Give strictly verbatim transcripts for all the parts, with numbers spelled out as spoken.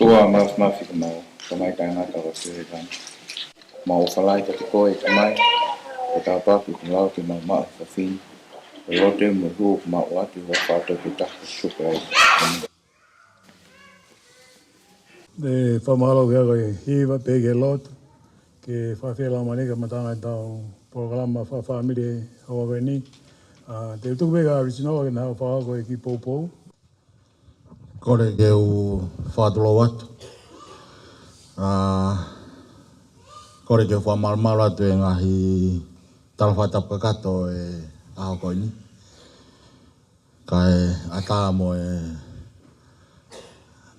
ʻOtua Māfimafi, ko homau Tamai taʻengata ʻoku ʻi hēvani. Mau ʻofa lahi kiate koe, Tamai, ʻi he tāpuaki kuo lau ke mau maʻu he efiafi ni. ʻI he lotu mo e hū ʻoku mau ʻoatu, ʻofa atu ki he ʻOtua ko Sīsū Kalaisi. ʻĒmeni. ʻE fakamālō ki he ako ʻi he hiva pea ki he lotu, ke fakafeʻiloaki mai ki he kamataʻanga ʻetau polokalama fakafāmili he houa ko eni. ʻA, te u tuku pē kia Lisinolo ke ne hanga ʻo fakahoko e kiʻi poupou. Kole ke u fakatulou atu. ʻA, kole ke u fakamalumalu atu e ngaahi tala fakatapu kakato e ʻaho ko eni. Kae ʻatā mo e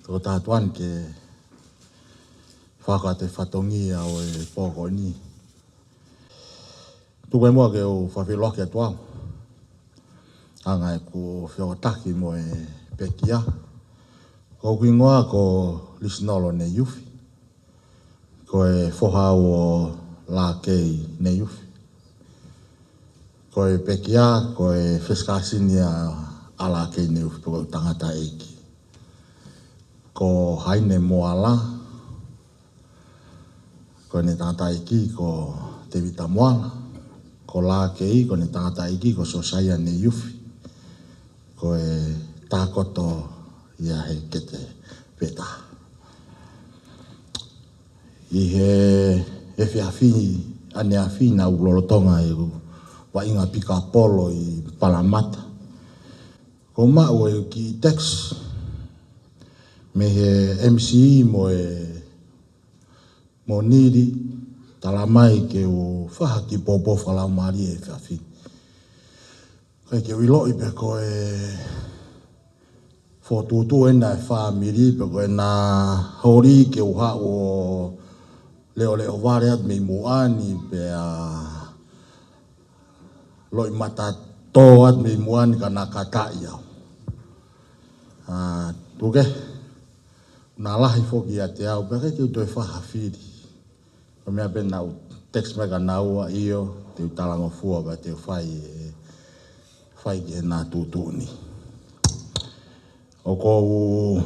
tokotaha tuʻa ni ke fakahoko atu e fatongia ʻo e pō ko eni. Tuku muʻa ke u fakafeʻiloaki atu au. Hanga ʻeku feʻiloaki mo e pekia. Ko hoku hingoa ko Lisinolo Neiufi. Ko e foha au ʻo Lākei Neiufi. Ko e pekia, ko e first cousin ia ʻa Lākei Neiufi, ko e tangataʻeiki. Ko Haine Moala, ko ʻene tangataʻeiki ko Tēvita Moala. Ko Lākei, ko ʻene tangataʻeiki ko Siosaia Neiufi. Ko e takoto ia he kete pē taha. ʻI he efiafi ʻaneafi naʻa ku lolotonga ʻeku vaʻinga pikapolo ʻi Palamata, ko u maʻu e kiʻi text mei he M C mo e, mo Nili, tala mai ke u fai ha kiʻi poupou fakalaumālie he efiafi ni. Kae ke u ʻiloʻi pe ko e fokotuʻutuʻu ena e fāmili, pe ko ʻena holi ke u haʻu ʻo leʻoleʻo vale atu mei muʻa ni, pea loʻimata tō atu mei muʻa ni ka na kātaki au. ʻA, tuku ke, na lahi foki ʻiate au, pea ʻikai ke u toe fai ha fili. Ko e meʻa pē naʻa ku text mai kia naua, ʻio, te u talangofua pea te u fai, ʻe, fai ki heʻena tuʻutuʻuni. ʻOku ou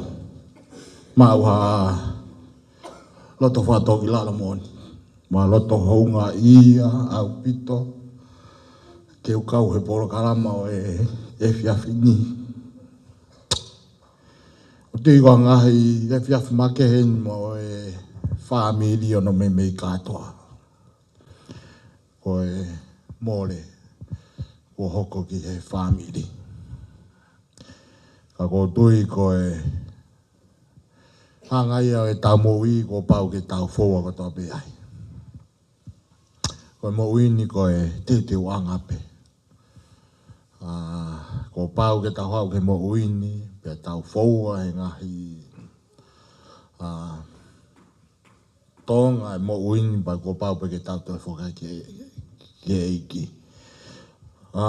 maʻu ha loto fakatōkilalo moʻoni. Mo e loto houngaʻia ʻaupito ke u kau he polokalama ʻo e efiafi ni. ʻOku ou tui ko e ngaahi efiafi makehe ni mo e fāmili ʻoku nau meimei kātoa. Ko e mole kuo hoko ki he fāmili. Ka ʻoku ou tui ko e hanga ia ʻo ʻetau moʻui kuo pau ke tau foua kotoa pē ai. Ko e moʻui ni ko e teuteuʻanga pē. ʻA, kuo pau ke tau haʻu ki he moʻui ni, pea tau foua he ngaahi, ʻa, tōʻonga e moʻui ni, pea kuo pau pē ke tau toe foki ki, ki he ʻEiki. ʻA,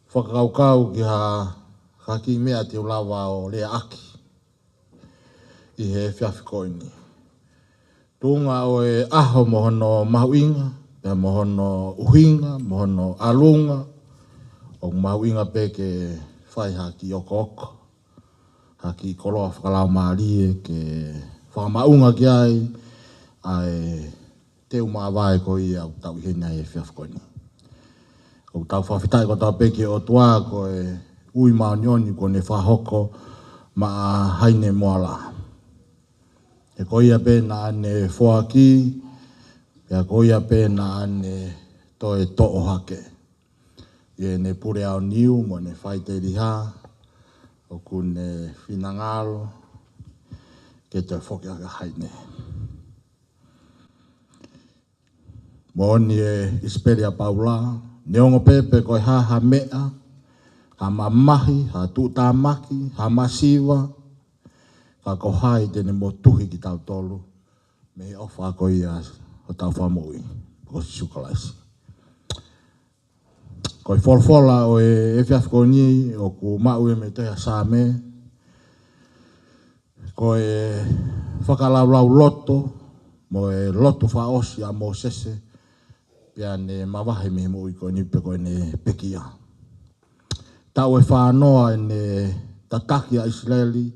fakakaukau ki ha, ha kiʻi meʻa te u lava ʻo leaʻaki ʻi he efiafi ko eni. Tuʻunga ʻo e ʻaho mo hono mahuʻinga, pea mo hono ʻuhinga, mo hono ʻalunga, ʻoku mahuʻinga pē ke fai ha kiʻi okooko, ha kiʻi koloa fakalaumālie ke fakamaʻunga ki ai ʻa e teu māvae ko ia ʻoku tau ʻi heni ai he efiafi ko eni. ʻOku tau fakafetaʻi kotoa pē ki he ʻOtua ko e ui māʻoniʻoni kuo ne fakahoko maʻa Haine Moala. He ko ia pē naʻa ne foaki, pea ko ia pē naʻa ne toe toʻo hake ʻi heʻene pule aoniu mo ʻene faʻiteliha, ʻoku ne finangalo ke toe foki ʻa Haine. Moʻoni e ʻIsipeli ʻa Paula, neongo pē pe ko e hā ha meʻa, ha mamahi, ha tuʻutāmaki, ha masiva, ka ko hai te ne motuhi kitautolu mei he ʻofa ko ia hotau Fakamoʻui, ko Sīsū Kalaisi. Ko e folofola ʻo e efiafi ko eni ʻoku maʻu ia mei he tohi ʻa Saame, ko e fakalaulauloto mo e lotu fakaʻosi ʻa Mōsese, pea ne mavahe mei he moʻui ko eni pe ko ʻene pekia. Taʻu ʻe fāngofulu ʻene tataki ʻa ʻIsileli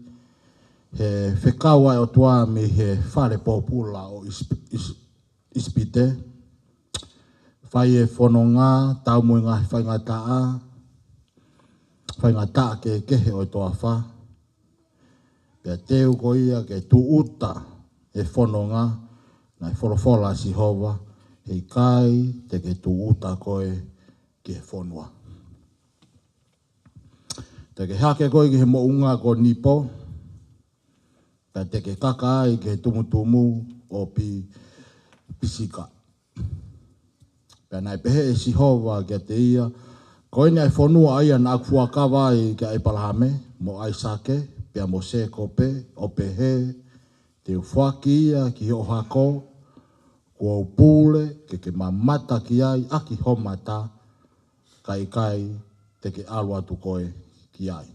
he fekau ʻa e ʻOtua mei he fale pōpula ʻo ʻIsip-, ʻIs-, ʻIsipite. Fai e fononga, taumuʻa he ngaahi faingataʻa, faingataʻa kehekehe ʻo e toafa. Pea teu ko ia ke tūʻuta e fononga, naʻe folofola ʻa Sihova, heʻikai te ke tūʻuta koe ki he fonua. Te ke hake koe ki he moʻunga ko Nipo, pea te ke kaka ai ki he tumutumu ʻo Pi-, Pisika. Pea naʻe pehē ʻe Sihova kiate ia, ko eni ʻa e fonua ʻa ia naʻa ku fuakava ai kia ʻĒpalahame, mo ʻAisake, pea mo Sēkope, ʻo pehē, te u foaki ia ki hoʻo hako, kuo u pule, ke ke mamata ki ai ʻaki ho mata, ka ʻikai te ke ʻalu atu koe ki ai.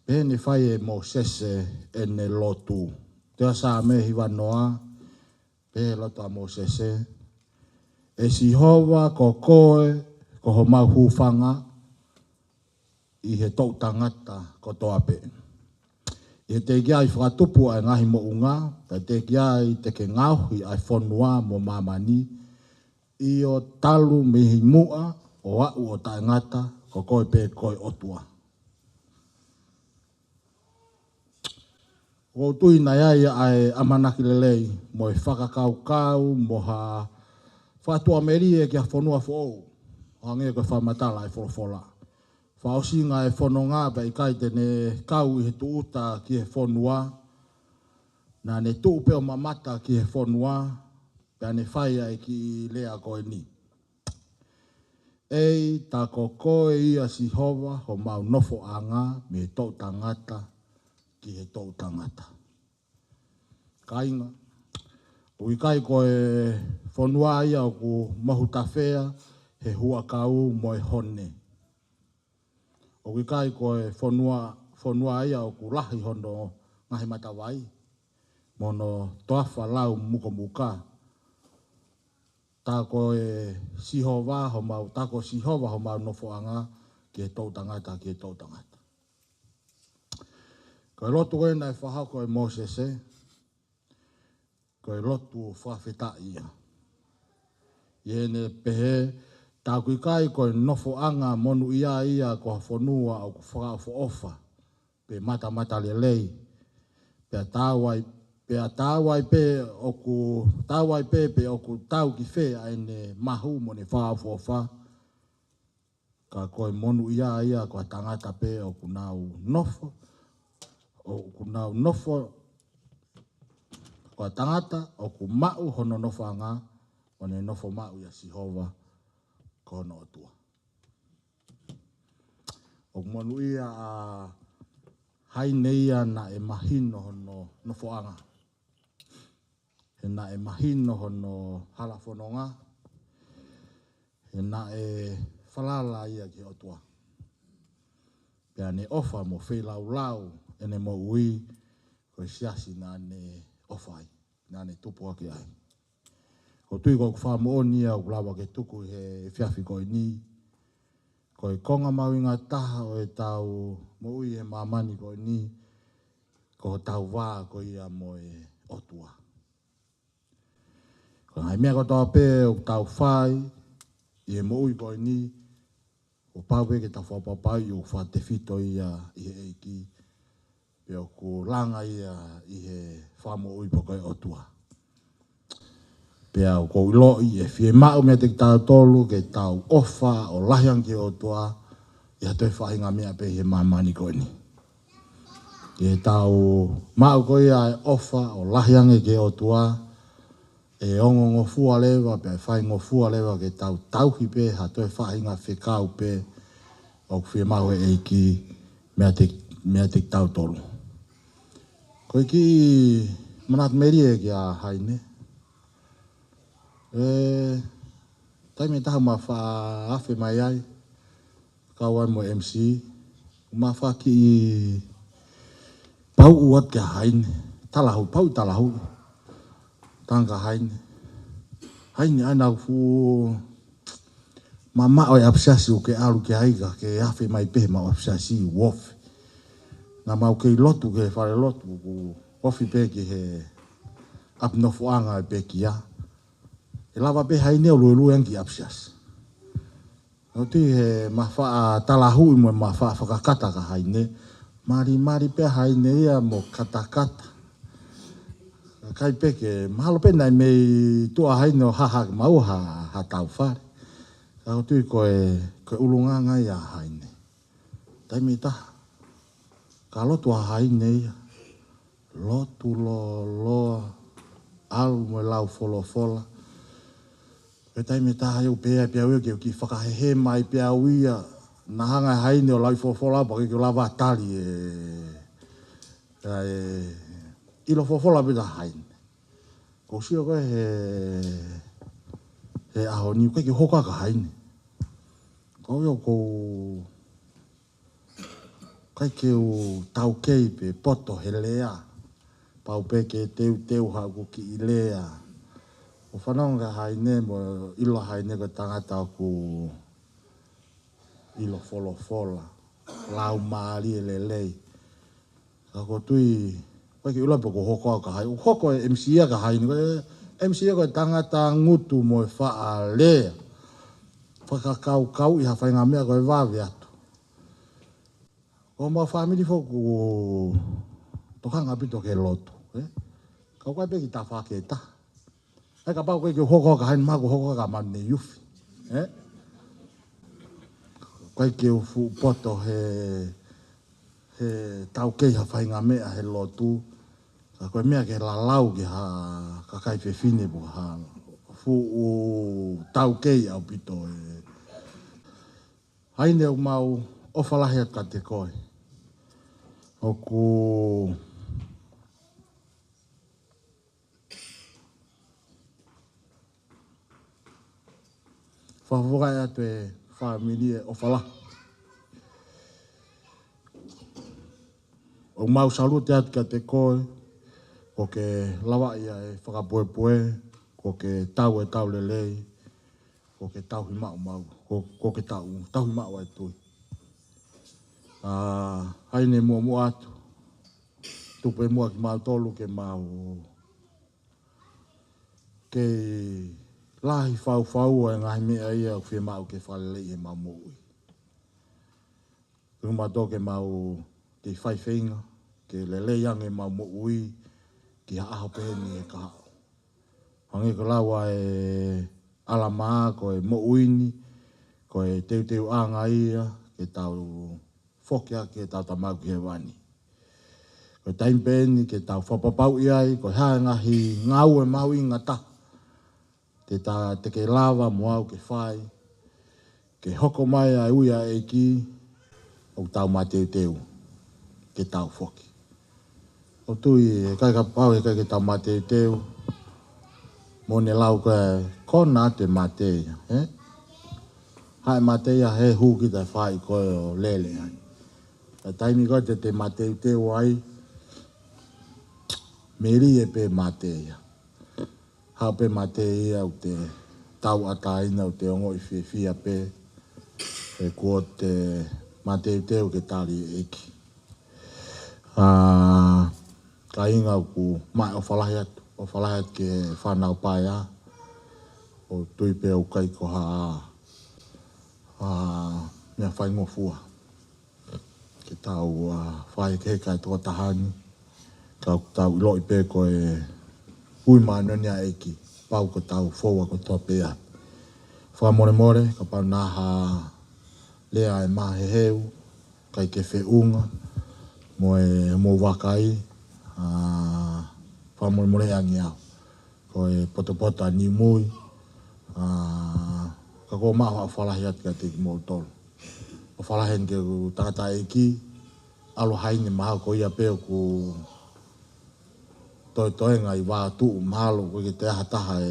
Pea ne fai ʻe Mōsese ʻene lotu. Tohi ʻa Saame hivanoa, pea lotu ʻa Mōsese. ʻE Sihova ko koe, ko homau hūfanga, ʻi he toʻu tangata kotoa pē. ʻI he teʻeki ai fakatupu ʻa e ngaahi moʻunga, pea teʻeki ai te ke ngaohi ʻa e fonua mo māmani, ʻio talu mei muʻa ʻo aʻu ʻo taʻengata, ko koe pē ko e ʻOtua. ʻOku ou tui naʻe ʻi ai ʻa e ʻamanaki lelei, mo e fakakaukau, mo ha fakatuʻamelie ki ha fonua foʻou, ʻo hangē ko e fakamatala ʻa e folofola. Fakaʻosinga e fononga pea ʻikai te ne kau ʻi he tūʻuta ki he fonua, naʻa ne tuʻu pē ʻo mamata ki he fonua, pea ne fai ʻa e kiʻi lea ko eni. ʻEita ko koe ia Sihova homau nofoʻanga mei he toʻu tangata ki he toʻu tangata. Kāinga, ʻoku ʻikai ko e fonua ia ʻoku mahutafea he huʻakau mo e hone. ʻOku ʻikai ko e fonua, fonua ia ʻoku lahi hono ngaahi matavai, mo hono toafa lau mukomuka. Tā ko e Sihova homau, tā ko Sihova homau nofoʻanga ki he toʻu tangata, ki he toʻu tangata. Ko e lotu ko ē naʻe fakahoko ʻe Mōsese, ko e lotu fakafetaʻi ia. ʻI heʻene pehē, tā ʻoku ʻikai ko e nofoʻanga monūʻia ia ko ha fonua ʻoku fakaʻofoʻofa, pe matamatalelei. Pea taau ai, pea taau ai pē ʻoku, taau ai pē pe ʻoku tau ki fē ʻa ʻene mahu mo ʻene fakaʻofoʻofa. Ka ko e monūʻia ia ko ha tangata pē ʻoku nau nofo, ʻoku nau nofo, ko ha tangata ʻoku maʻu hono nofoʻanga, ʻo ne nofo maʻu ʻia Sihova ko hono ʻOtua. ʻOku monūʻia ʻa Haine ia naʻe mahino hono nofoʻanga. He naʻe mahino hono hala fononga. He naʻe falala ia ki he ʻOtua. Pea ne ʻofa mo feilaulau ʻene moʻui, ko e siasi naʻa ne ʻofa ai, naʻa ne tupu hake ai. ʻOku ou tui ko ʻeku fakamoʻoni ia ʻoku lava ke tuku he efiafi ko eni. Ko e konga mahuʻinga taha ʻo ʻetau moʻui he māmani ko eni, ko hotau vā ko ia mo e ʻOtua. Ko e ngaahi meʻa kotoa pē ʻoku tau fai ʻi he moʻui ko eni, kuo pau pē ke tau fakapapauʻi ʻoku fakatefito ia ʻi he ʻEiki, pea ʻoku langa ia ʻi he fakamoʻui pē ko e ʻOtua. Pea ʻoku ou ʻiloʻi ʻe fiemaʻu meiate kitautolu ke tau ʻofa ʻo lahi ange ki he ʻOtua, ʻi ha toe faʻahinga meʻa pē ʻi he māmani ko eni. ʻI heʻetau maʻu ko ia e ʻofa ʻo lahi ange ki he ʻOtua, ʻe ongongofua leva, pea ʻe faingofua leva ke tau tauhi pē ha toe faʻahinga fekau pē ʻoku fiemaʻu ʻe he ʻEiki meiate, meiate kitautolu. Ko e kiʻi manatu melie kia Haine. ʻE, taimi ʻe taha ma faʻa afe mai ai, kau ai mo e M C, ma faʻa kiʻi pauʻu atu kia Haine. Talahuʻi, pauʻu talahuʻi. Tanga kia Haine. Haine, ʻai naʻa ku fuʻu mamaʻo e ʻapisiasi ʻoku ke ʻalu ki ai ka ke afe mai pē he maʻu ʻapisiasi ʻoku ofi. Naʻa mau kei lotu ki he fale lotu ʻoku ofi pē ki he ʻapi nofoʻanga ʻo e pekia. ʻE lava pē Haine ʻo luelue ange ki ʻapisiasi. ʻOku ou tui he ma faʻa talahuʻi mo ma faʻa fakakata kia Haine. Malimali pē Haine ia mo katakata. Kae pehē ke mahalo pē naʻe mei tuʻa Haine ʻo haha ke maʻu ha, ha tau fale. Ka ʻoku ou tui ko e, ko e ʻulungaanga ia ʻa Haine. Taimi ʻe taha, ka lotu ʻa Haine ia. Lotu lōloa, ʻalu mo e lau folofola. Ko e taimi ʻe taha ʻoku pehē ai pē au ia ke u kiʻi fakahehema ai pē au ia, naʻa hanga ʻe Haine ʻo lau folofola pea ʻikai ke u lava tali e, e, ʻilo folofola pē ʻa Haine. Ko u sio ko ē he, he ʻaho ni, ʻikai ke u hoko ʻa Haine. Ko au ia ʻoku ou ʻikai ke u taukei pe poto he lea. Pau pē ke teuteu haʻaku kiʻi lea. ʻO fanongo kia Haine mo ʻilo Haine ko e tangata ʻoku ʻilo folofola. Laumālie lelei. Ka ʻoku ou tui, ʻikai ke u ʻilo pe ʻoku hoko au kia Haine. ʻOku hoko e M C ia kia Haine. Ko e M C ia ko e tangata ngutu mo e faʻa lea. Fakakaukauʻi ha faʻahinga meʻa ko e vave atu. Ko homau fāmili foki ʻoku tokanga ʻaupito ki he lotu, ē? Ka ʻoku ʻikai pē ke tafa ke ta. ʻAi kapau ʻoku ʻikai ke u hoko au kia Haine, mahalo ʻoku ou hoko au kia Manu Neiufi, ē? ʻIkai ke u fuʻu poto he, he taukei ha faʻahinga meʻa he lotu. Ka ko e meʻa ke lalau ki ha kakai fefine pe ko ha fuʻu taukei ʻaupito ē. Haine, ʻoku mau ʻofa lahi atu kiate koe. ʻOku fakafetaʻi atu e fāmili e ʻofa lahi. ʻOku mau salute atu kiate koe, ʻoku ke lavaʻi ʻa e fakapuepue, ʻoku ke tau e tau lelei, ʻoku ke tauhi maʻu maʻu, ʻoku, ʻoku ke tau, tauhi maʻu ʻa e tui. ʻA, Haine, muʻomuʻa atu, tupu e muʻa kimautolu ke mau kei lahi faufau ʻa e ngaahi meʻa ia ʻoku fiemaʻu ke fakaleleiʻi ʻemau moʻui. Tuku mautolu ke mau kei fai feinga ke lelei ange ʻemau moʻui ki ha ʻaho pehē ni he kahaʻu. Hangē ko e lau ʻa e ʻAlamā, ko e moʻui ni ko e teuteuʻanga ia ke tau foki ʻaki ʻetau Tamai ʻoku ʻi hēvani. Ko e taimi pē eni ke tau fakapapauʻi ai ko e hā e ngaahi ngāue mahuʻinga taha te ta, te ke lava mo au ke fai, ke hoko mai ʻa e ui ʻa e ʻEiki, ʻoku tau mateuteu ke tau foki. ʻOku ou tui, he ʻikai kapau, he ʻikai ke tau mateuteu, mo ne lau ko e kona atu e mate ia, ē? Haʻu e mate ia he hū kita, fai ko e ʻo lele ai. ʻA e taimi ko ē te te mateuteu ai, melie pē mate ia. Haʻu pē mate ia ʻoku te tauʻatāina, ʻoku te ongoʻi fiefia pē, he kuo te mateuteu ke tali e ʻEiki. ʻA, kāinga, ʻoku mau ʻofa lahi atu, ʻofa lahi atu ki he fānau paea, ʻoku ou tui pē ʻoku ʻikai ko ha, ʻa, meʻa faingofua ke tau, ʻa, fakahekeheka e tokotaha ni, ka ʻoku tau ʻiloʻi pē ko e ui māʻoniʻoni ʻa e ʻEiki, pau ke tau foua kotoa pē ai. Fakamolemole, kapau naʻa ha lea ʻe maheheu, ʻikai ke feʻunga mo e, mo e vakai, ʻa, fakamolemole ange au. ko e potopoto ʻa Nimui, ʻa, ka ʻoku ou maʻu ha ʻofa lahi atu kiate kimoutolu. ʻOfa lahi eni ki he tangataʻeiki, ʻalu Haine mahalo ko ia pē ʻoku toetoenga ʻi Vātuʻu, mahalo ʻoku ʻikai ke toe ʻi ai ha taha ʻe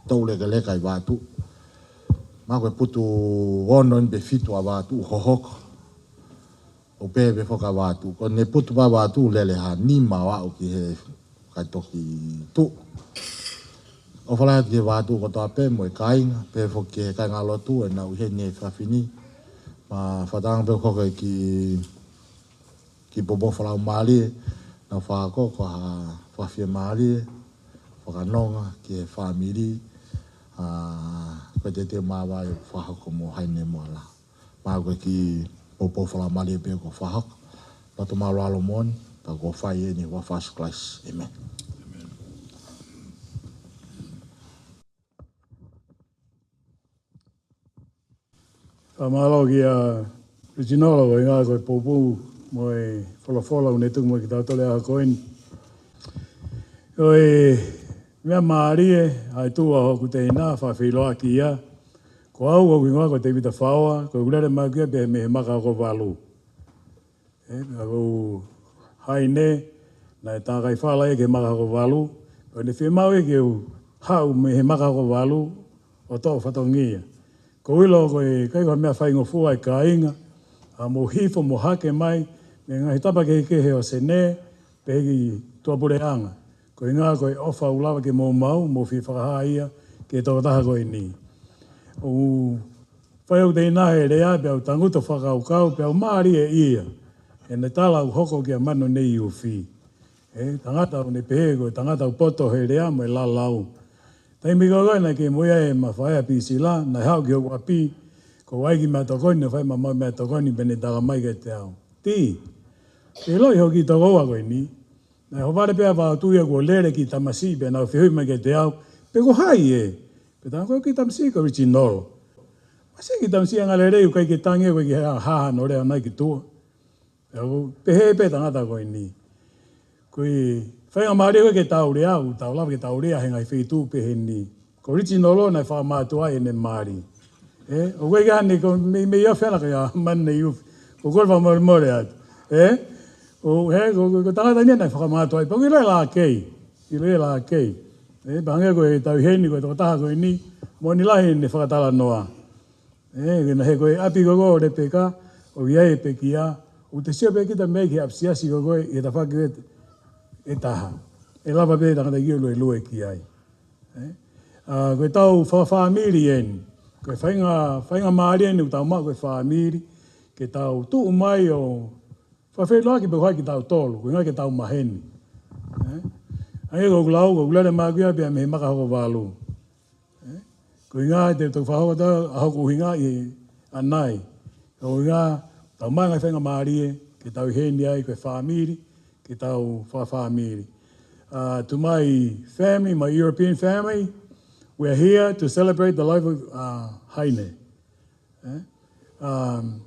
toulekeleka ʻi Vātuʻu. Mahalo ko e putu ono eni pe fitu ʻa Vātuʻu hohoko. ʻO pehē pē foki ʻa Vātuʻu. Ko ʻene putu pē ʻa Vātuʻu lele ha nima ʻo aʻu ki he kae toki tuʻu. ʻOfa lahi atu ki he Vātuʻu kotoa pē mo e kāinga, pehē foki ki he kāingalotu ʻoku nau ʻi heni he efiafi ni. Mo e fakatauange pē ʻoku hoko e kiʻi, kiʻi poupou fakalaumālie, nau fakahoko ko ha fakafiemālie, fakanonga ki he fāmili, ʻa, ko e teuteu māvae ʻoku fakahoko mo Haine mo Ala. Mo e kiʻi poupou fakalaumālie pē ʻoku ou fakahoko. Loto mālōlō moʻoni, pea ʻoku ou fai eni ʻi he huafa ʻo Sīsū Kalaisi. ʻĒmeni. Fakamālō kia Ritinolo, ko e ʻuhinga ko e poupou mo e folofola ʻoku ne tuku mai kiate kitautolu he ʻaho ko eni. Ko e meʻa mālie, ʻa e tuʻu ʻa hoku teina, fakafeʻiloaki ia. Ko au, ko hoku hingoa ko Tēvita Faoa, ko ʻeku lele mai ʻoku ʻikai pē mei he Maka Hoko Valu. ʻE, pea ko Haine, naʻe tākai fala ia ki he Maka Hoko Valu, pea ne fiemaʻu ia ke u haʻu mei he Maka Hoko Valu ʻo toʻo fatongia. ʻOku ou ʻilo ko e ʻikai ko ha meʻa faingofua e kāinga, ʻa mou hifo mo hake mai, mei he ngaahi tapa kehekehe ʻo Senē, pehē ki tuʻapuleʻanga. Ko e ʻuhinga ko e ʻofa ʻoku lava ke mou maʻu, mou fie fakahā ia ki he tokotaha ko eni. ʻOku fai ʻe au teina he lea, pea u tangutu fakakaukau, pea u mālieʻia. ʻEne tala ʻoku hoko kia Manu Neiufi. ʻE, tangata ʻoku ne pehē ko e tangata ʻoku poto he lea mo e lalau. Taimi ko ē naʻe kei mo ia ʻe Mafaea Pisila, naʻe haʻu ki hoku ʻapi, ko e ʻai kiʻi meʻatokoni, naʻe fai maʻu meʻatokoni, pea ne tala mai kiate au. Tī, ke ʻiloʻi hoʻo kiʻi tokoua ko eni, naʻe ʻohovale pē ʻa Vātuʻu ia kuo lele e kiʻi tamasiʻi pea nau fehuʻi mai kiate au, pe ko hai ē? Pea u talaange ko e kiʻi tamasiʻi ko Ritinolo. Masiʻi kiʻi tamasiʻi angalelei ʻoku ʻikai ke tangi ʻoku ʻikai ke hā, hā hono lea ʻo nai ki tuʻa. Pea u pehē pē tangata ko eni. Ko e faingamālie ko ē ke tau lea, ʻoku tau lava ke tau lea he ngaahi feituʻu pehē ni. Ko Ritinolo naʻe fakamātuʻa ʻene mali. ʻE, ʻoku ʻikai ke ʻi ai hano ko e meimei ʻofa ʻana kia Manu Neiufi. ʻOku ou kole fakamolemole atu. ʻE, ʻo, he, ko, ko, ko e tangata ni naʻe fakamātuʻa, pea ʻoku ʻilo ʻe lākei. ʻIlo ʻe lākei. ʻE, pea hangē ko e tau ʻi heni ko e tokotaha ko eni, moʻoni lahi ʻene fakatalanoa. ʻE, ke na he ko e ʻapi ko ē ʻo Lepeka, ʻoku ʻi ai e pekia, ʻoku te sio pē kita mei he ʻapisiasi ko ē, ʻi he tafaʻaki ʻe, ʻe taha. ʻE lava pē tangata ke luelue ki ai. ʻE? ʻA, ko e tau fa-, fāmili eni. Ko e fainga, faingamālie eni ʻoku tau maʻu ko e fāmili. Ke tau tuʻu mai ʻo fakafeʻiloaki pe ko hai kitautolu. Ko e ʻuhinga ke tau maheni. ʻE? ʻA ia ko ʻeku lau, ko ʻeku lele mai ʻoku ʻikai pē mei he Maka Hoko Valu. ʻE? Ko e ʻuhinga te u toki fakahoko atu ʻa hoku ʻuhinga ʻi ʻanai. Ko e ʻuhinga, tau maʻu e ngaahi faingamālie, ke tau ʻi heni ai ko e fāmili, ke tau fakafāmili. Uh, to my family, my European family, we are here to celebrate the life of, uh, Haine. Eh? Um,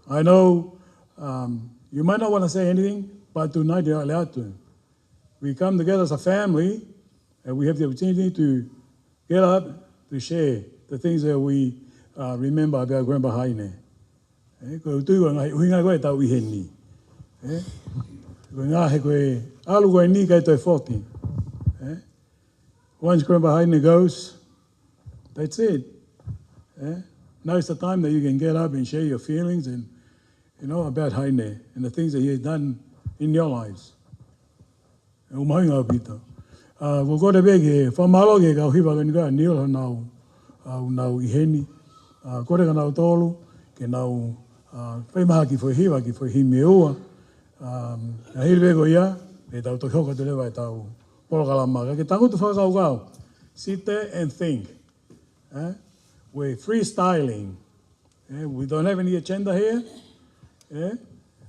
I know, um, you might not want to say anything, but tonight, uh, we come together as a family, and we have the opportunity to get up to share the things that we, uh, remember about Grandpa Haine. Eh, ko e ʻuhinga ko ē ʻetau ʻi heni. Eh, ko e ʻuhinga he ko e ʻalu ko eni ʻikai toe foki. Eh, once Grandpa Haine goes, that's it. Eh, now is the time that you can get up and share your feelings and, you know, about Haine and the things that he has done in your lives. ʻOku mahuʻinga ʻaupito. ʻA, ko e kole pē ke fakamālō ki he kau hiva ko eni ko ē ʻa Neil ʻa nau, ʻa, ʻoku nau ʻi heni. ʻA, kole kia nautolu, ke nau, ʻa, fai mai ha kiʻi foʻi hiva, kiʻi foʻi himi ʻe ua. ʻA, ʻa hili pē ko ia, pea tau toki hoko atu leva ʻetau polokalama. Ka ke tangutu fakakaukau. Sit there and think. Eh? We're freestyling. Eh, we don't have any agenda here. Eh?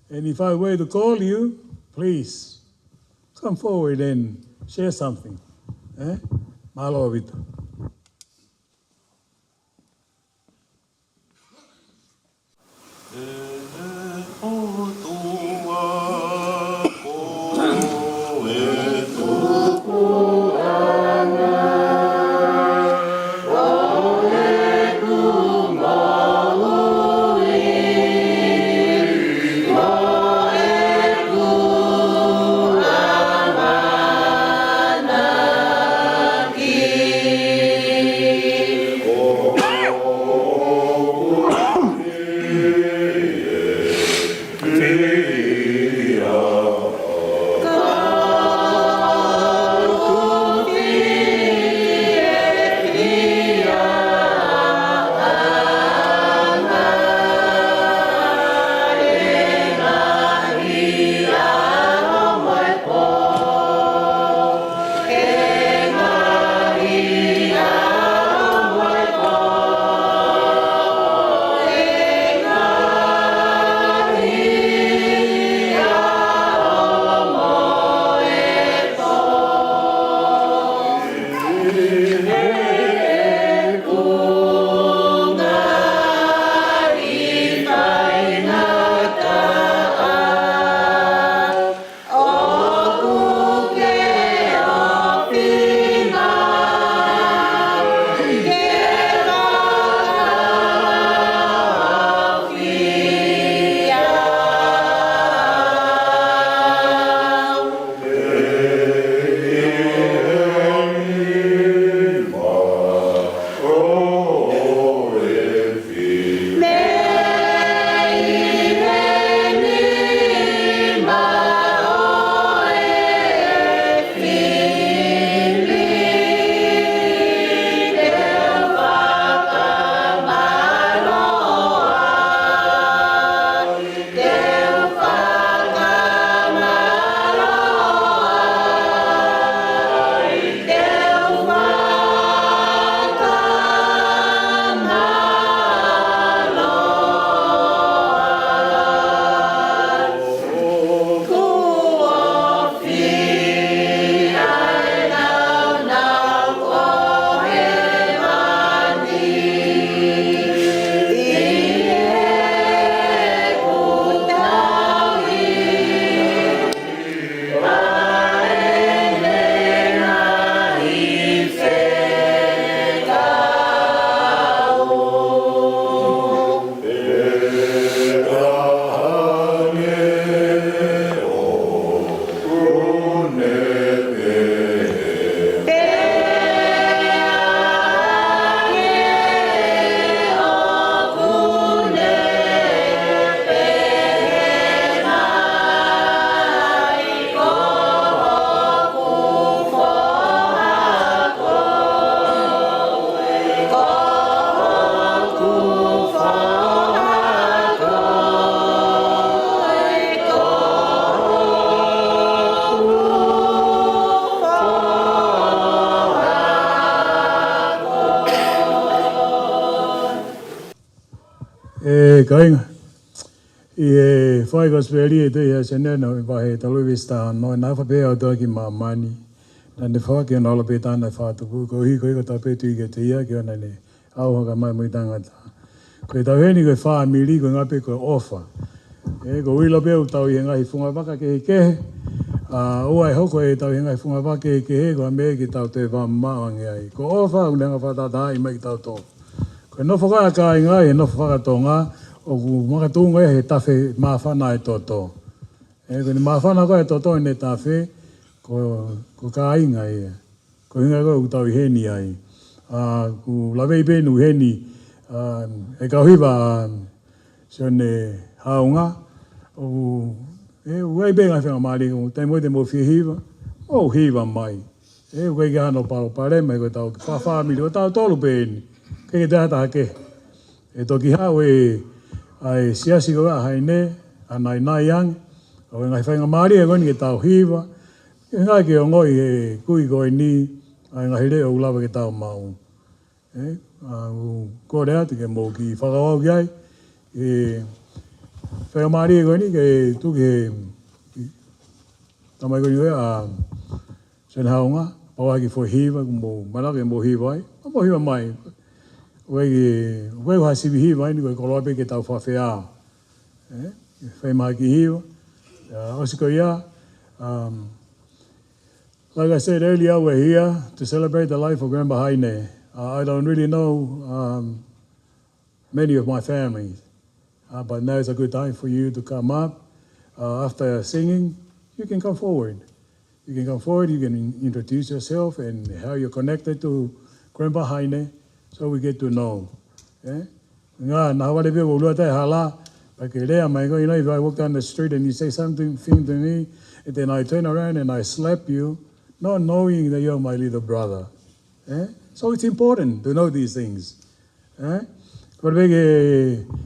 And if I were to call you, please come forward and share something. Eh? Mālō ʻaupito. Kāinga, ʻi he fai Kosipeli ʻe Tēvita Senena, ʻi he vahe talu veesi taha ono, naʻe fai pē ʻe he ʻOtua ki māmani, naʻa ne foaki hono ʻAlo pē taha naʻe fakatupu, koeʻuhi ko ia ko e tau pē tui kiate ia, ke ʻoua naʻa ne ʻauha ka ʻomai moʻui taʻengata. Ko ʻetau ʻi heni ko e fāmili, ko e ʻuhinga pē ko e ʻofa. ʻE, ʻoku ou ʻilo pē ʻoku tau ʻi he ngaahi fungavaka kehekehe. ʻA, ʻoua ʻe hoko ʻetau ʻi he ngaahi fungavaka kehekehe ko ha meʻa ke tau toe vaʻa mamaʻo ange ai. Ko e ʻofa, ʻoku ne hanga ʻo fakatātaaʻi mai kitautolu. Ko e nofo ko ia ʻa e kāinga ʻi he nofo faka-Tonga, ʻoku makatuʻunga ia he tafe māfana ʻa e toto. ʻE, ko ʻene māfana ko ē ʻa e toto ʻi heʻene tafe, ko, ko e kāinga ia. Ko e ʻuhinga ko ē ʻoku tau ʻi heni ai. ʻA, ʻoku ou laveʻi pē ʻeku ʻi heni, ʻa, ʻe kau hiva, ʻa, Sione Haunga, ʻoku, ʻe, ʻoku ʻi ai pē ngaahi faingamālie, ʻoku taimi ʻoku te mou fie hiva, mou hiva mai. ʻE, ʻoku ʻikai ke ʻi ai hano palopalema, ko ʻetau fakafāmili, ko tautolu pē eni. ʻIkai ke toe ʻi ai ha taha kehe. ʻE toki haʻu ʻe, ʻa e siasi ko ē ʻa Haine, ʻa Nainai ange, ʻoku ʻi ai e ngaahi faingamālie ko eni ke tau hiva, ʻe ngaahi ke ongoʻi ʻe he kui ko eni, ʻa e ngaahi leʻo ʻoku lava ke tau maʻu. ʻE, ʻa, ʻoku ou kole atu ke mou kiʻi fakakaukau ki ai, ʻe, faingamālie ko eni ke tuku ki he, tamai ko eni ko ē, ʻa, Sione Haunga, kapau ʻoku ʻi ai ha kiʻi foʻi hiva, ʻoku mou manako ke mou hiva ai, mou hiva mai. ʻOku ʻi ai, ʻoku ʻi ai ha sivi hiva eni, ko e koloa pē ke tau fakafeʻao. ʻE, fai mai ha kiʻi hiva. ʻA, ʻosi ko ia, um, like I said earlier, we're here to celebrate the life of Grandpa Haine. Uh, I don't really know, um, many of my family. Uh, but now is a good time for you to come up. Uh, after singing, you can come forward. You can come forward, you can in-, introduce yourself and how you're connected to Grandpa Haine, so we get to know. ʻE? Ngā, naʻa vale pē ʻo lua tai hala, pea ke lea mai ko ē, you know, if I walk down the street and you say something, thing to me, and then I turn around and I slap you, not knowing that you're my little brother. ʻE? So it's important to know these things. ʻE? Ko e pehē ke,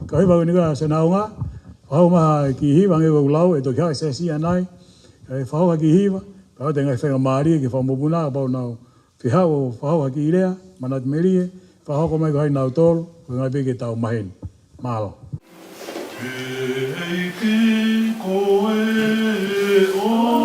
ka hiva ko eni ka Sione Haunga, fakahoko mai ha kiʻi hiva hangē ko ʻeku lau, ʻe toki haʻu e siasi ʻanai, ʻe fakahoko ha kiʻi hiva, pea ʻoatu e ngaahi faingamālie ki he fanga mokopuna, kapau naʻa nau fie haʻu ʻo fakahoko ha kiʻi lea, manatu melie, fakahoko mai ko hai nautolu, ko e ʻuhinga pē ke tau maheni. Mālō. ʻEiki ko e ʻofa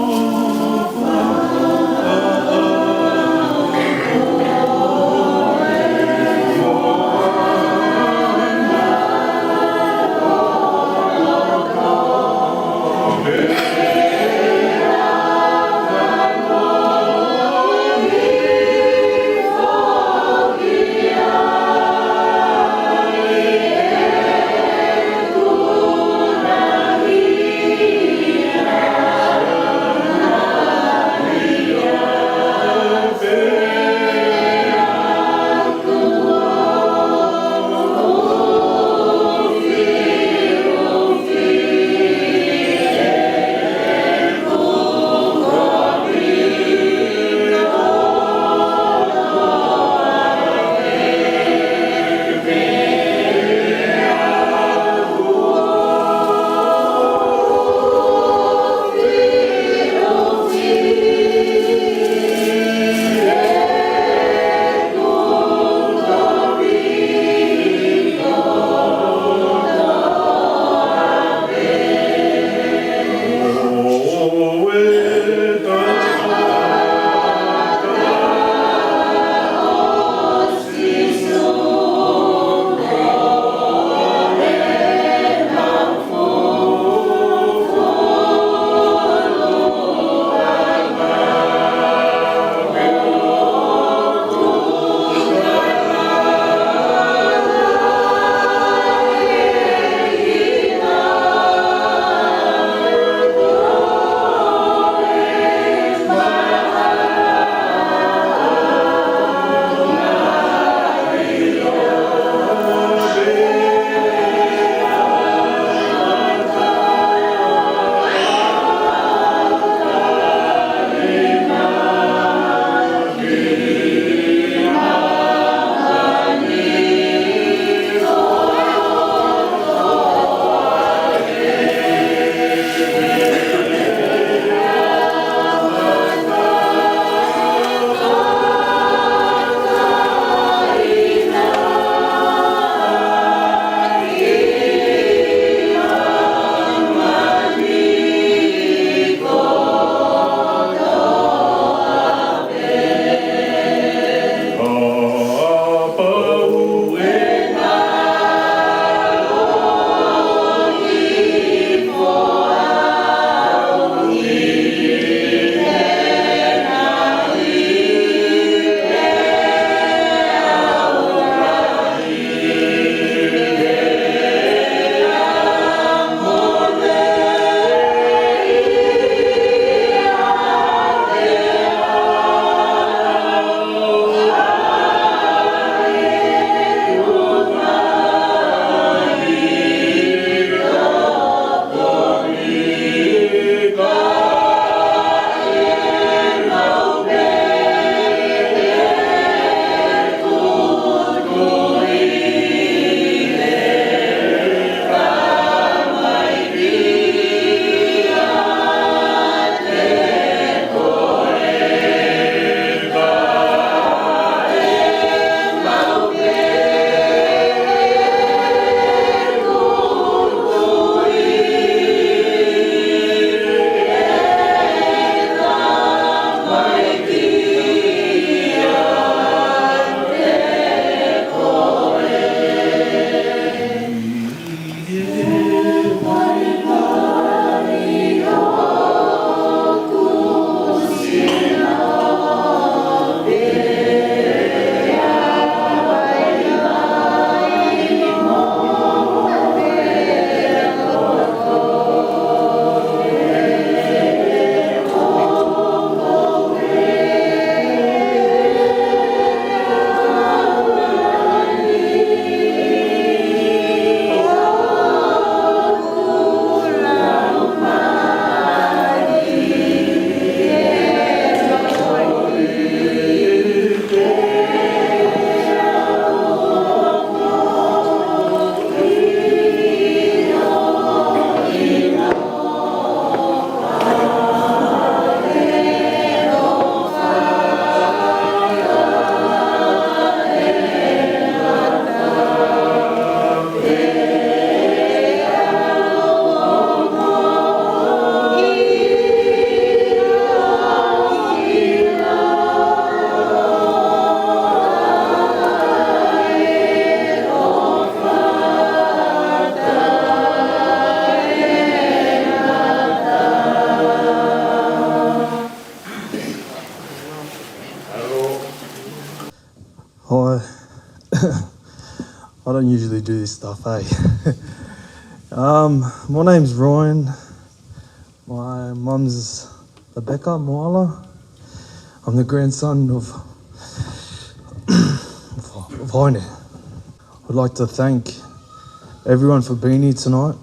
I don't usually do this stuff, eh? Um, my name's Ryan. My mum's Rebecca Moala. I'm the grandson of, of Haine. I'd like to thank everyone for being here tonight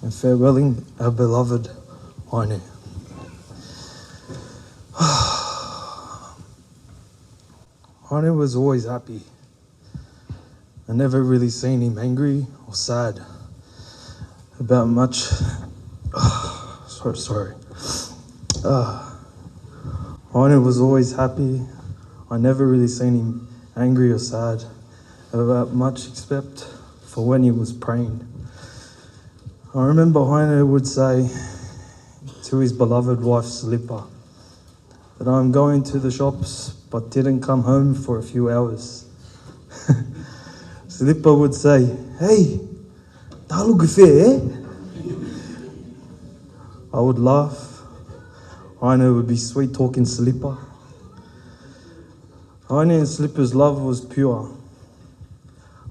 and farewelling our beloved Haine. Haine was always happy. I never really seen him angry or sad about much. Sorry, sorry. Uh, Haine was always happy. I never really seen him angry or sad about much except for when he was praying. I remember Haine would say to his beloved wife, Silipa, that I'm going to the shops but didn't come home for a few hours. Silipa would say, "Hey, talu ke fē, eh?" I would laugh. Haine would be sweet talking Silipa. Haine and Silipa's love was pure.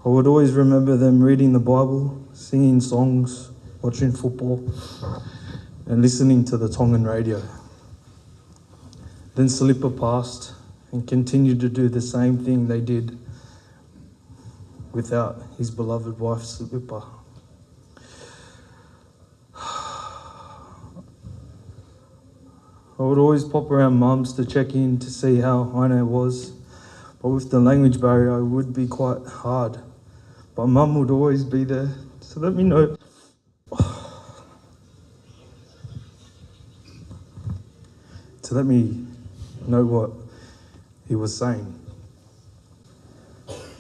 I would always remember them reading the Bible, singing songs, watching football, and listening to the Tongan radio. Then Silipa passed and continued to do the same thing they did without his beloved wife, Silipa. I would always pop around Mum's to check in to see how Haine was, but with the language barrier, it would be quite hard. But Mum would always be there to let me know, to let me know what he was saying.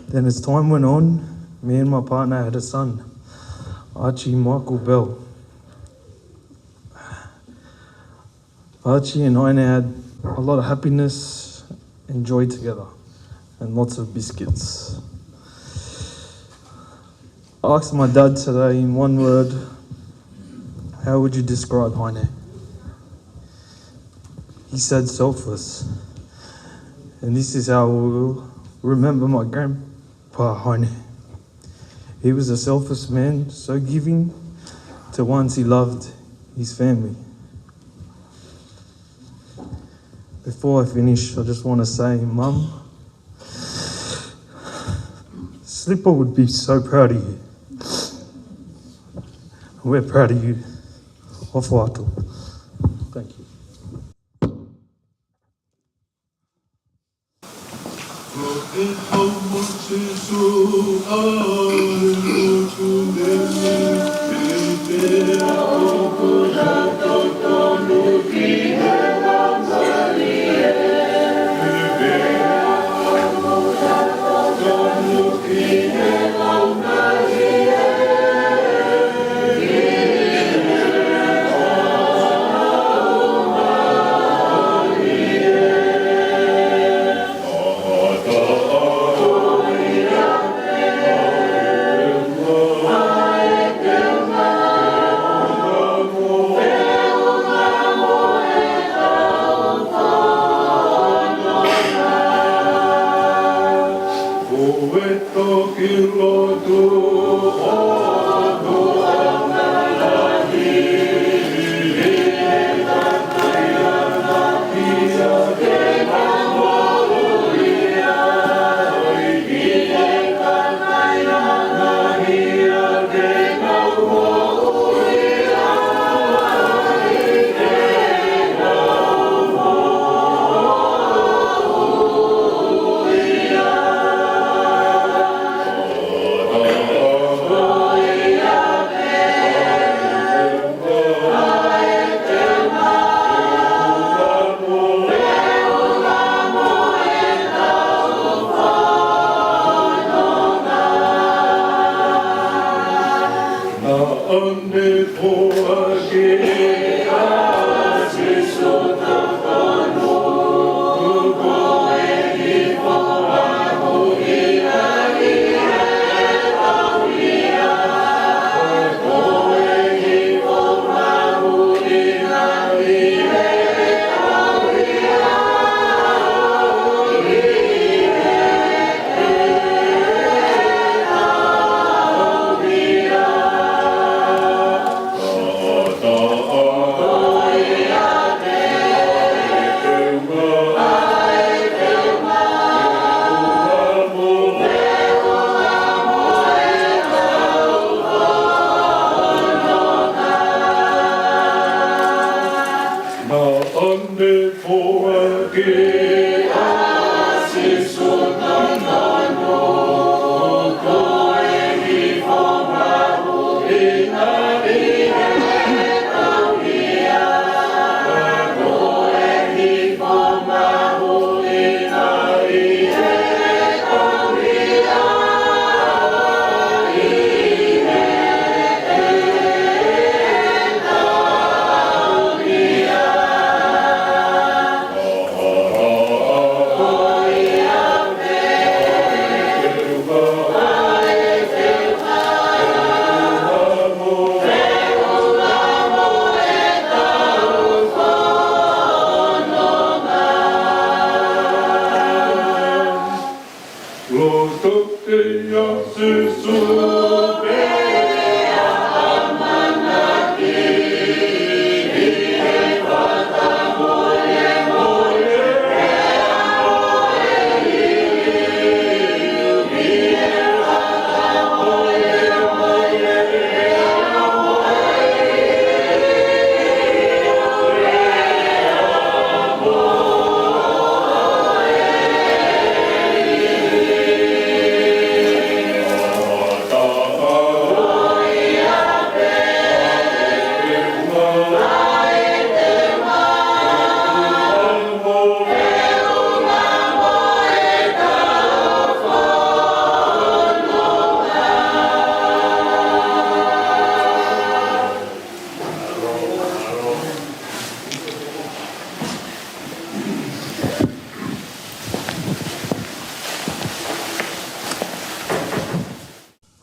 Then, as time went on, me and my partner had a son, Archie Michael Bell. Archie and Haine had a lot of happiness and joy together, and lots of biscuits. I asked my dad today in one word, "How would you describe Haine?" He said, "Selfless." And this is how we'll remember my grandpa, Haine. He was a selfless man, so giving to ones he loved, his family. Before I finish, I just want to say, Mum, Silipa would be so proud of you. We're proud of you. ʻOfa atu. Thank you.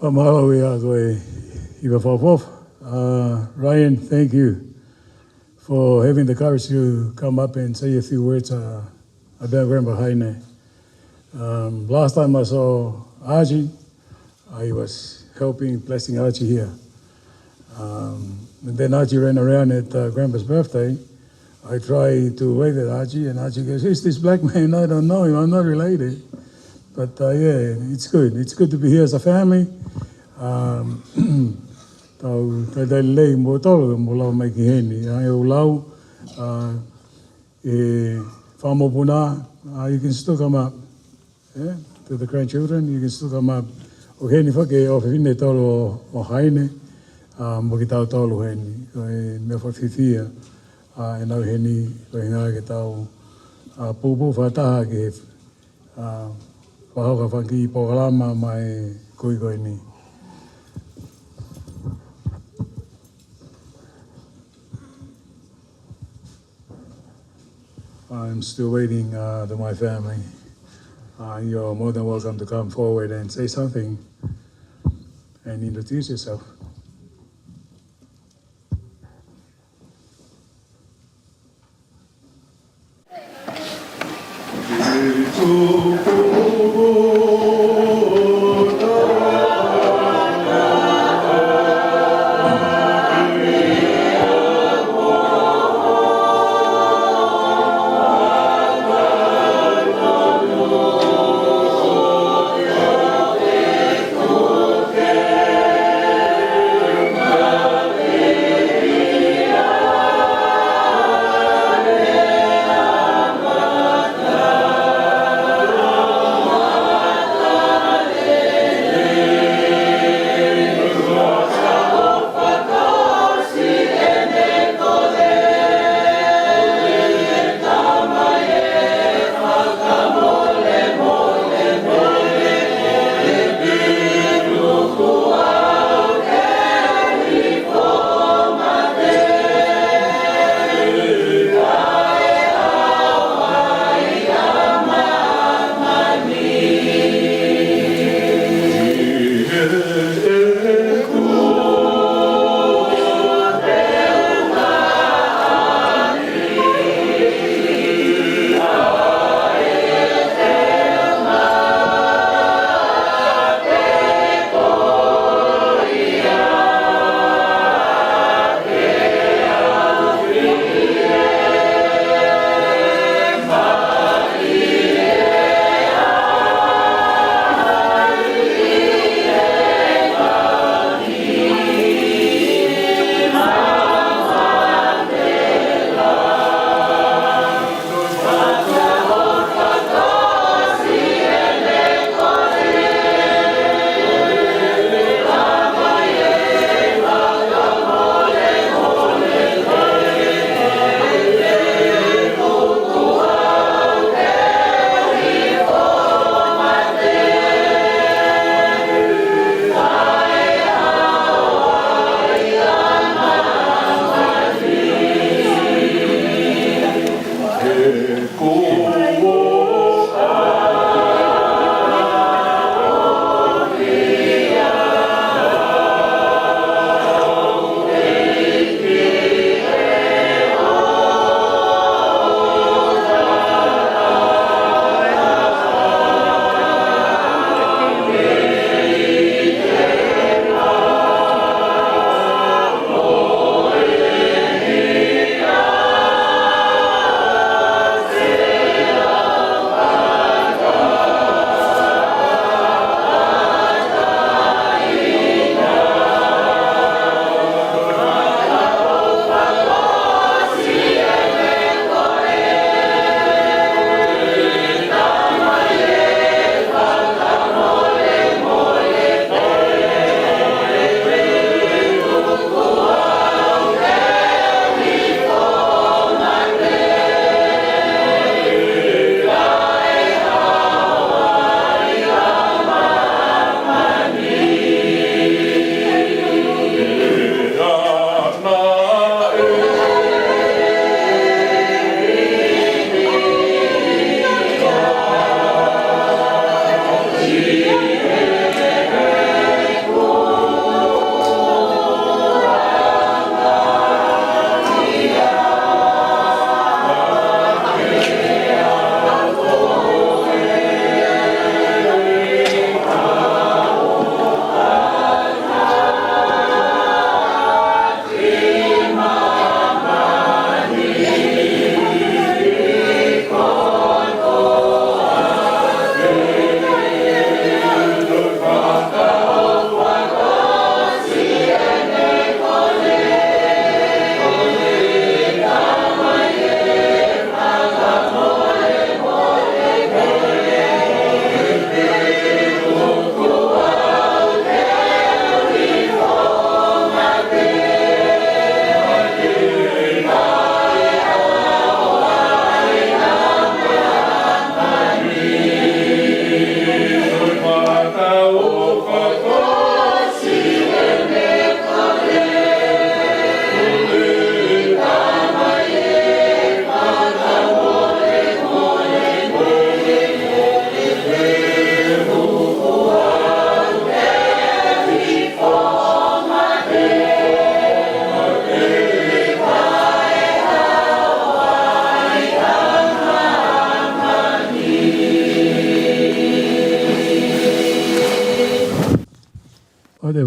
Fakamālō ʻaupito koe, ʻEiki Fakafofonga. Uh, Ryan, thank you for having the courage to come up and say a few words, uh, about Grandpa Haine. Um, last time I saw Archie, I was helping blessing Archie here. Um, and then Archie ran around at, uh, Grandpa's birthday. I tried to wave at Archie, and Archie goes, "Who's this black man? I don't know him. I'm not related." But, uh, yeah, it's good. It's good to be here as a family. Um, tau, tau, tau lei mo tau, mo lau mai ki heni. Ai o lau, uh, e fakamokopuna, uh, you can still come up. Yeah, to the grandchildren, you can still come up. ʻOku ʻi heni foki ʻofefine tolu ʻo, ʻo Haine, uh, mo kitautolu heni. Ko e meʻa fakafiefia, uh, ʻenau ʻi heni, ko e ʻuhinga ke tau, uh, pūpū fakataha ki he, uh, fakahoko fanga kiʻi polokalama maʻa e kui ko eni. I'm still waiting, uh, to my family. Uh, you're more than welcome to come forward and say something and introduce yourself.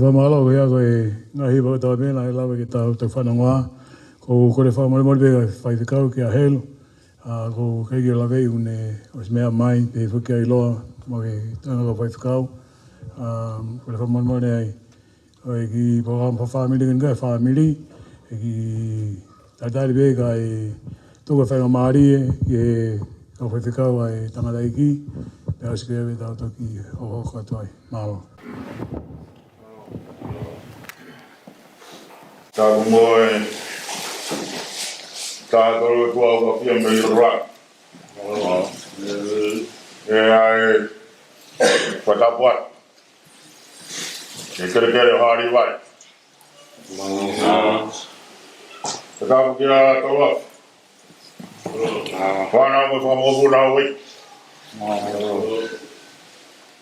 Fakamālō, ko ia ko e ngaahi hiva kotoa pē naʻe lava ke tau, tau fanongoa. Ko, kole fakamolemole pē ki he faifekau kia Helu. ʻA, ko e ʻikai ke u lave ʻi heʻene ʻosi meʻa mai, pehē foki ʻa e ʻiloa, mo e tangata faifekau. ʻA, kole fakamolemole ai. ʻOku ʻi ai e kiʻi polokalama fakafāmili, ko e kiʻi fāmili, ʻoku tatali pē kae tuku e faingamālie ki he kau faifekau ʻa e tangataʻeiki, pea ʻosi pē ʻa e tau toki hohoko atu ai. Mālō. Tapu mo e taha tolu ʻa e ʻOtua ʻoku ʻafio mei lalo. ʻE ʻai, fakatapu atu ki he kelekele ʻo Hālivai. Fakatapu kia Tauafa. Fānau mo e fanga mokopuna ʻo e ʻEiki.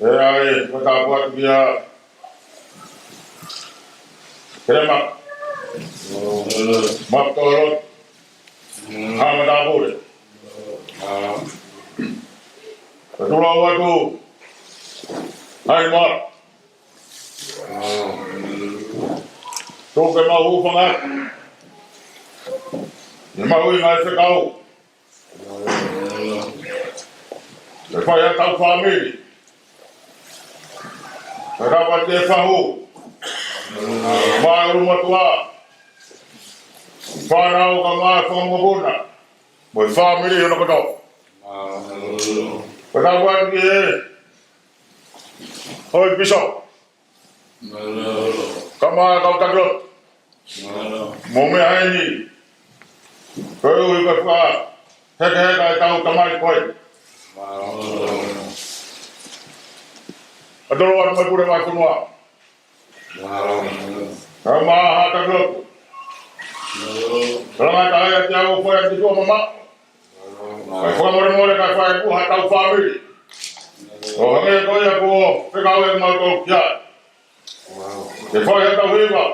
ʻE ʻai, fakatapu atu kia Telema. Mātolo. Haʻa matāpule. Ka tula atu. Hai mā. Tuku ke mau hūfanga atu ʻi he mahuʻinga ʻa e fekau. ʻE fai ʻa e tau fāmili. Pea ka pati e fahu. Māʻa ʻulumatua. Fānau kae ʻumaʻā e fanga mokopuna. Mo e fāmili hono kotoa. Pea ka pati e hoi piso. Kae ʻumaʻā e kau taki lotu. Mo e meʻa heni. Koeʻuhi ko e fakahekeheka ʻetau tamai ko ē. Ka tolo atu mo e pule mai fonua. Kae ʻumaʻā e haʻa taki lotu. Kalanga tae ʻa e ʻaho ko ē ʻa e tuʻa mamaʻo. Kae fakamolemole kae fai ʻa e ʻuha ʻetau fāmili. ʻO hangē ko ia kuo fekau ʻe mautolu ki ai. Ke fai ʻetau hiva.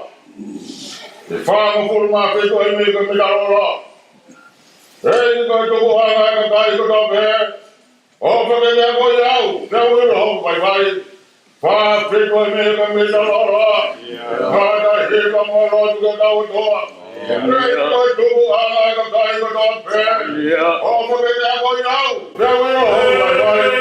Ke fai mo fulu mā feituʻu ʻi he meʻa ko e meʻa loloa. ʻEiki ko e tukuʻanga ʻa e kakai kotoa pē. ʻOfa ke ne akoʻi au, pea u ʻilo hoku vaivai. Fai feituʻu ʻi he meʻa ko e meʻa loloa. Ngata hiva mo lotu ke tau toa. ʻEiki ko e tukuʻanga ʻa e kakai kotoa pē. ʻOfa ke ne akoʻi au, pea u ʻilo hoku vaivai.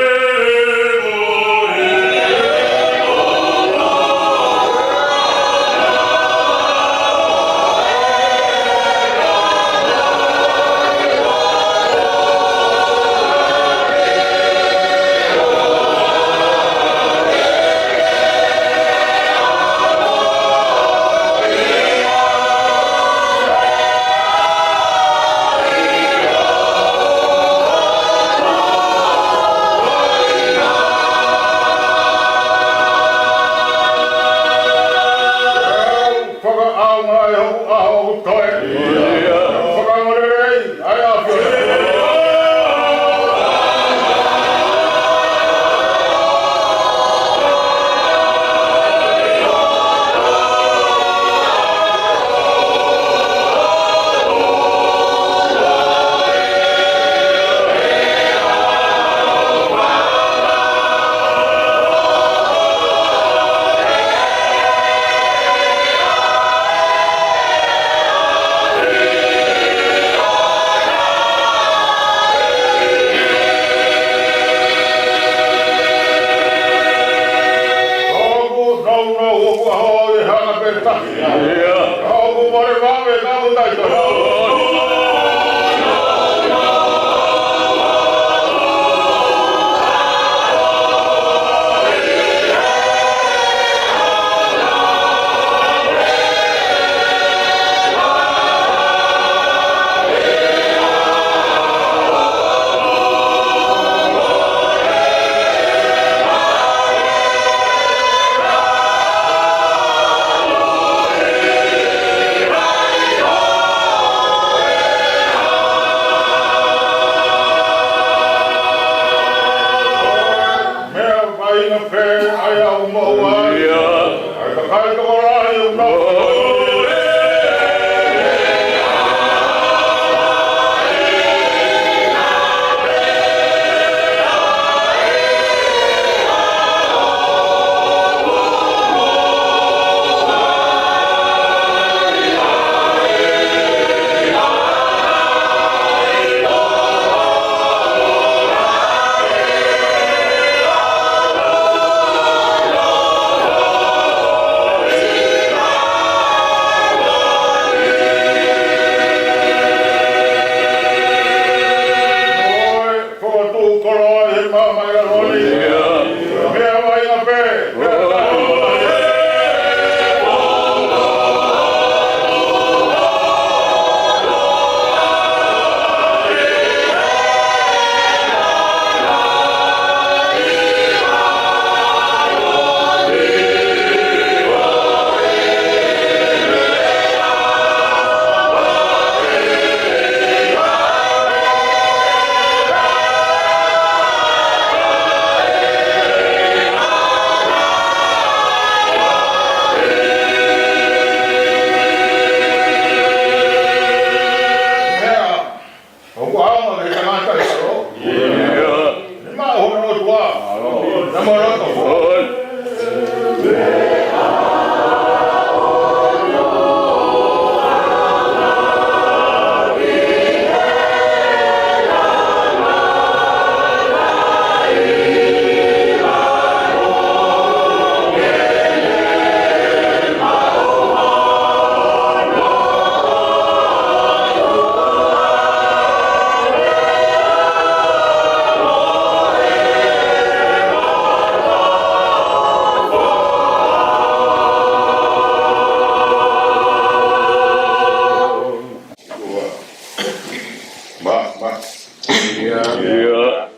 ʻIo.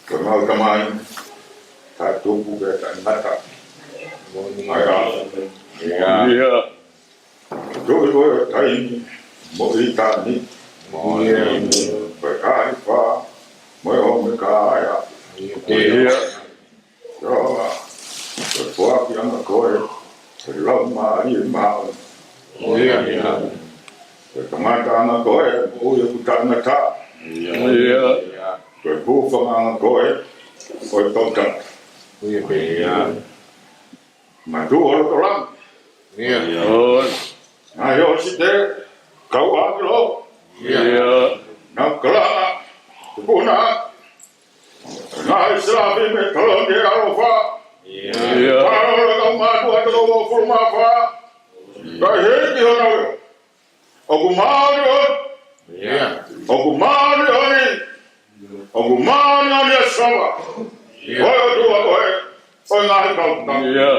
Ko ʻemau Tamai, taʻetupu pea taʻengata. Moʻoni. ʻIo. Tuʻi koe ʻo taimi, mo ʻitāniti. Moʻoni. Ko e Kalifa, mo e ʻOmeka ia. ʻIo. ʻIo, ko e foakiʻanga koe, ko e Laumālie Māʻoniʻoni. ʻIo. Ko e kamataʻanga koe, moʻui ʻoku taʻengata. ʻIo. Ko e hūfangaʻanga koe, ko e tokanga. ʻIo. Matuʻu ʻo loto langi. ʻIo. Ngaahi ʻōsite, kau ʻāngelo. ʻIo. Naʻa ku kalanga, tupuna. Ngaahi selafi mei he taloni ʻo e ʻaloʻofa. ʻIo. Taloni ʻo e kau mātuʻa ʻe toko uofulu mā fā. Kae hiki hono leʻo. ʻOku māʻoniʻoni. ʻIo. ʻOku māʻoniʻoni. ʻOku māʻoniʻoni ʻa Sihova. ʻIo. Ko e ʻOtua koe ʻo e ngaahi kautau. ʻIo.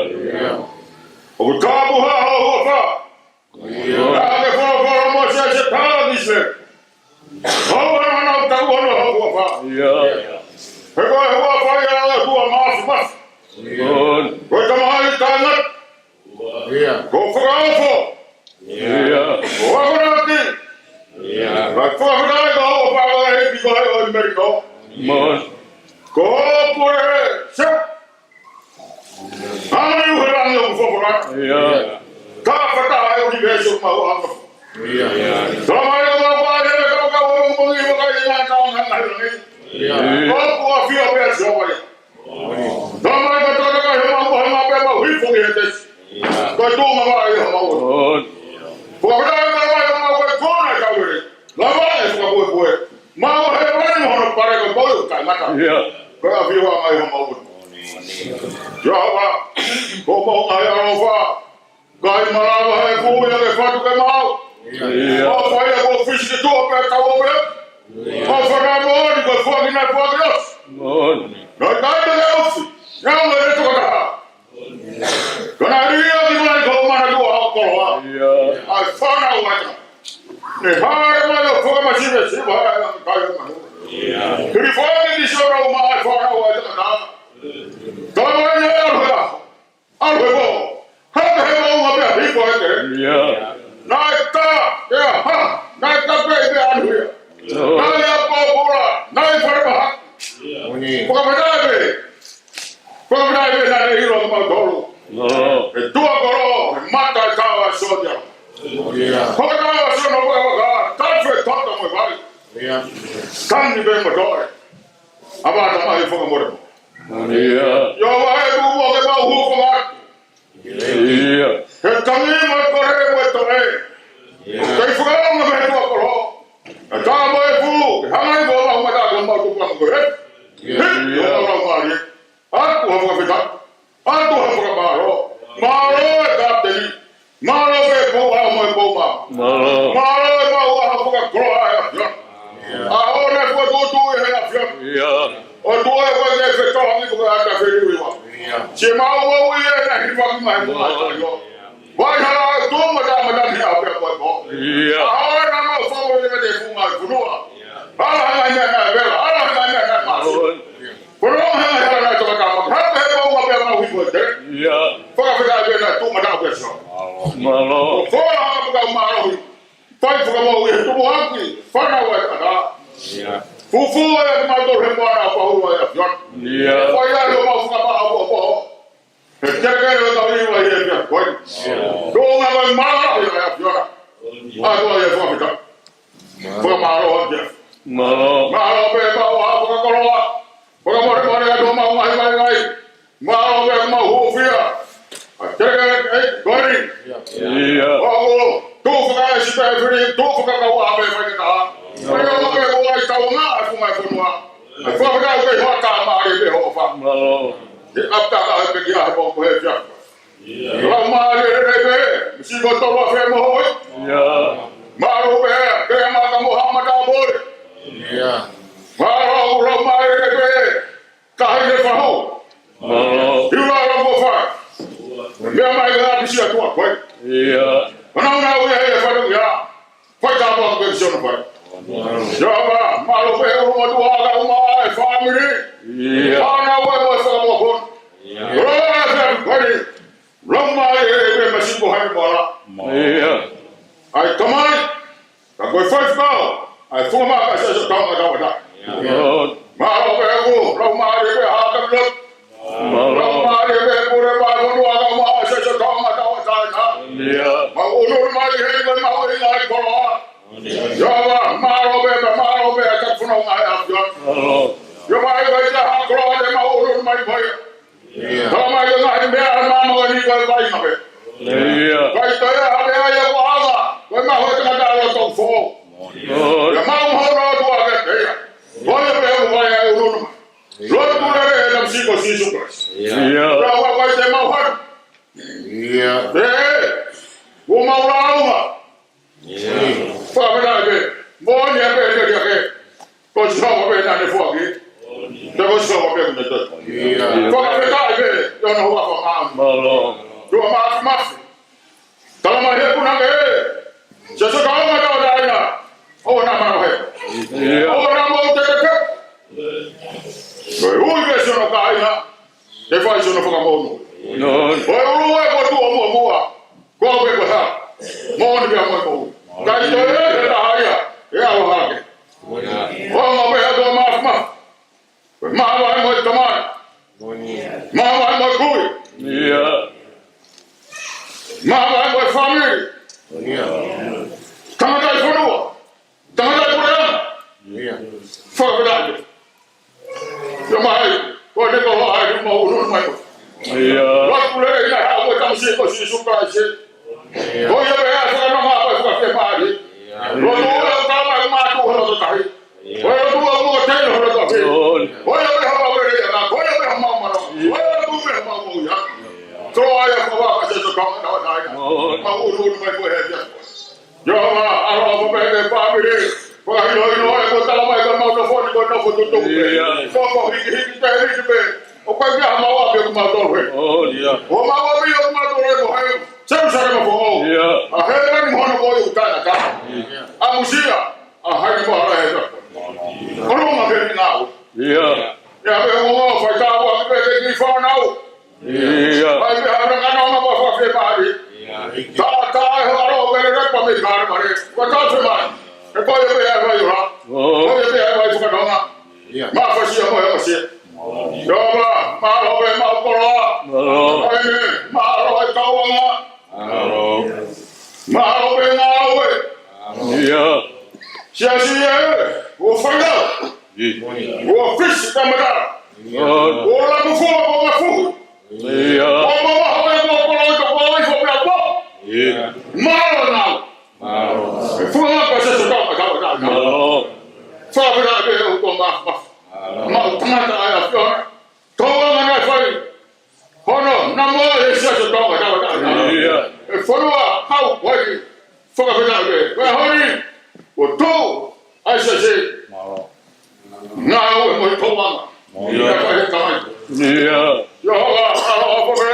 ʻOku tapu ʻa ho huafa. ʻIo. Naʻa ke folofola mo Mōsese, talaki ʻe Sihova ʻa e ʻOtua ʻoku tapu ʻi ho huafa. ʻIo. He ko e huafa ia ʻo e ʻOtua Māfimafi. ʻIo. Ko e Tamai taʻengata. ʻIo. Ko e fakaofo. ʻIo. Ko e akonaki. ʻIo. Kae fakafetaʻi ko ho huafa ʻi he ʻEiki ko e ʻOtua ʻo Melino. Moʻoni. Ko ho pule se. Hangē ko e langi ʻoku folofola. ʻIo. Ka fata ai ʻunivēsi ʻoku mau ʻaonga. ʻIo. Tamai, ko e mau pāʻia ʻi he kau kau ʻo e pongipongi, ʻi he vakai ʻi he ngaahi taʻu ʻi he ngaahi langi. ʻIo. ʻOku ʻafio pē ʻa Sihova ia. Tamai, ko e takatakai homau mohenga pea mau hifo ki he tesi. ʻIo. Ko e tuʻunga mai homau. ʻIo. Ko e fata ai, Tamai, ko e mau kai kona e kau lelei. Lava e fakapuepue. Mau he pale mo hono pale ko e pau ka mata. ʻIo. Ko e ʻafioʻanga ʻi homau. Sihova, ko homau ngaahi ʻaloʻofa. Kae malava he fuʻu ia ke fatu ke mau. ʻIo. ʻOfa ia ko fisiki tuʻa pea tau pea. ʻOfa naʻa moʻoni ko e foaki naʻe foaki ʻosi. Moʻoni. Naʻe taʻe te ke ofi. Naʻa mo e tokataha. Ka naʻe lia ki mai ko mana tua ʻo koloa. ʻIo. ʻA e fānau ʻa e tangata. Ne hāʻele mai ʻo fakamasive siva ʻa e kai ʻo manu. ʻIo. Hili fānau ni sio rau mai fānau ʻa e tangata. Tala mai ne ʻalu he ʻaho. ʻAlu he pō. Hake he moʻunga pea hifo hake. ʻIo. Naʻe tā, ʻia, ha, naʻe tā pē ʻi he ʻalu ia. ʻIo. Naʻe ʻi ʻapōpōla, naʻe ʻi fale mahaki. Moʻoni. Fakafetaʻi pē. Fakafetaʻi pē naʻe ʻilo kimautolu. ʻIo. ʻE tuʻa kolo, ʻe mata ʻe taʻo ʻa Sonia. ʻIo. Hoko taʻo ʻa Sonia mo e vaka, tafe toto mo e vai. ʻIo. Tangi pē mo toe. ʻAvata mai fakamore. ʻIo. ʻIo, ʻa e tuʻu mo ke mau hū fanga. ʻIo. He tangi mo e kole mo e toe. ʻIo. Kei fakaongo mei he tuʻa kolo. ʻE tā mo e fuʻu, ke hanga ʻi ko mau mata ko mau tuʻa mo e. ʻIo. ʻIo, mau mau mālie. ʻOatu ha fakafetaʻi. ʻOatu ha fakamālō. Mālō e kapiteni. Mālō e pou ʻaho mo e pou mā. Mālō. Mālō e mau ʻaho fakakoloa ʻa e ʻAfiona. ʻIo. ʻAho naʻe fakatuʻutuʻu ʻe he ʻAfiona. ʻIo. ʻOtua ʻe fai ke fetō hangi ko e ata feliu iwa. ʻIo. Siʻemau ʻi he ʻaho ni ʻi he funga mai ko e ʻAfiona. Vai hala ʻo e tuʻu matamata ni ʻa pea ko e pō. ʻIo. ʻAho naʻa mau fou ʻi he funga ʻi he fonua. ʻIo. Hala hangai meʻa naʻe vela, hala hangai meʻa naʻe masi. ʻIo. Ko e ʻuhinga he hala naʻe tokatama. Hake he mau ʻa pea mau hifo ʻi he. ʻIo. Fakafetaʻi pē naʻe tuʻu matamata pē so. Mālō. Ko e hala hake pea mālō. Fai fakamaau ʻi he tupu hake, fānau ʻa e tangata. ʻIo. Fufū ʻa e mato he moana ʻa Paula ʻa e ʻAfiona. ʻIo. Fai ai ʻo mau fakamaau ʻo poho. He kelekele ʻo tau iwa ʻi he pia koi. ʻIo. Tuʻunga mai mālō ʻa e ʻAfiona. ʻIo. ʻA e fakafetaʻi. Mālō. Fakamālō atu. Mālō. Mālō pē mau ʻaho fakakoloa. Fakamolemole atu homau ngaahi vaivai. Mālō pē mau hūfia. ʻA e kelekele ʻe koni. ʻIo. ʻOku tuʻu fakaesi pē fili, tuʻu fakakaua pē faingataʻa. Mālō. Mālō pē ko ai tau ngā e funga e fonua. ʻA e fakafetaʻi ke hoa tā mālie pē hoʻo fa. Mālō. Ke ʻapitaka he pekia he pō ko e fia. Laumālie lelei pē, misi ko tolu afe mo hoi. ʻIo. Mālō pē, ke maka mo ha mata mole. ʻIo. Mālō, laumālie lelei pē, tahi le fahu. Mālō. Hiu la la mo fa. Meʻa mai ka pisi atu a koe. ʻIo. Mana una ui ai e faru ia. Fai ka mo ke sio na fai. Sihova, mālō pē ʻulumotuʻa kae ʻumaʻā e fāmili. ʻIo. Fānau ē mo e fakamoʻoni. ʻIo. Koloa e fēfē ko eni. Lau mai ē pē masipo hai mola. ʻIo. ʻAi Tamai. Ka ko e faifekau ʻa e funga maka Siasi ʻo Tonga Tauʻatāina. ʻIo. Mālō pē ʻoku lau mai ē pē Hākamiloto. Mālō. Lau mai ē pē pule mai fonua kae ʻumaʻā Siasi ʻo Tonga Tauʻatāina. ʻIo. Mau ʻunu mai ē pē mau ʻi he ngaahi koloa. Sihova, mālō pē, mālō pē, ʻa e fononga ʻa e ʻAfiona. Mālō. Sihova, ʻi he ngaahi koloa te mau ʻunu mai mo ia. ʻIo. Tala mai ko e ngaahi meʻa ʻa e māmani ko e vai mape. ʻIo. Vai toe ʻa e meʻa ia ko ava, ko e mahu e tangata ʻa e loto fō. ʻIo. ʻIo, mau mahu lotu ʻa ke pea. Ko ia pē ʻoku vai ʻa e ʻunu mai. Lotu lele ʻi he ʻEiki ko Sīsū Kalaisi. ʻIo. Ka ua vai te mau hanu. ʻIo. Pē, ʻoku mau lāunga. Fakafetaʻi pē. Moʻoni ʻa e pehē ʻa e kē. Ko Sihova pē naʻa ne foaki. Pea ko Sihova pē naʻa ne toʻo. Fakafetaʻi pē. ʻI hono huafa māʻoniʻoni. Mālō. Tuʻa Māfimafi. Tala mai he punake. Siasi ʻo Tonga Tauʻatāina. ʻOua naʻa maʻu he. ʻIo. ʻOua naʻa maʻu te te te. Ko e ui pē siʻono kāinga. Ke fai siʻono fakamoʻoni. ʻIo. Ko e ʻulu ē ko e tuʻo muʻomuʻa. Ko au pē ko ha. Moʻoni pē ʻa e moʻui. Ka ʻi he toe ʻe taha ia. ʻE ʻalu hake. ʻIo. Ko au pē ʻa Tuʻa Māfimafi. Ko e māvae mo e tamai. Māvae mo e kui. ʻIo. Māvae mo e fāmili. ʻIo. Tangataʻi fonua. Tangataʻi puleʻanga. ʻIo. Fakafetaʻi. ʻIo mai, ko ʻene koloa ʻa e mau ʻunu mai. ʻIo. Lotu lele ʻi he huafa ʻo e ʻEiki ko Sīsū Kalaisi. ʻIo. Ko ia pē ʻa e fakanonga ʻa e fakafiemālie. ʻIo. Lotu lele ʻo tala mai ʻoku mātuʻa hono tahi. ʻIo. Ko ia lotu ʻoku mo te hono tahi. ʻIo. Ko ia pē homau lelei ʻana, ko ia pē homau mana. ʻIo. Ko ia lotu pē homau moʻui. Ko ia ko e fakafiemālie ʻa Sīsū Tonga Tauʻatāina. ʻIo. Mau ʻunu mai ko e hē. Sihova, ʻaloʻofa pē ki he fāmili. Fakahinohino ē ko e tala mai ko e mau nofo ni ko e nofo tutuku pē. ʻIo. Fofo hikihiki te hiki pē. ʻOku ʻikai ke ʻi ai hamau ʻapi ʻoku mau tolo hē. ʻIo. ʻOku mau ʻapi ʻoku mau tolo hē ko hai. Selusalema foʻou. ʻIo. ʻA hēvani mo hono ko e ʻuta ʻa e tangata. ʻIo. ʻAmusia. ʻA hai mo hala hē. ʻOlunga ke ni nau. ʻIo. ʻIo pē ʻoku mau fai tāua ki pē ki fānau. ʻIo. ʻAi pē ha fakanonga mo e fakafiemālie. ʻIo. Tātā e ʻAlo pē le pa me kāre mare. Ko e tātā mai. ʻE ko ia pē ʻa e vai ʻola. ʻO. Ko ia pē ʻa e vai fakanonga. ʻIo. Mafasia mo e mafasia. Sihova, mālō pē mau koloa. Mālō. ʻAi pē, mālō e tauʻanga. Mālō. Mālō pē ngāue. ʻIo. Siasi ē, ʻo fai nau. ʻIo. ʻO fisi kamata. ʻIo. ʻO laku fua ʻo mafu. ʻIo. ʻO mamaha pē ʻo kolo ʻi toko ai fo pea po. ʻIo. Mālō nau. Mālō. ʻE fua ngā pasi so tau ka tau ka tau. Mālō. Fakafetaʻi pē ʻoku tau mafu mafu. Mālō. Mau tangata ʻa e ʻAfiona. Tau anga na fai. Hono, na mo e Siasi ʻo Tonga Tauʻatāina. ʻIo. ʻE fonua, kau, wai, fakafetaʻi pē. Ko e ʻaho ni, ʻo tō, ʻa e Siasi. Mālō. Ngāue mo e tauʻanga. Mālō. ʻIo, ka he tamai. ʻIo. ʻIo, ʻa, ʻa, ʻa, ko e, ʻi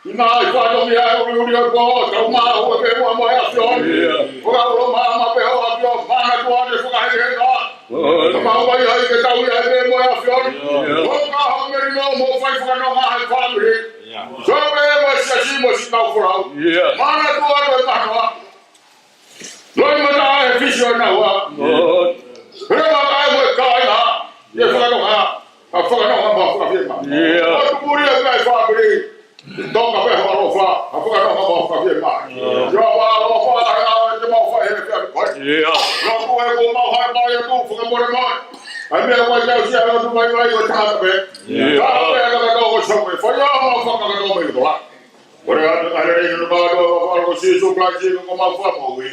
he ngaahi fatongia ʻe uliuli ʻo e pō, tau maʻu ʻa e pē muʻa mo e ʻAfiona. ʻIo. Ko e ʻalu maʻamaʻa pē ʻo e ʻAfiona, manatua ʻene fakahelehele. ʻIo. Ka mau ʻai ke tau ʻi ai pē mo e ʻAfiona. ʻIo. ʻO ka hau meri no mo fai fakanonga ʻa e fāmili. ʻIo. Sio pē mo e Siasi mo siʻi kau folau. ʻIo. Manatua ʻa e mahanga. Loi mata ʻa e fisi ʻo naua. ʻIo. Pea mo e kāinga. ʻIo fakanonga. Ka fakanonga mo fakafiemālie. ʻIo. ʻO tuku ʻa e fāmili. Tonga pē ho ʻaloʻofa, ha fakanonga mo fakafiemālie. ʻIo. ʻIo, ʻa e ʻaloʻofa, ʻa e ʻaloʻofa, ʻa e ʻaloʻofa, ʻa e ʻaloʻofa. ʻIo. ʻIo, ko e ko mau hai mai atu, fakamolemole. ʻA e meʻa ko e tau sia atu mai mai ko e tangata pē. ʻIo. Tangata pē, tangata ko e sau pē. Fai ʻa mau fakakakato mai ko la. Ko e atu, ʻa e lelei ʻo e ʻOtua, ʻa e ʻAlo ko Sīsū Kalaisi, ko mau fakamoʻui.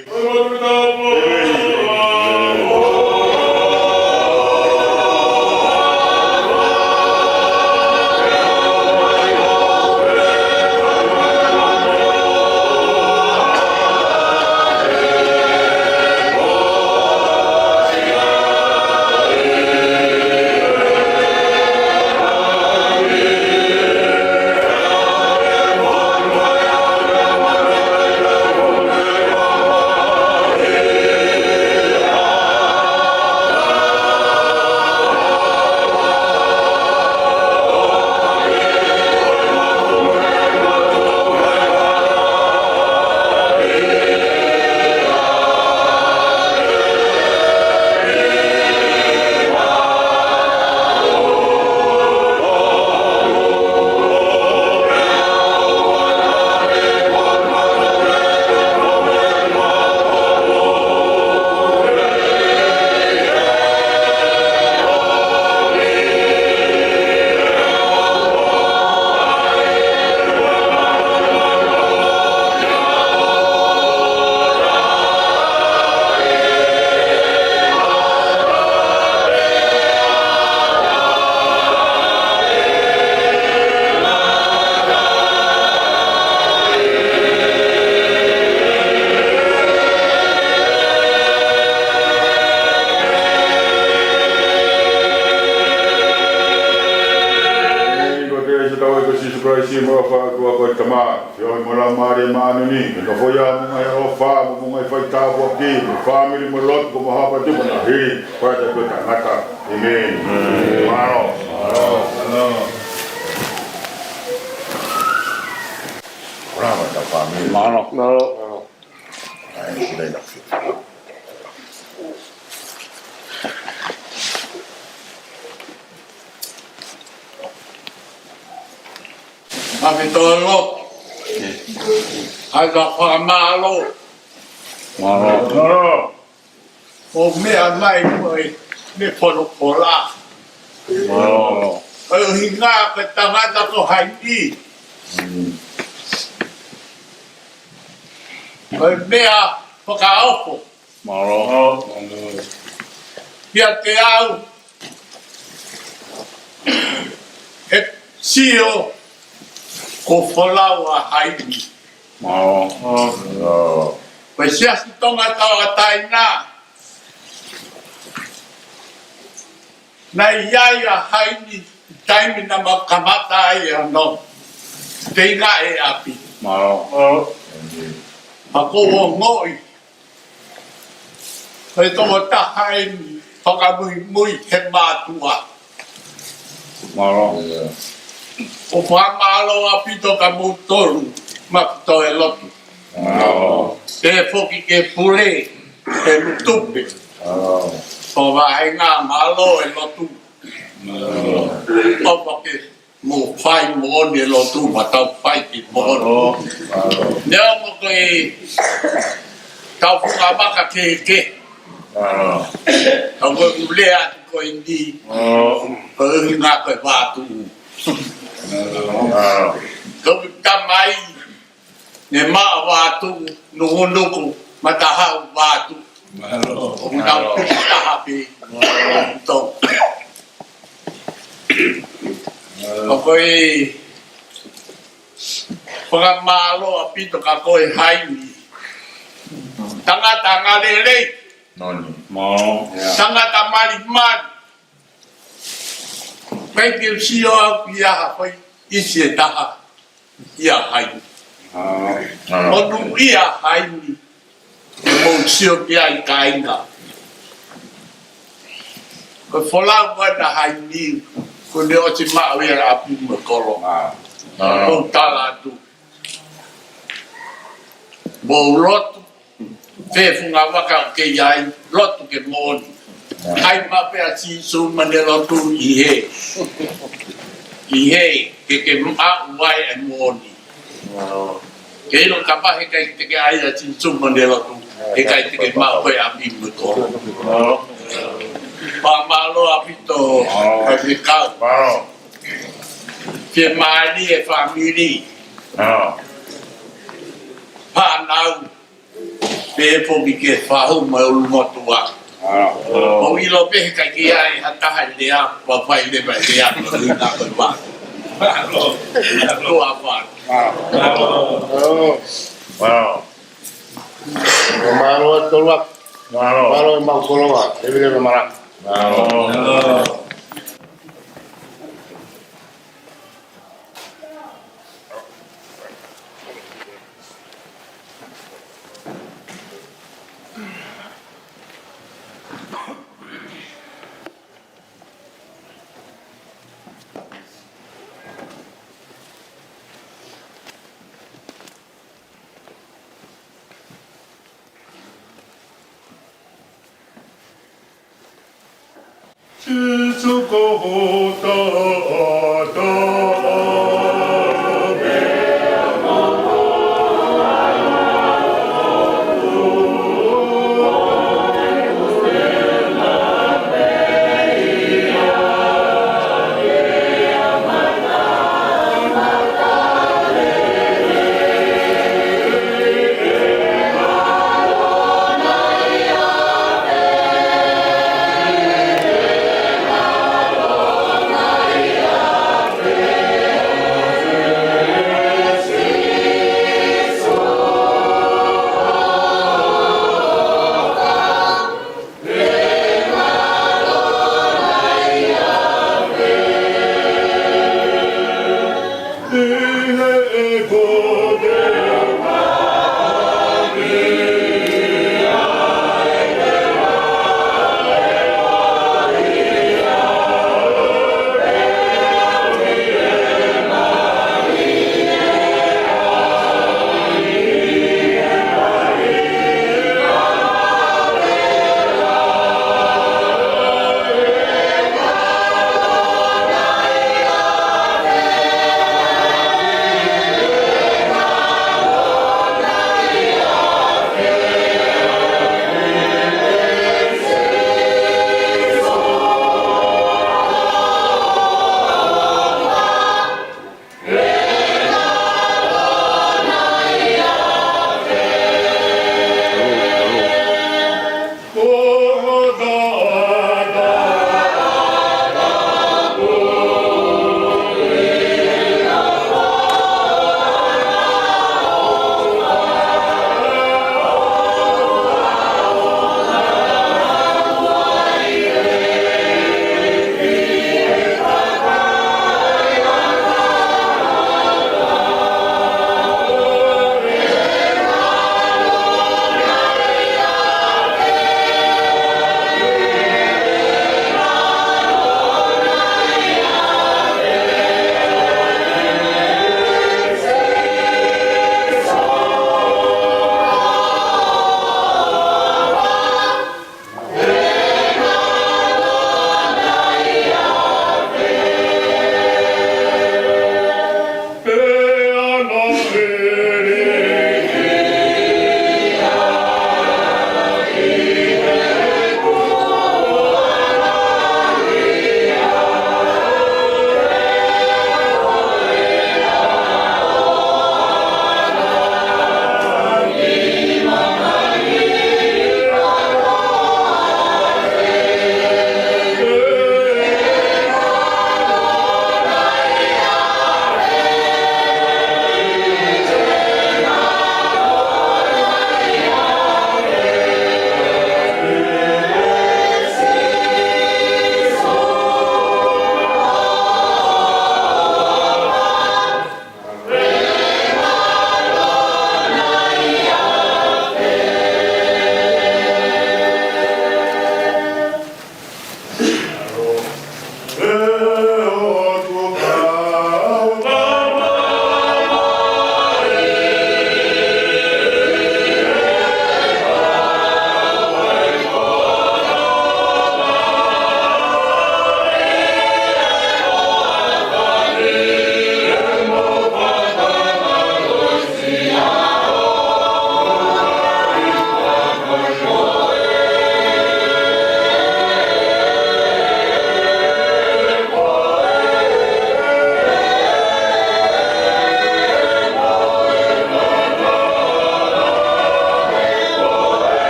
Kalaisi mo e ʻofa ʻa e ʻOtua ko e Tamai, feohi mo e Laumālie Māʻoniʻoni, ke nofo ʻi ai mo e ngaahi ʻofa, mo e ngaahi faitāpuaki, mo e fāmili mo e lotu, ko e mahapa tupu na hili, ko e tapu tangata. ʻĒmeni. Mālō. Mālō. Mālō. Mālō. Mami tolo. Ai ka fakamālō. Mālō. Mālō. ʻO meʻa mai ko e meʻa folofola. Mālō. Ko e ʻuhinga ko e tangata ko Haini. Ko e meʻa fakaofo. Mālō. Kiate au, he sio ko e folau ʻa Haini. Mālō. Ko e Siasi Tonga Tauʻatāina. Naʻe ʻi ai ʻa Haini, taimi naʻa ma kamata ai ʻa hono feinga ʻi ʻapi. Mālō. Mālō. Pea ʻoku ou ongoʻi ko e tokotaha eni fakamuimui he mātuʻa. Mālō. ʻOku fakamālō ʻaupito kia moutolu, ma toe lotu. Mālō. Pehē foki ki he pule, ki he Lutupe. Mālō. ʻO vāhenga mālō e lotu. Mālō. ʻO pake mo fai moʻoni e lotu, ma tau fai ki moʻoni. Mālō. Mālō. Neongo ko e tau funga maka kehekehe. Mālō. Ka ko e ʻuhinga atu ko eni. Mālō. Ko e ʻuhinga ko e vātuʻu. Mālō. Ko e tamai, ne maʻa vātuʻu, nukunuku, matahaʻu vātuʻu. Mālō. ʻOku nau tuʻu taha pē. Mālō. Tō. Mālō. Ko e fakamālō ʻaupito kia koe Haini. Tangata angalelei. Mālō. Mālō. Tangata malimali. Pea ke u sio au ki ha foʻi ʻisi ʻe taha ʻia Haini. Mālō. ʻOku ʻia Haini, ʻe mou sio ki ai kāinga. Ko e folau ʻa Haini, ko ʻene ʻosi maʻu ia ʻapi mo e kolo. Mālō. Mālō. Ko e tala atu. Mou lotu, pehē fungavaka ʻoku ke ʻi ai, lotu ke moʻoni. ʻAi maʻu pē ʻa Sīsū mo ʻene lotu ʻi hē. ʻI hē, ke ke maʻu ai e moʻoni. Ke ʻilo kapau heʻikai te ke ʻai ʻa Sīsū mo ʻene lotu, heʻikai te ke maʻu koe ʻapi mo e kolo. Fakamālō ʻaupito, kae fekau. Fiemālie e fāmili. Fānau. Pehē foki ki he fahu mo e ʻulumotuʻa. ʻOku ʻilo pē heʻikai ke ʻi ai ha taha ʻe lea, ʻoku fai leva e lea, ko e ʻuhinga ko e vā. Tuʻa fā. Mālō. Mālō e tolu. Mālō. Mālō e mau kolonga. Leveleva malanga. Mālō.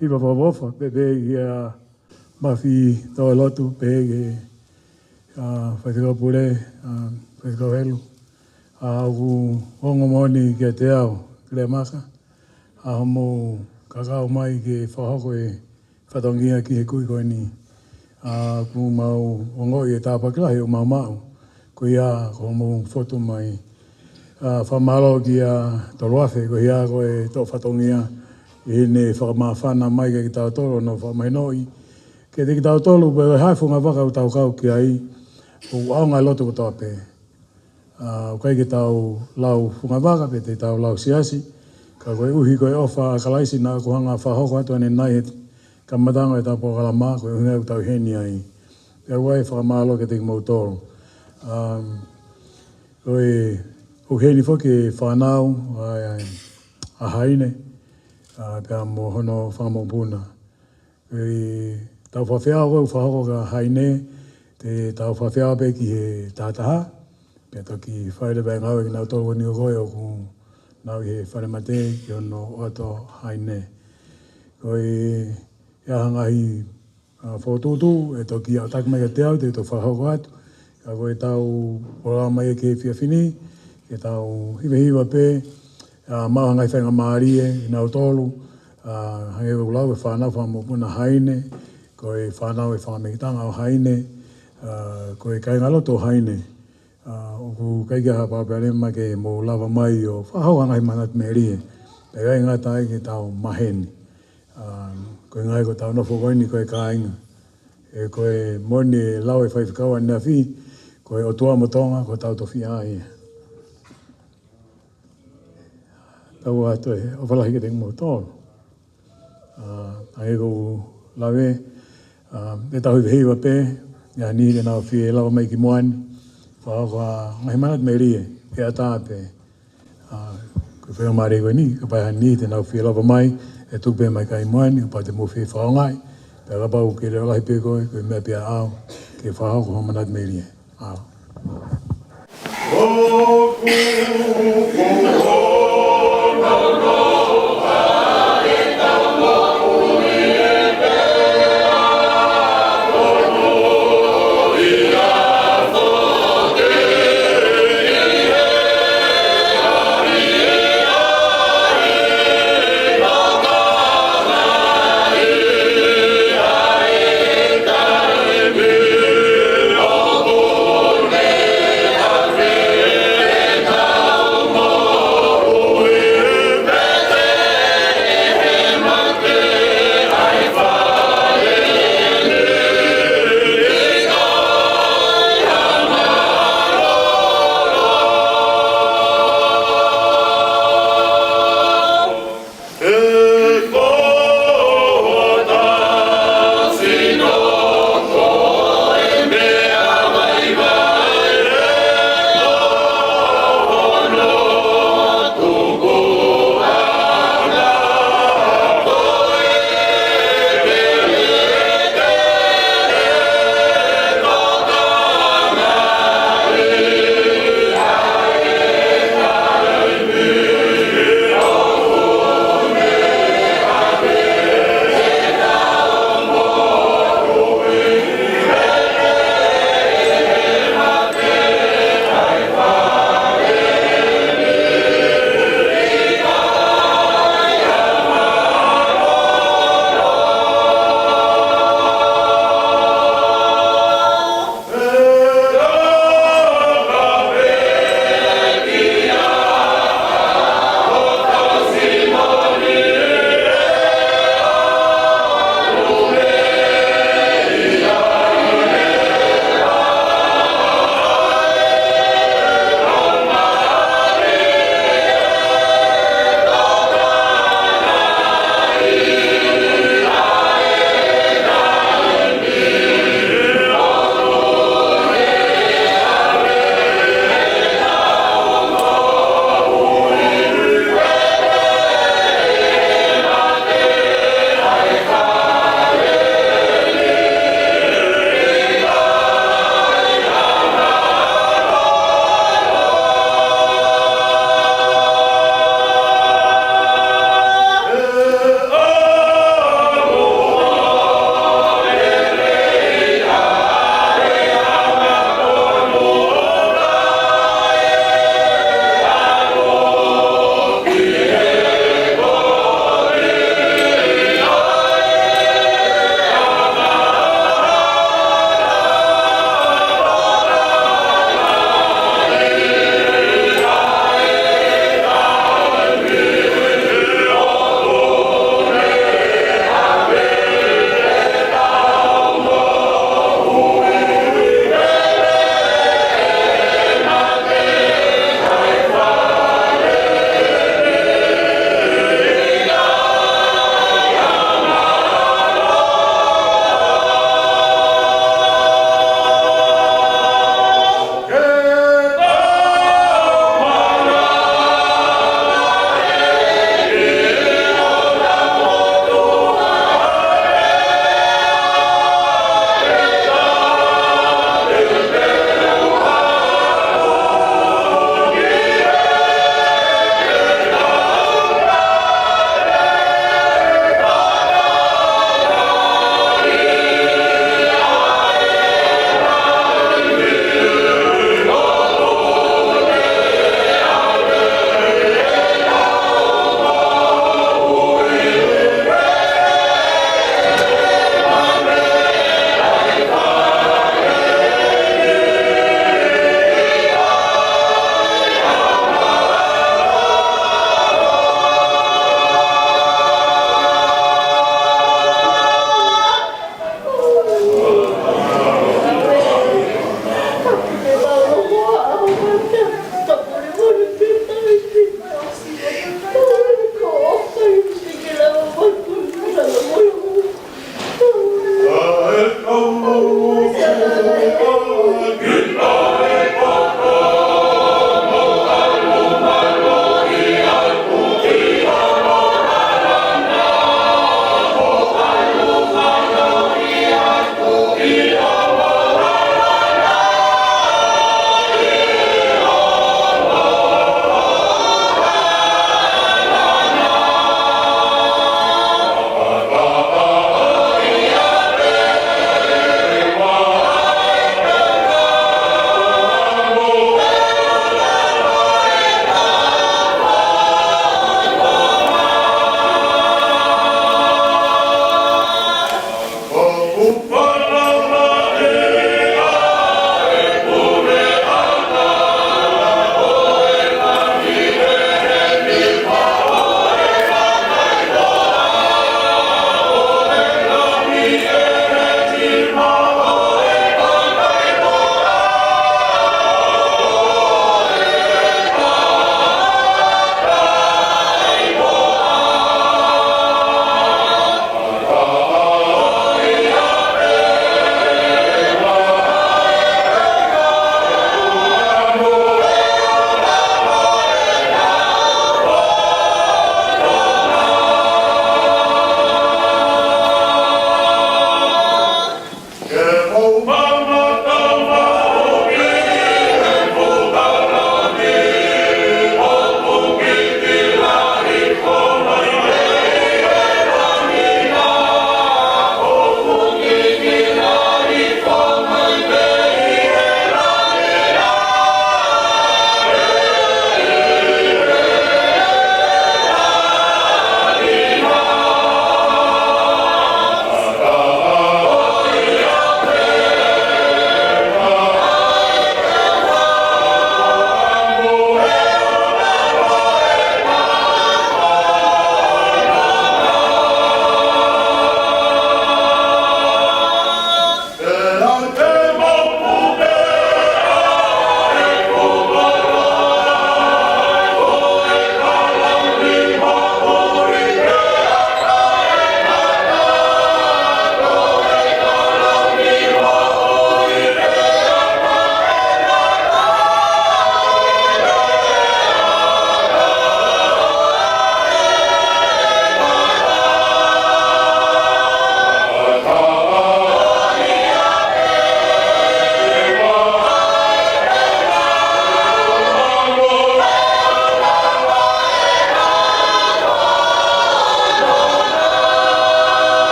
Hiva fakaʻofoʻofa pē pē kia Mafi Toʻolotu pē ki he, ʻa, Faifekau Pule, ʻa, Faifekau Helu. ʻA, ʻoku ongo moʻoni kiate au, Keleamaka, ʻa hoʻomou kakau mai ke fakahoko e fatongia ki he kui ko eni. ʻA, ʻoku mau ongoʻi e tāpuaki lahi ʻoku mau maʻu. Ko ia ko hoʻomou fotu mai. ʻA, fakamālō kia Toluafe, ko ia ko e toʻo fatongia ʻi heʻene fakamāfana mai kiate kitautolu ʻo ne fakamahinoʻi kiate kitautolu pe ko e hā e fungavaka ʻoku tau kau ki ai, ʻoku ʻaonga e lotu kotoa pē. ʻA, ʻoku ʻikai ke tau lau fungavaka pe te tau lau siasi, ka koeʻuhi ko e ʻofa ʻa Kalaisi naʻa ku hanga fakahoko atu ʻanenai he kamataʻanga ʻo ʻetau polokalama, ko e ʻuhinga ia ʻoku tau ʻi heni ai. Pea ʻoku ʻi ai e fakamālō kiate kimoutolu. Um, ko e, ʻoku ʻi heni foki e fānau ʻa, ʻa Haine, ʻa, pea mo hono fanga mokopuna. ʻI heʻetau fakafeʻao ko ē ʻoku fakahoko kia Haine, te tau fakafeʻao pē ki he tahataha, pea toki fai leva e ngāue kinautolu ko eni ko ē ʻoku nau ʻi he fale mate ki hono ʻoatu ʻa Haine. Ko e, ʻi ai ha ngaahi, ʻa, fokotuʻutuʻu ʻe toki aʻutaki mai kiate au, te u toki fakahoko atu. Ka ko ʻetau polokalama ia ki he efiafi ni, ke tau hivahiva pē, ʻa, maʻu ha ngaahi faingamālie kinautolu, ʻa, hangē ko ʻeku lau e fānau fanga mokopuna ʻa Haine, ko e fānau e fanga meketanga ʻo Haine, ʻa, ko e kāingalotu ʻo Haine. ʻA, ʻoku ʻikai ke ʻi ai ha palopalema ke mou lava mai ʻo fakahoko ha ngaahi manatu melie. Pea ʻikai ngata ai ke tau maheni. ʻA, ko e ngaahi ko ʻetau nofo ko eni ko e kāinga. ʻE ko e moʻoni e lau e faifekau ʻaneafi, ko e ʻOtua mo Tonga, ko hotau tofiʻa ia. Tau atu e ʻofa lahi kiate kimoutolu. ʻA, hangē ko ʻeku lave, ʻa, te tau hivahiva pē, ʻi ai ha niʻihi te nau fie lava mai ki muʻa ni, fakahoko ha ngaahi manatu melie, ke ʻatā pē. ʻA, ko e faingamālie ko eni, kapau ʻe ʻi ai ha niʻihi te nau fie lava mai, ʻe tuku pē mai ki muʻa ni, kapau te mou fie fakaʻaongaʻi, pea kapau ʻoku ke leʻo lahi pē koe, ko e meʻa pē ʻaʻau, ke fakahoko hoʻo manatu melie. ʻA.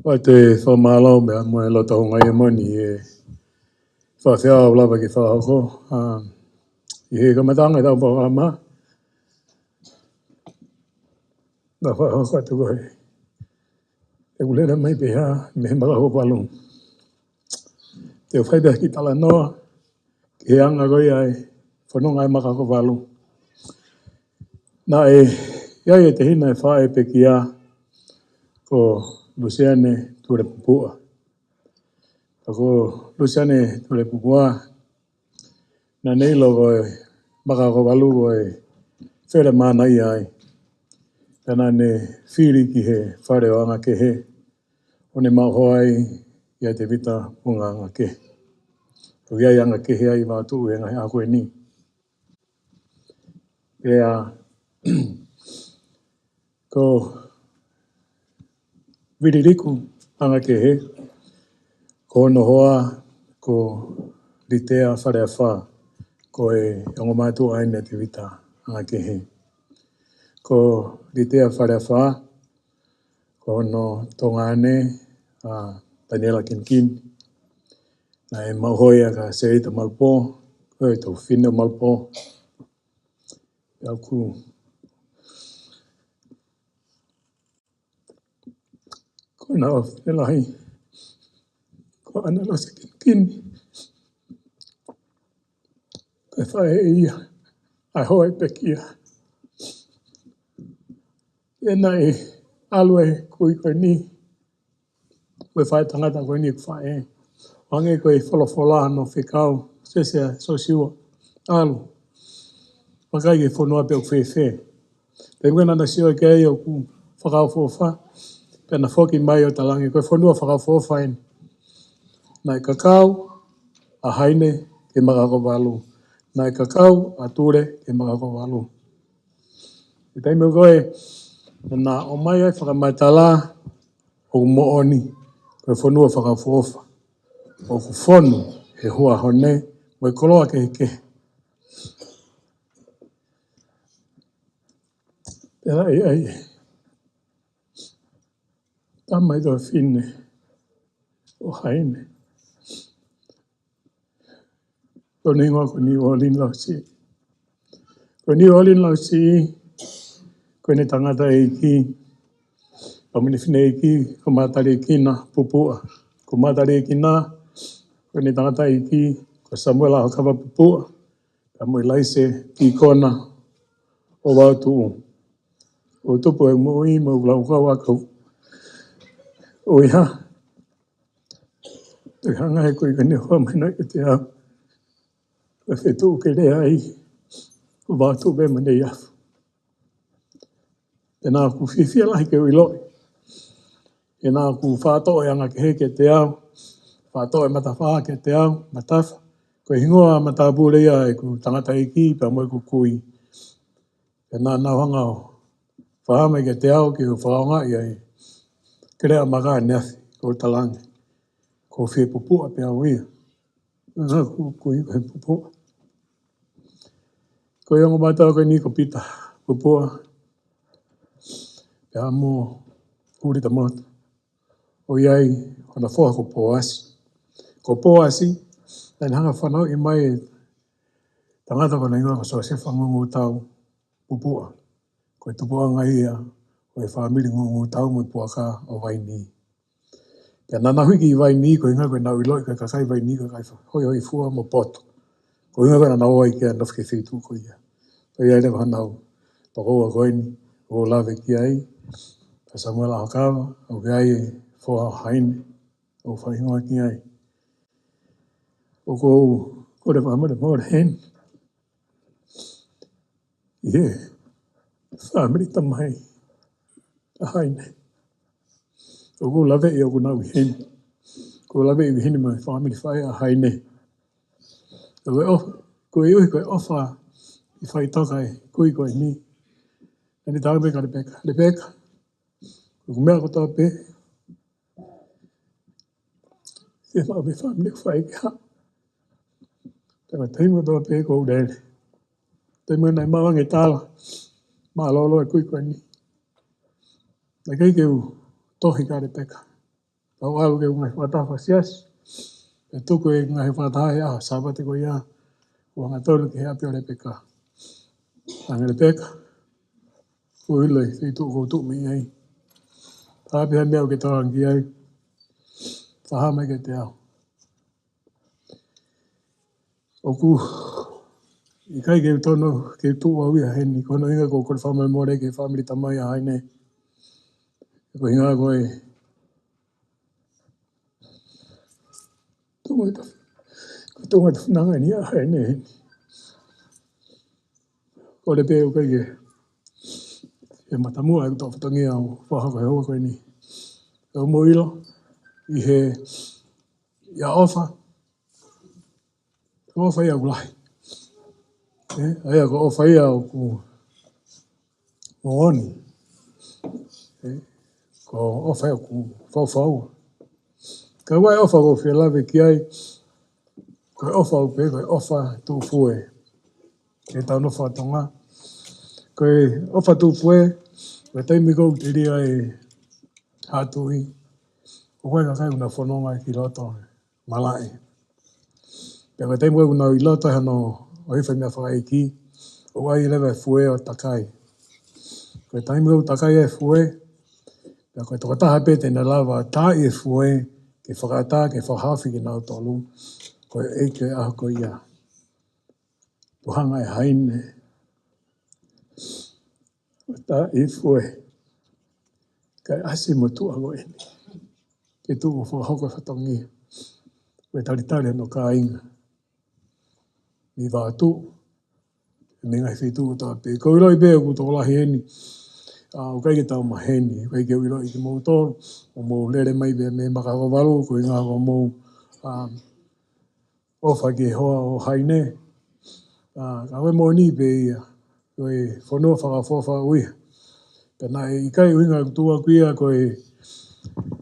ʻOku ou fakamālō meʻa mo e loto houngaʻia moʻoni ʻi he fakafeʻao ʻoku lava ke fakahoko. ʻA, ʻi he kamataʻanga ʻetau polokalama, naʻa fakahoko atu ko e, ʻeku lele mai pē ia mei he Makahokovalu. Te u fai pē ha kiʻi talanoa ki he anga ko ia e fononga ʻa e Makahokovalu. Naʻe ʻi ai e tehina ʻe fā ʻe pekia ko Lusiane Tulepupuʻa. Ka ko Lusiane Tulepupuʻa, naʻa ne ʻilo ko e Makahokovalu ko e fele mānava ia ai. Pea naʻa ne fili ki he fale ʻo Angakehe, ʻo ne maʻu hoa ai ʻia Tevita Punga Angakehe. ʻOku ʻi ai Angakehe ai ʻi Vavaʻu he ngaahi ʻaho ko eni. Pea ko Vililiku Angakehe, ko hono hoa ko Litea Faleafa, ko e ongo mātuʻa ʻeni ʻa Tevita Angakehe. Ko Litea Faleafa, ko hono tuongaʻane ʻa Taniela Kinikini. Naʻe maʻu hoa ia kia Seita Malupō, ko e tuofefine ʻo Malupō. Pea ʻoku, ko ʻena ʻofefine lahi ko ʻAna Lose Kinikini, ko e faʻē ia ʻa e hoa ʻe pekia. Pea naʻe ʻalu e kui ko eni, ko e faʻētangata ko eni ʻeku faʻē, ʻo hangē ko e folofola hono fekau, Sese ʻa Siosiua, ʻalu, vakai ki he fonua pe ʻoku fēfē. Pea ko ʻena naʻa ne sio ki ai ʻoku fakaʻofoʻofa, pea na foki mai ʻo talaange ko e fonua fakaʻofoʻofa ʻeni. Naʻe kakau ʻa Haine ki he Makahokovalu. Naʻe kakau ʻa Tule ki he Makahokovalu. ʻI he taimi ko ē naʻa na ʻomai ai fakamatala ʻoku moʻoni, ko e fonua fakaʻofoʻofa, ʻoku fonu he huahone mo e koloa kehekehe. Pea ʻi ai e tama ʻi tuofefine ʻo Haine, ko hono hingoa ko Niuolini Lausiʻi. Ko Niuolini Lausiʻi, ko ʻene tangataʻeiki, pea mo ʻene fineʻeiki, ko Mataliekina Pupuʻa. Ko Mataliekina, ko ʻene tangataʻeiki ko Samuela Hokava Pupuʻa, pea mo ʻIlaise Tikona ʻo Vavaʻu. ʻO tupu e moʻui mo e laukau ʻa e kau ʻo ia. Te u hanga he kui ko eni ʻo fakamanatu kiate au ko e feituʻu ke lea ai ʻo Vavaʻu pea mo Neiafu. Pea naʻa ku fiefia lahi ke u ʻiloʻi, he naʻa ku faʻa toʻo e Angakehe kiate au, faʻa toʻo e Matafa kiate au, Matafa ko e hingoa matāpule ia ʻeku tangataʻeiki pea mo ʻeku kui. Pea naʻa nau hanga ʻo fakahā mai kiate au ke u fakaʻaongaʻi ʻa e kelea maka ʻaneafi, ko u talaange ko u fie Pupuʻa pē au ia. Naʻa ku kui ko e Pupuʻa. Ko e ongo mātuʻa ko eni ko Pita Pupuʻa, pea mo Kulita Motu. ʻOku ʻi ai hona foha ko Poasi. Ko Poasi naʻa ne hanga ʻo fanauʻi mai e tangata ko hono hingoa ko Siosefa Ngungutau Pupuʻa. Ko e tupuʻanga ia ʻo e fāmili Ngungutau mo e puaka ʻo Vaini. Pea naʻa nau hiki ʻi Vaini, ko e ʻuhinga ko ʻenau ʻiloʻi ko e kakai Vaini ko e kakai hoihoifua mo poto. Ko e ʻuhinga ko ē naʻa nau ō ai ke nofo ki he feituʻu ko ia. Ko ia leva hanau tokoua ko eni ʻoku ou lave ki ai, ʻa Samuela Hokava, ʻoku ʻi ai e foha ʻo Haine ʻoku ou fakahingoa ki ai. ʻOku ou kole fakamolemole heni ʻi he fāmili tamai ʻa Haine. ʻOku ou laveʻi ʻoku nau ʻi heni. ʻOku ou laveʻi ʻi heni mo e fāmili faʻē ʻa Haine. Ko e ʻofa, ko e ʻuhi ko e ʻofa ʻi faʻitoka e kui ko eni. Naʻa ne talaange pē kia Lepeka, Lepeka, ko e meʻa kotoa pē, te mau pē fāmili faʻē ke haʻu. Pea ko e taimi kotoa pē ʻoku ou lele, taimi naʻe maʻu ange e tala mālōlō e kui ko eni, naʻe ʻikai ke u tohi kia Lepeka. ʻAlu ke u ngaahi fakataha fakasiasi. ʻE tuku e ngaahi fakataha he ʻaho Sāpate ko ia, ʻo hangatonu ki he ʻapi ʻo Lepeka. Hangē Lepeka, ʻoku ʻilo e feituʻu ʻoku ou tuʻu mei ai. Ka ʻi ai ha meʻa ʻoku ke tokanga ki ai, fakahā mai kiate au. ʻOku ʻikai ke u tonu ke u tuʻu au ia heni, ko hono ʻuhinga ʻoku ou kole fakamolemole ki he fāmili tamai ʻa Haine. Ko e ʻuhinga ko e tuʻunga ʻetau, ko e tuʻunga ʻetau funanga ni ʻa Haine heni. Kole pē ʻoku ʻikai ke, he matamuʻa ʻeku tō fatongia ʻo fakahoko he houa ko eni. ʻOku mou ʻilo, ʻi he, ʻi he ʻofa, ko e ʻofa ia ʻoku lahi. ʻE, ʻa ia ko e ʻofa ia ʻoku moʻoni. ʻE, ko e ʻofa ia ʻoku faufaua. Ka ʻoku ʻi ai e ʻofa ʻoku ou fie lave ki ai, ko e ʻofa ʻoku pehē, ko e ʻofa tuʻufue. Ke tau nofo ʻa Tonga. Ko e ʻofa tuʻufue, ko e taimi ʻoku telia ai e haʻa tuʻi, ʻoku ʻi ai e kakai ʻoku nau fononga ki loto malaʻe. Pea ko e taimi ʻoku nau ʻi loto hano ʻohifo e meʻa fakaʻeiki, ʻoku ʻi ai leva e fue ʻo takai. Ko e taimi ʻoku takai e fue, pea ko e tokotaha pē te ne lava taaʻi e fue, ke fakaʻatā, ke fakahaofi kinautolu, ko e ʻeiki ʻo e ʻaho ko ia. Tuʻu hanga ʻe Haine ʻo taaʻi e fue, kae ʻasi e motuʻa ko eni ke tuʻu ʻo fakahoko e fatongia. Ko e talitali hono kāinga mei Vaotuʻu, mei he ngaahi feituʻu kotoa pē. ʻOku ou ʻiloʻi pē ʻoku tokolahi heni, ʻa, ʻoku ʻikai ke tau maheni, ʻikai ke u ʻiloʻi kimoutolu, ʻoku mou lele mai pē mei Makahokovalu, ko e ʻuhinga ʻoku mou, ʻa, ʻofa ki he hoa ʻo Haine. ʻA, ka ko e moʻoni pē ia, ko e fonua fakaʻofoʻofa ʻoʻou ia. Pea naʻe ʻikai ʻuhinga ʻeku tuʻu ʻaʻaku ia ko e,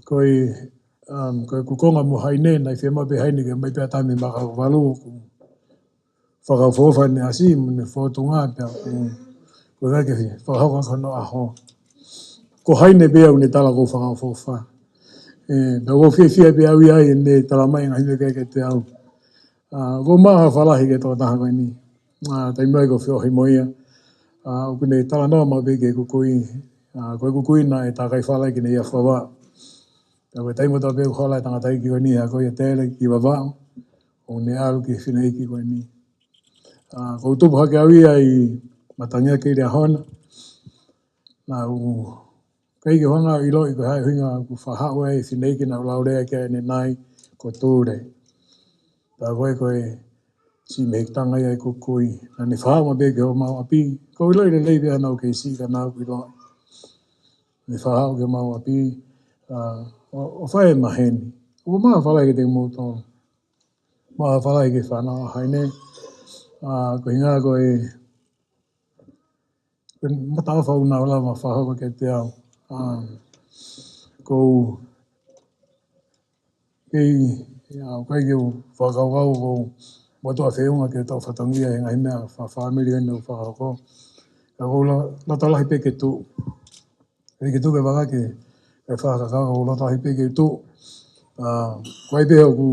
ko e, um, ko ʻeku konga mo Haine, naʻe fiemaʻu pē ʻe Haine ke ʻomai pē ha taha mei Makahokovalu, ʻoku fakaʻofoʻofa ʻene ʻasi mo ʻene fōtunga pea ʻoku, ko e ʻikai ke fakahoko ʻaki hono ʻaho. Ko Haine pē ia ʻoku ne tala ʻoku ou fakaʻofoʻofa. ʻE, pea ʻoku ou fiefia pē au ia ʻi heʻene tala mai e ngaahi meʻa kiate au. ʻA, ʻoku ou maʻu ha ʻofa lahi ki he tokotaha ko eni. ʻA, taimi lahi ʻoku ou feohi mo ia. ʻA, ʻoku ne talanoa maʻu pē ki he kukui. ʻA, ko e kukui naʻe tākai fala ki he ʻEiki ʻi Vavaʻu. Pea ko e taimi kotoa pē ʻoku hola e tangataʻeiki ko eni, ʻa ko ia Tele ki Vavaʻu, ʻoku ne ʻalu ki he fineʻeiki ko eni. ʻA, ʻoku ou tupu hake au ia ʻi Matangiake ʻi Liahona. Naʻa ku ʻikai ke u hanga ʻo ʻiloʻi ko e hā e ʻuhinga ʻoku fakahaʻu ai e fineʻeiki naʻa ku lea ki ai ʻanenai ko Tule. Pea ko e, ko e siʻi mehikitanga ia ʻi he kukui. Naʻa ne fakahaʻu maʻu pē ki homau ʻapi. ʻOku ou ʻiloʻi lelei pē ʻa e nau kei siʻi ka naʻa ku ʻiloʻi. Ne fakahaʻu ki homau ʻapi, ʻa, ʻo, ʻo fai e maheni. ʻOku ou maʻu ha ʻofa lahi kiate kimoutolu. Maʻu ha ʻofa lahi ki he fānau ʻa Haine. ʻA, ko e ʻuhinga ko e, ko e mataʻofa ʻoku nau lava fakahoko kiate au. ʻA, ʻoku ou kei, ʻa, ʻoku ʻikai ke u fakakaukau ʻoku ou motuʻa feʻunga ke tau fatongia he ngaahi meʻa fa-, fāmili ʻeni ʻoku fakahoko. Ka ʻoku ou lo-, loto lahi pē ke tuʻu. ʻIkai ke tuku e vaka ke, ke fakakaukau, ʻoku ou loto lahi pē ke tuʻu. ʻA, ko e ʻai pē hoku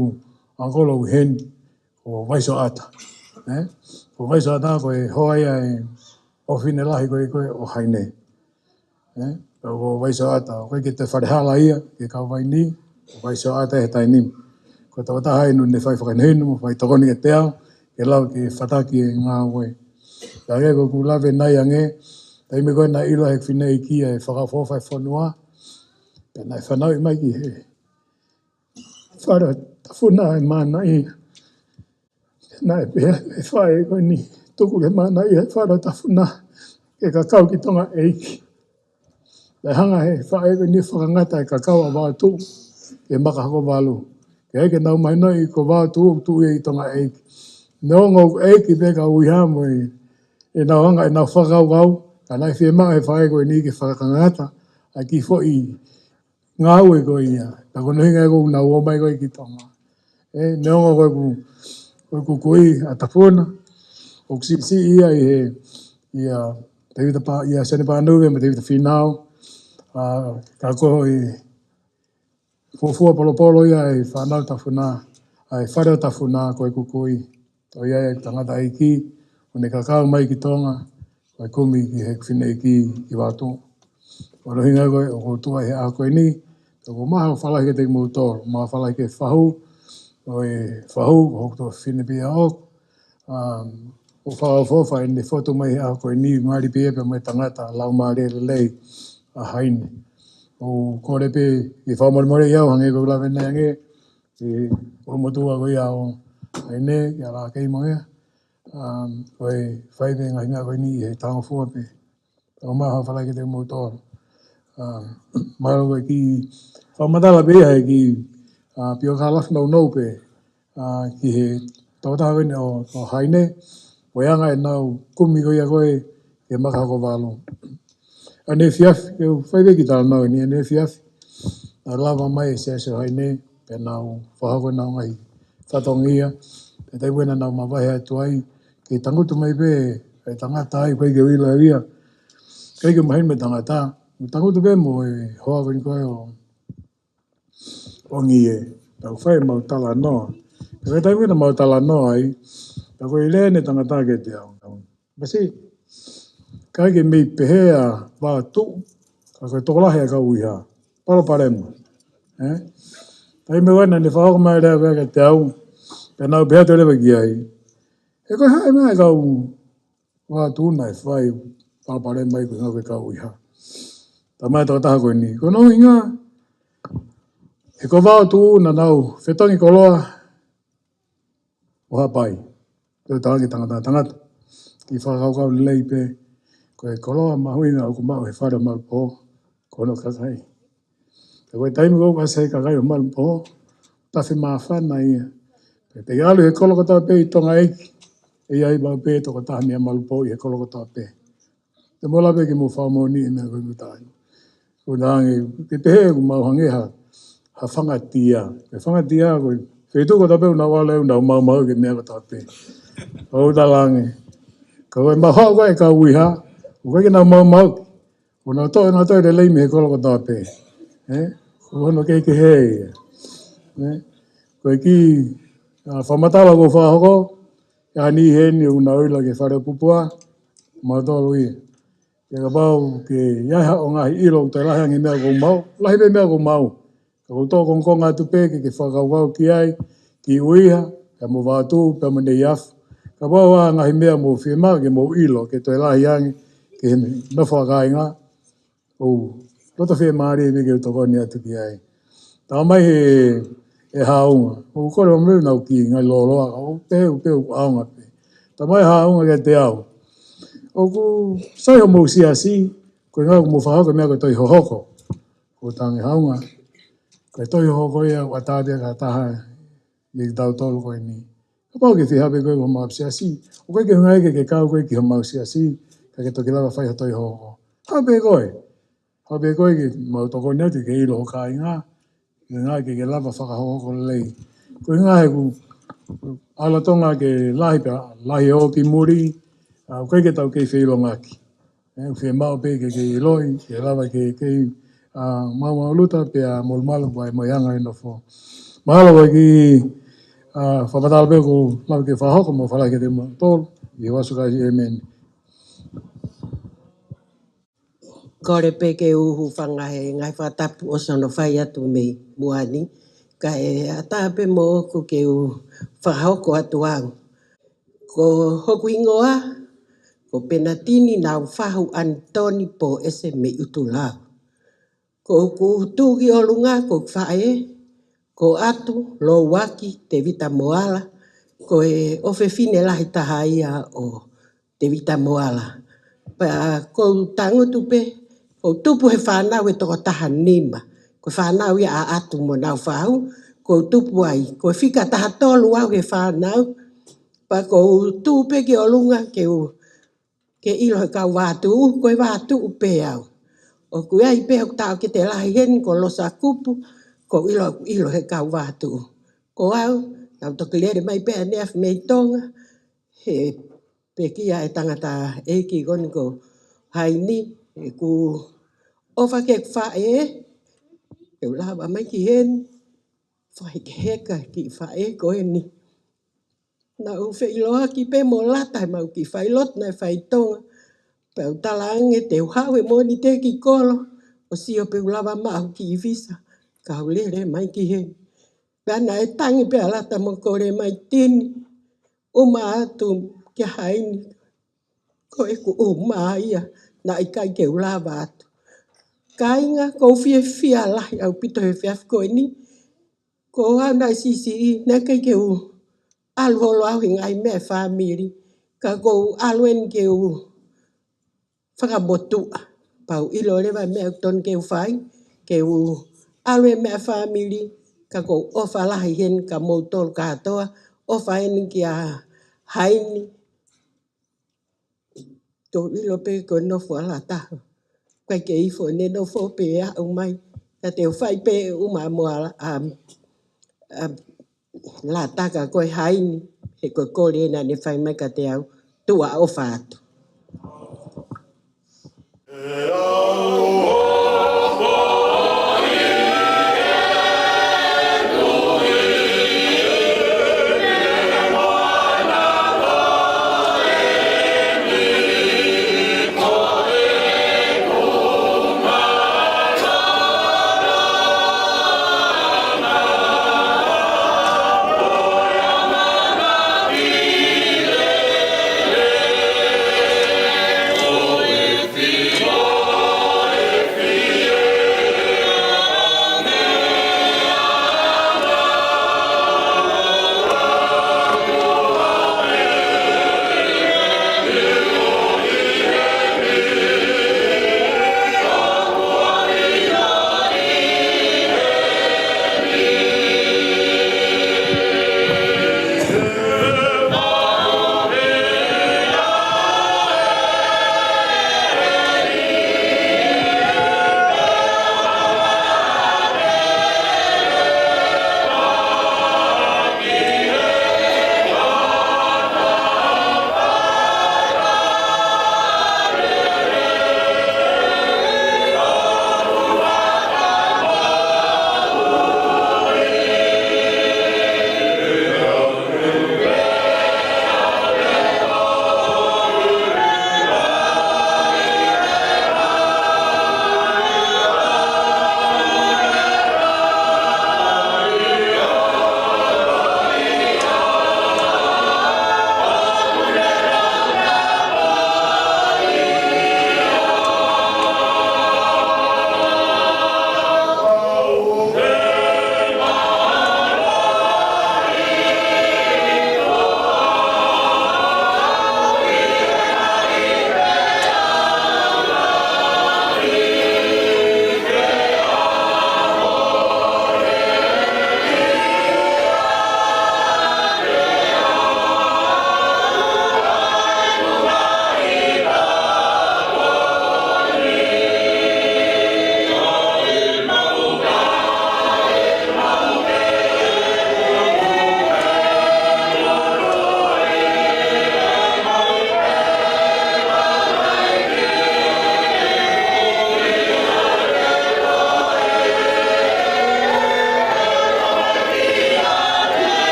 ʻangikolo ʻoku ʻi heni, ko Vaisoata. ʻE? Ko Vaisoata ko e hoa ia e ʻofefine lahi ko ē ko ē ʻo Haine. ʻE? Pea ko Vaisoata, ʻoku ʻikai ke toe fale hala ia ki he kau vaini, ko Vaisoata he taimi ni. Ko e tokotaha ʻeni naʻa ne fai fakahinohino, mo fai tokoni kiate au, ke lava ke fataki e ngāue. Pea ko ʻeku lave ʻanenai ange, taimi ko ē naʻe ʻilo ʻe he fineʻeiki ia e fakaʻofoʻofa e fonua, pea naʻe fanauʻi mai ki he fale ʻo Tafuna e manaia. Naʻe pehē ʻe he faʻē ko eni, tuku ke manaia e fale ʻo Tafuna ke kakau ki Tonga ʻEiki. Naʻe hanga ʻe he faʻē ko eni ʻo fakangata e kakau ʻa Vaotuʻu ki Makahokovalu. Ke ʻai ke nau mahinoʻi ko Vaotuʻu ʻoku tuʻu ia ʻi Tonga ʻEiki. Neongo ʻoku ʻeiki pē ka ui hamo ʻe, ʻenau anga ʻenau fakakaukau, ka naʻe fiemaʻu ʻe he faʻē ko eni ke fakangata ʻa e kiʻi foʻi ngāue ko ia. Pea ko hono ʻuhinga ia ʻoku nau ō mai ko ē ki Tonga. ʻE, neongo ko ʻeku, ko ʻeku kui ʻa Tafuna, ʻoku siʻisiʻi ia ʻi he, ʻia Tevita Pa-, ʻia Sione Panuve mo Tevita Finau, ʻa, ka ko e, Fuofua polopolo ia ʻa e fānau Tafuna, ʻa e fale ʻo Tafuna ko e Kukui. Toe ʻi ai ʻa e tangataʻeiki, ʻo ne kakau mai ki Tonga, ko e kumi ki he fineʻeiki ki Vaotuʻu. Ko hono ʻuhinga ko ē ʻoku ou tuʻu ai he ʻaho ko eni, ʻoku ou maʻu ha falala kiate kimoutolu, maʻu ha falala ki he fahu, ʻo e fahu, ko hoku tuofefine pē ia ʻoʻoku. Um, ʻoku ou fakaʻofoʻofa ʻene fotu mai he ʻaho ko eni, ngali pē ia pea mo e tangata laumālie lelei ʻa Haine. ʻOku ou kole pē ke fakamolemole au hangē ko ʻeku lave ʻanenai ange, ʻi he ʻulumotuʻa ko ia ʻo Haine, ʻi he laʻā keimo ia. Um, ko e fai pē ngaahi meʻa ko eni ʻi he talangofua pē. ʻOku ou maʻu ha falala kiate kimoutolu. Um, mahalo ko e kiʻi fakamatala pē ia he kiʻi, uh, pio ka lafi nounou pē, uh, ki he tokotaha ko eni ʻo, ʻo Haine, ko e anga ʻenau kumi ko ia ko ē ke maka hoko valu. ʻAneefiafi, ke u fai pē kiʻi talanoa eni, ʻaneefiafi naʻe lava mai e Siasi ʻo Haine, pea nau fakahoko ʻenau ngaahi fatongia, pea taimi ko ē naʻa nau mavahe atu ai, ke tangutu mai pē ʻa e tangata ai, ʻikai ke u ʻilo ia. ʻIkai ke mahino mei he tangata, ʻoku tangutu pē mo e hoa ko eni ko ē ʻo, ʻo Ngie, tau fai ʻemau talanoa. Pea ko e taimi ko ē naʻa mau talanoa ai, pea ko e lea eni ʻa e tangata kiate au. Masi, ʻikai ke mei pehē ʻa Vaotuʻu, ka ko e tokolahi ʻa e kau ʻuhiha. Palopalema. Eh? Taimi ko ē naʻa ne fakahoko mai e lea ko ē kiate au, pea nau pehē atu leva ki ai, he ko e hā e meʻa ʻa e kau Vaotuʻu naʻe fai palopalema ai ko e ʻuhinga ko e kau ʻuhiha. Talamai ʻe he tokotaha ko eni, ko hono ʻuhinga, he ko Vaotuʻu naʻa nau fetongi koloa ʻo Haʻapai. Toe talaange tangata, tangata, kiʻi fakakaukau lelei pē, ko e koloa mahuʻinga ʻoku maʻu he fale ʻo Malupoho, ko hono kakai. Ka ko e taimi ko ē ʻoku ʻasi ai e kakai ʻo Malupoho, tafe māfana ia. Pea te ke ʻalu he kolo kotoa pē ʻi Tonga ʻEiki, ʻe ʻi ai maʻu pē tokotaha meia Malupoho ʻi he kolo kotoa pē. Te mou lava pē ke mou fakamoʻoni e meʻa ko ē ʻoku ou talaange. ʻOku ou talaange, ke pehē ʻoku mau hangē ha, ha fangatia. Ko e fangatia ko e feituʻu kotoa pē ʻoku nau ʻalu ai ʻoku nau maumauʻi e meʻa kotoa pē. ʻOku ou talaange, ka ko e mahoa ko ē ʻa e kau ʻuhiha, ʻoku ʻikai ke nau maumauʻi. ʻOku nau toʻo ʻenau toe lelei mei he kolo kotoa pē. Eh? Ko hono kehekehe ia. Eh? Ko e kiʻi, ah, fakamatala ʻoku ou fakahoko, ʻa e niʻihi heni ʻoku nau ʻilo ki he fale ʻo Pupua, mautolu ia. Pea kapau ʻoku ʻi ai haʻo ngaahi ʻilo ʻoku toe lahi ange e meʻa ʻoku ou maʻu, lahi pē e meʻa ʻoku ou maʻu. Ka ʻoku ou toʻo kongokonga atu pē ke ke fakakaukau ki ai, ki he ʻuhiha, pea mo Vaotuʻu, pea mo Neiafu. Kapau ʻoku ʻi ai ha ngaahi meʻa ʻoku mou fiemaʻu ke mou ʻilo, ke toe lahi ange, ki he nofo ʻa kāinga, ʻoku ou loto fiemālie pē ke u tokoni atu ki ai. Talamai ʻe he, ʻe he haʻunga, ʻoku ou kole ʻo mou nau kiʻi ngaahi lōloa, ʻoku ou pehē, ʻoku ou pehē ʻoku ʻaonga pē. Talamai ʻe he haʻunga kiate au, ʻoku sai hoʻomou siasi, ko e ʻuhinga ʻoku mou fakahoko e meʻa ko e tohi hohoko. ʻOku ou talaange, haʻunga, ko e tohi hohoko ia ʻoku ʻatā pē ki ha taha ʻiate kitautolu ko eni. Kapau ʻoku ke fie haʻu pē koe ki homau siasi, ʻoku ʻikai ke ʻuhinga ia ke ke kau koe ki homau siasi, ka ke toki lava fai ha tohi hohoko. Haʻu pē koe. Haʻu pē koe ke mau tokoni atu ke ʻilo ho kāinga, ke ʻuhinga ke ke lava fakahohoko lelei. Ko e ʻuhinga he ʻoku ʻalu ʻa Tonga ke lahi pea lahi ʻo ki muli, ʻa, ʻoku ʻikai ke tau kei feʻiloaki. ʻE, ʻoku fiemaʻu pē ke, ke ʻiloʻi, ke lava ke, ke, ʻa, maumau luta pea molumalu pea mo e anga e nofo. Mahalo ko e kiʻi, ʻa, fakamatala pē ʻoku ou lava ke fakahoko mo fakalau kiate kimoutolu, ʻi he huafa ʻo Sīsū Kalaisi, ʻēmeni. Kole pē ke u hūfanga he ngaahi fakatapu ʻosi hono fai atu mei muʻa ni, kae ʻatā pē moʻoku ke u fakahoko atu au. Ko hoku hingoa, ko Penatini Naufahu ʻAnitoni Poese mei ʻUtulau. Ko ʻeku tuʻu ki ʻolunga, ko ʻeku faʻē, ko ʻAtu Louaki Tevita Moala, ko e ʻofefine lahi taha ia ʻo Tevita Moala. Pea ʻoku ou tangutu pē, ʻoku ou tupu he fānau ʻe toko taha nima. Ko e fānau ia ʻa ʻAtu mo Naufahu, ʻoku ou tupu ai. Ko e fika taha tolu au he fānau, pea ʻoku ou tuʻu pē ki ʻolunga ke u, ke ʻilo he kau Vātuʻu, ko e Vātuʻu pē au. ʻOku ʻi ai pē hoku taʻokete lahi heni ko Losa Kupu, ʻoku ou ʻilo, ʻilo he kau Vātuʻu. Ko au, naʻá ku toki lele mai pē ʻaneafi mei Tonga, he pekia e tangataʻeiki ko eni ko Haini, ʻeku ʻofa ki heʻeku faʻē, Te u lava mai ki heni, fakahekeheka ki he faʻē ko eni. Naʻa ku feʻiloaki pē mo Lata, ʻemau kiʻi failotu naʻe fai ʻi Tonga. Pea u talaange te u haʻu he Mōnite ki kolo, ʻo sio pe ʻoku lava maʻu ha kiʻi visa, ka u lele mai ki heni. Pea naʻe tangi pē ʻa Lata mo kole mai Tini, ʻuma atu kia Haini, ko ʻeku ʻuma ia, naʻe ʻikai ke u lava atu. Kāinga, ʻoku ou fiefia lahi ʻaupito he efiafi ko eni. Ko au naʻe siʻisiʻi, naʻe ʻikai ke u ʻalu holo au he ngaahi meʻa fāmili, ka ʻoku ou ʻalu eni ke u fakamotuʻa. Pea u ʻilo leva e meʻa ʻoku totonu ke u fai, ke u ʻalu he meʻa fāmili, ka ʻoku ou ʻofa lahi heni kia moutolu kātoa, ʻofa heni kia Haini, ʻoku ou ʻilo pē ko e nofo ʻa Lata. ʻIkai ke ifo ʻene nofo pea aʻu mai. Ka te u fai pē ʻuma mo ʻa, ʻa, ʻa Lata ka ko e Haini, he ko e kole naʻa ne fai mai kiate au, tuʻa ʻofa atu.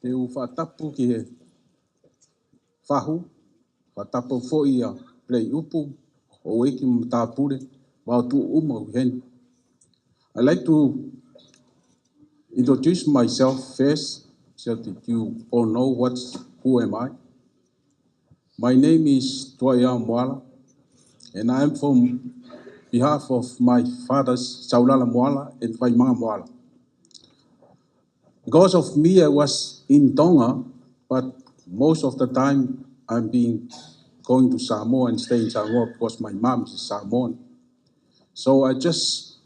Te u fakatapu ki he Fahu, fakatapu foʻi ʻa Pelei ʻUpu, ʻo e ʻEiki Matāpule, Vaotuʻu mo e ʻEiki. I'd like to introduce myself first, so that you all know what's, who am I. My name is Tuaiao Moala, and I am from behalf of my fathers, Saulala Moala and Vaimanga Moala. Because of me, I was in Tonga, but most of the time I've been going to Samoa and staying in Samoa because my mom is Samoan. So I just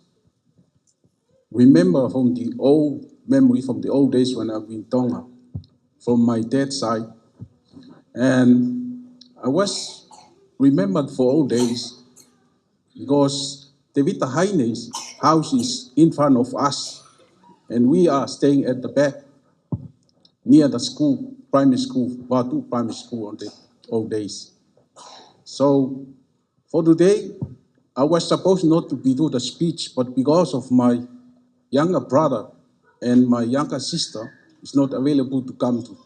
remember from the old memory, from the old days when I've been Tonga, from my dad's side. And I was remembered for old days because Tevita Haine's house is in front of us, and we are staying at the back near the school, primary school, Vaotuʻu Primary School on the old days. So for today, I was supposed not to be do the speech, but because of my younger brother and my younger sister is not available to come to,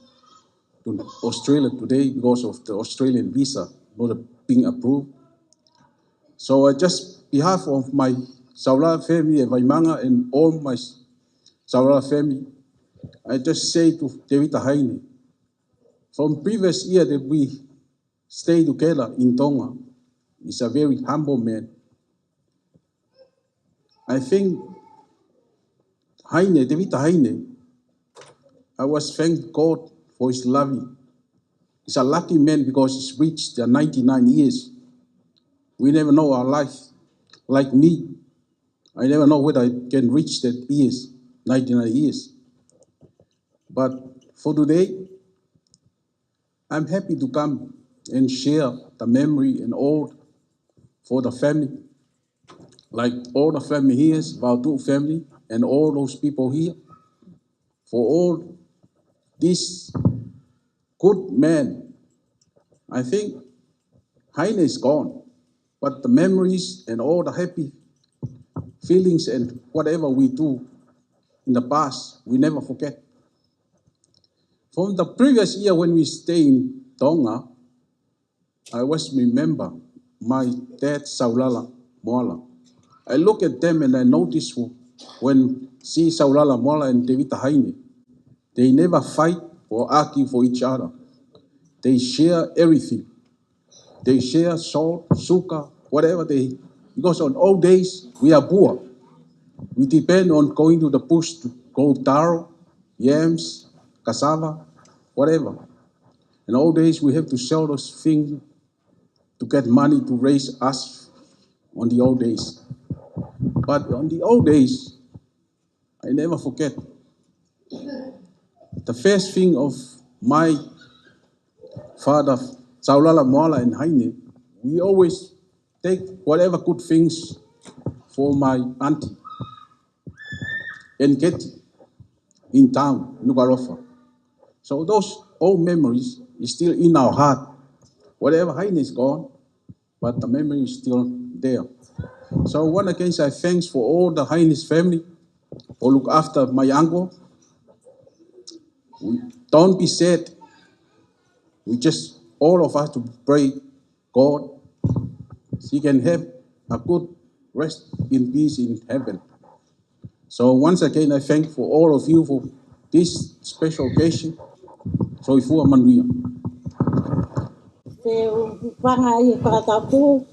to Australia today because of the Australian visa not being approved. So I just, behalf of my Saulala family and Vaimanga and all my Saulala family, I just say to Tevita Haine, from previous year that we stay together in Tonga, is a very humble man. I think Haine, Tevita Haine, I was thank God for his loving. He's a lucky man because he's reached the ninety-nine years. We never know our life. Like me, I never know whether I can reach that years, ninety-nine years. But for today, I'm happy to come and share the memory and all for the family, like all the family here, Vaotuʻu family, and all those people here, for all this good man. I think Haine is gone, but the memories and all the happy feelings and whatever we do in the past, we never forget. From the previous year when we stay in Tonga, I always remember my dad, Saulala Moala. I look at them and I notice when see Saulala Moala and Tevita Haine, they never fight or argue for each other. They share everything. They share salt, sugar, whatever they, because on old days, we are poor. We depend on going to the bush to grow taro, yams, cassava, whatever. In old days, we have to sell those things to get money to raise us on the old days. But on the old days, I never forget. The first thing of my father, Saulala Moala and Haine, we always take whatever good things for my auntie and Katie in town, Nukuʻalofa. So those old memories is still in our heart. Whatever Haine is gone, but the memory is still there. So one again, I thanks for all the Haine's family who look after my uncle. We, don't be sad. We just, all of us to pray God, she can have a good rest in peace in heaven. So once again, I thank for all of you for this special occasion. Soifua manuia. Te u hūfanga ʻi he fakatapu.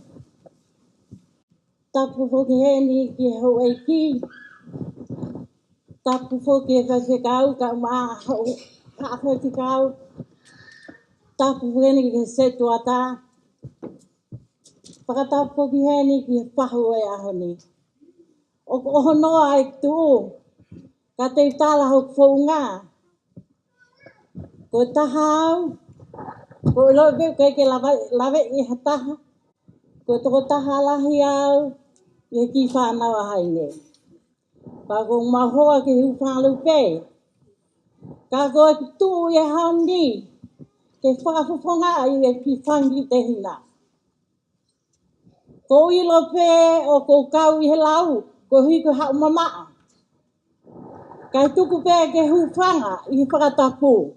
Tapu foki heni ki he houʻeiki. Tapu foki ki he faifekau, kae ʻumaʻā hoʻo haʻa faifekau. Tapu foki heni ki he setuata. Fakatapu foki heni ki he fahu ʻo e ʻaho ni. ʻOku ʻohonoa ʻeku tuʻu, ka te u tala hoku founga. Ko e taha au, ko e loʻi pē ʻikai ke lave, laveʻi ha taha. Ko e tokotaha lahi au ʻi he kiʻi fānau ʻa Haine. Pea ʻoku mau hoa ki he hūfanga lupe. Ka ko ʻeku tuʻu ʻi he ʻaho ni, ke fakafofongaʻi e kiʻi fanga kiʻi tehina. Ko e ʻilo pē ʻoku ou kau ʻi he lau, koeʻuhi ko e haʻu mamaʻo. Kae tuku pē ke hūfanga ʻi he fakatapu.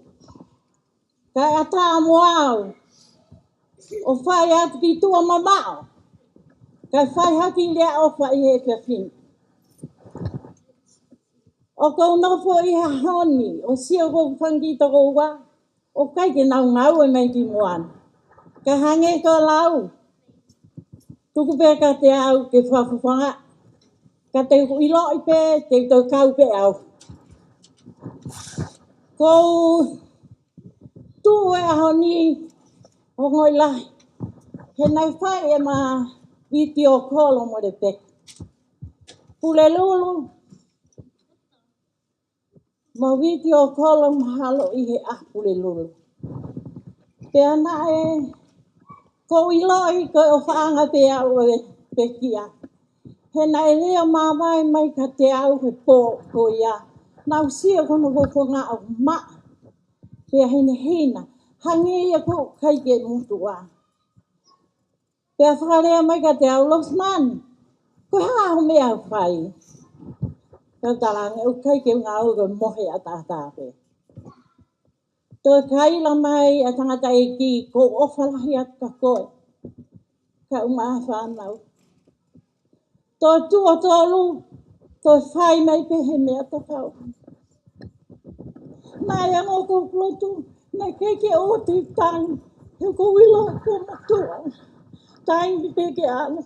Kae ʻatā mo au ʻo fai atu ki tuʻa mamaʻo, kae fai hake ʻa e ʻofa ʻi he efiafi ni. ʻOku ou nofo ʻi he ʻaho ni ʻo sio ki hoku fanga kiʻi tokoua, ʻoku ʻikai ke nau ngāue mai ki moana. Ka hangē ko e lau, tuku pē kiate au ke fakafofongaʻi, ka te u ʻiloʻi pē, te u toe kau pē au. ʻOku ou tuʻu he ʻaho ni, ongoʻi lahi, he naʻe fai ʻema vitiō kolo mo Lepeka. Pulelulu, mau vitiō kolo mahalo ʻi he ʻaho Pulelulu. Pea naʻe, ʻoku ou ʻiloʻi ko e ʻofaʻanga pē au ʻo e pekia. He naʻe lea māvae mai kiate au he pō ko ia. Naʻa ku sio ki hono fofonga ʻoku maʻa, pea hinehina, hangē ia ʻoku ʻikai ke motuʻa. Pea fakalea mai kiate au, Loseman, ko e hā hoʻo meʻa ʻoku fai? Pea u talaange, ʻoku ʻikai ke u ngāue, ko e mohe ʻataʻatā pē. Toe kaila mai ʻa e tangataʻeiki, ʻoku ou ʻofa lahi atu kia koe, kae ʻumaʻā hoʻo fānau. Toe tuʻo tolu, toe fai mai pē he meʻa tatau. Naʻe anga hoku lotu, naʻe ʻikai ke ʻoua te u tangi, he ʻoku ou ʻilo kuo motuʻa. Taimi pē ke ʻalu.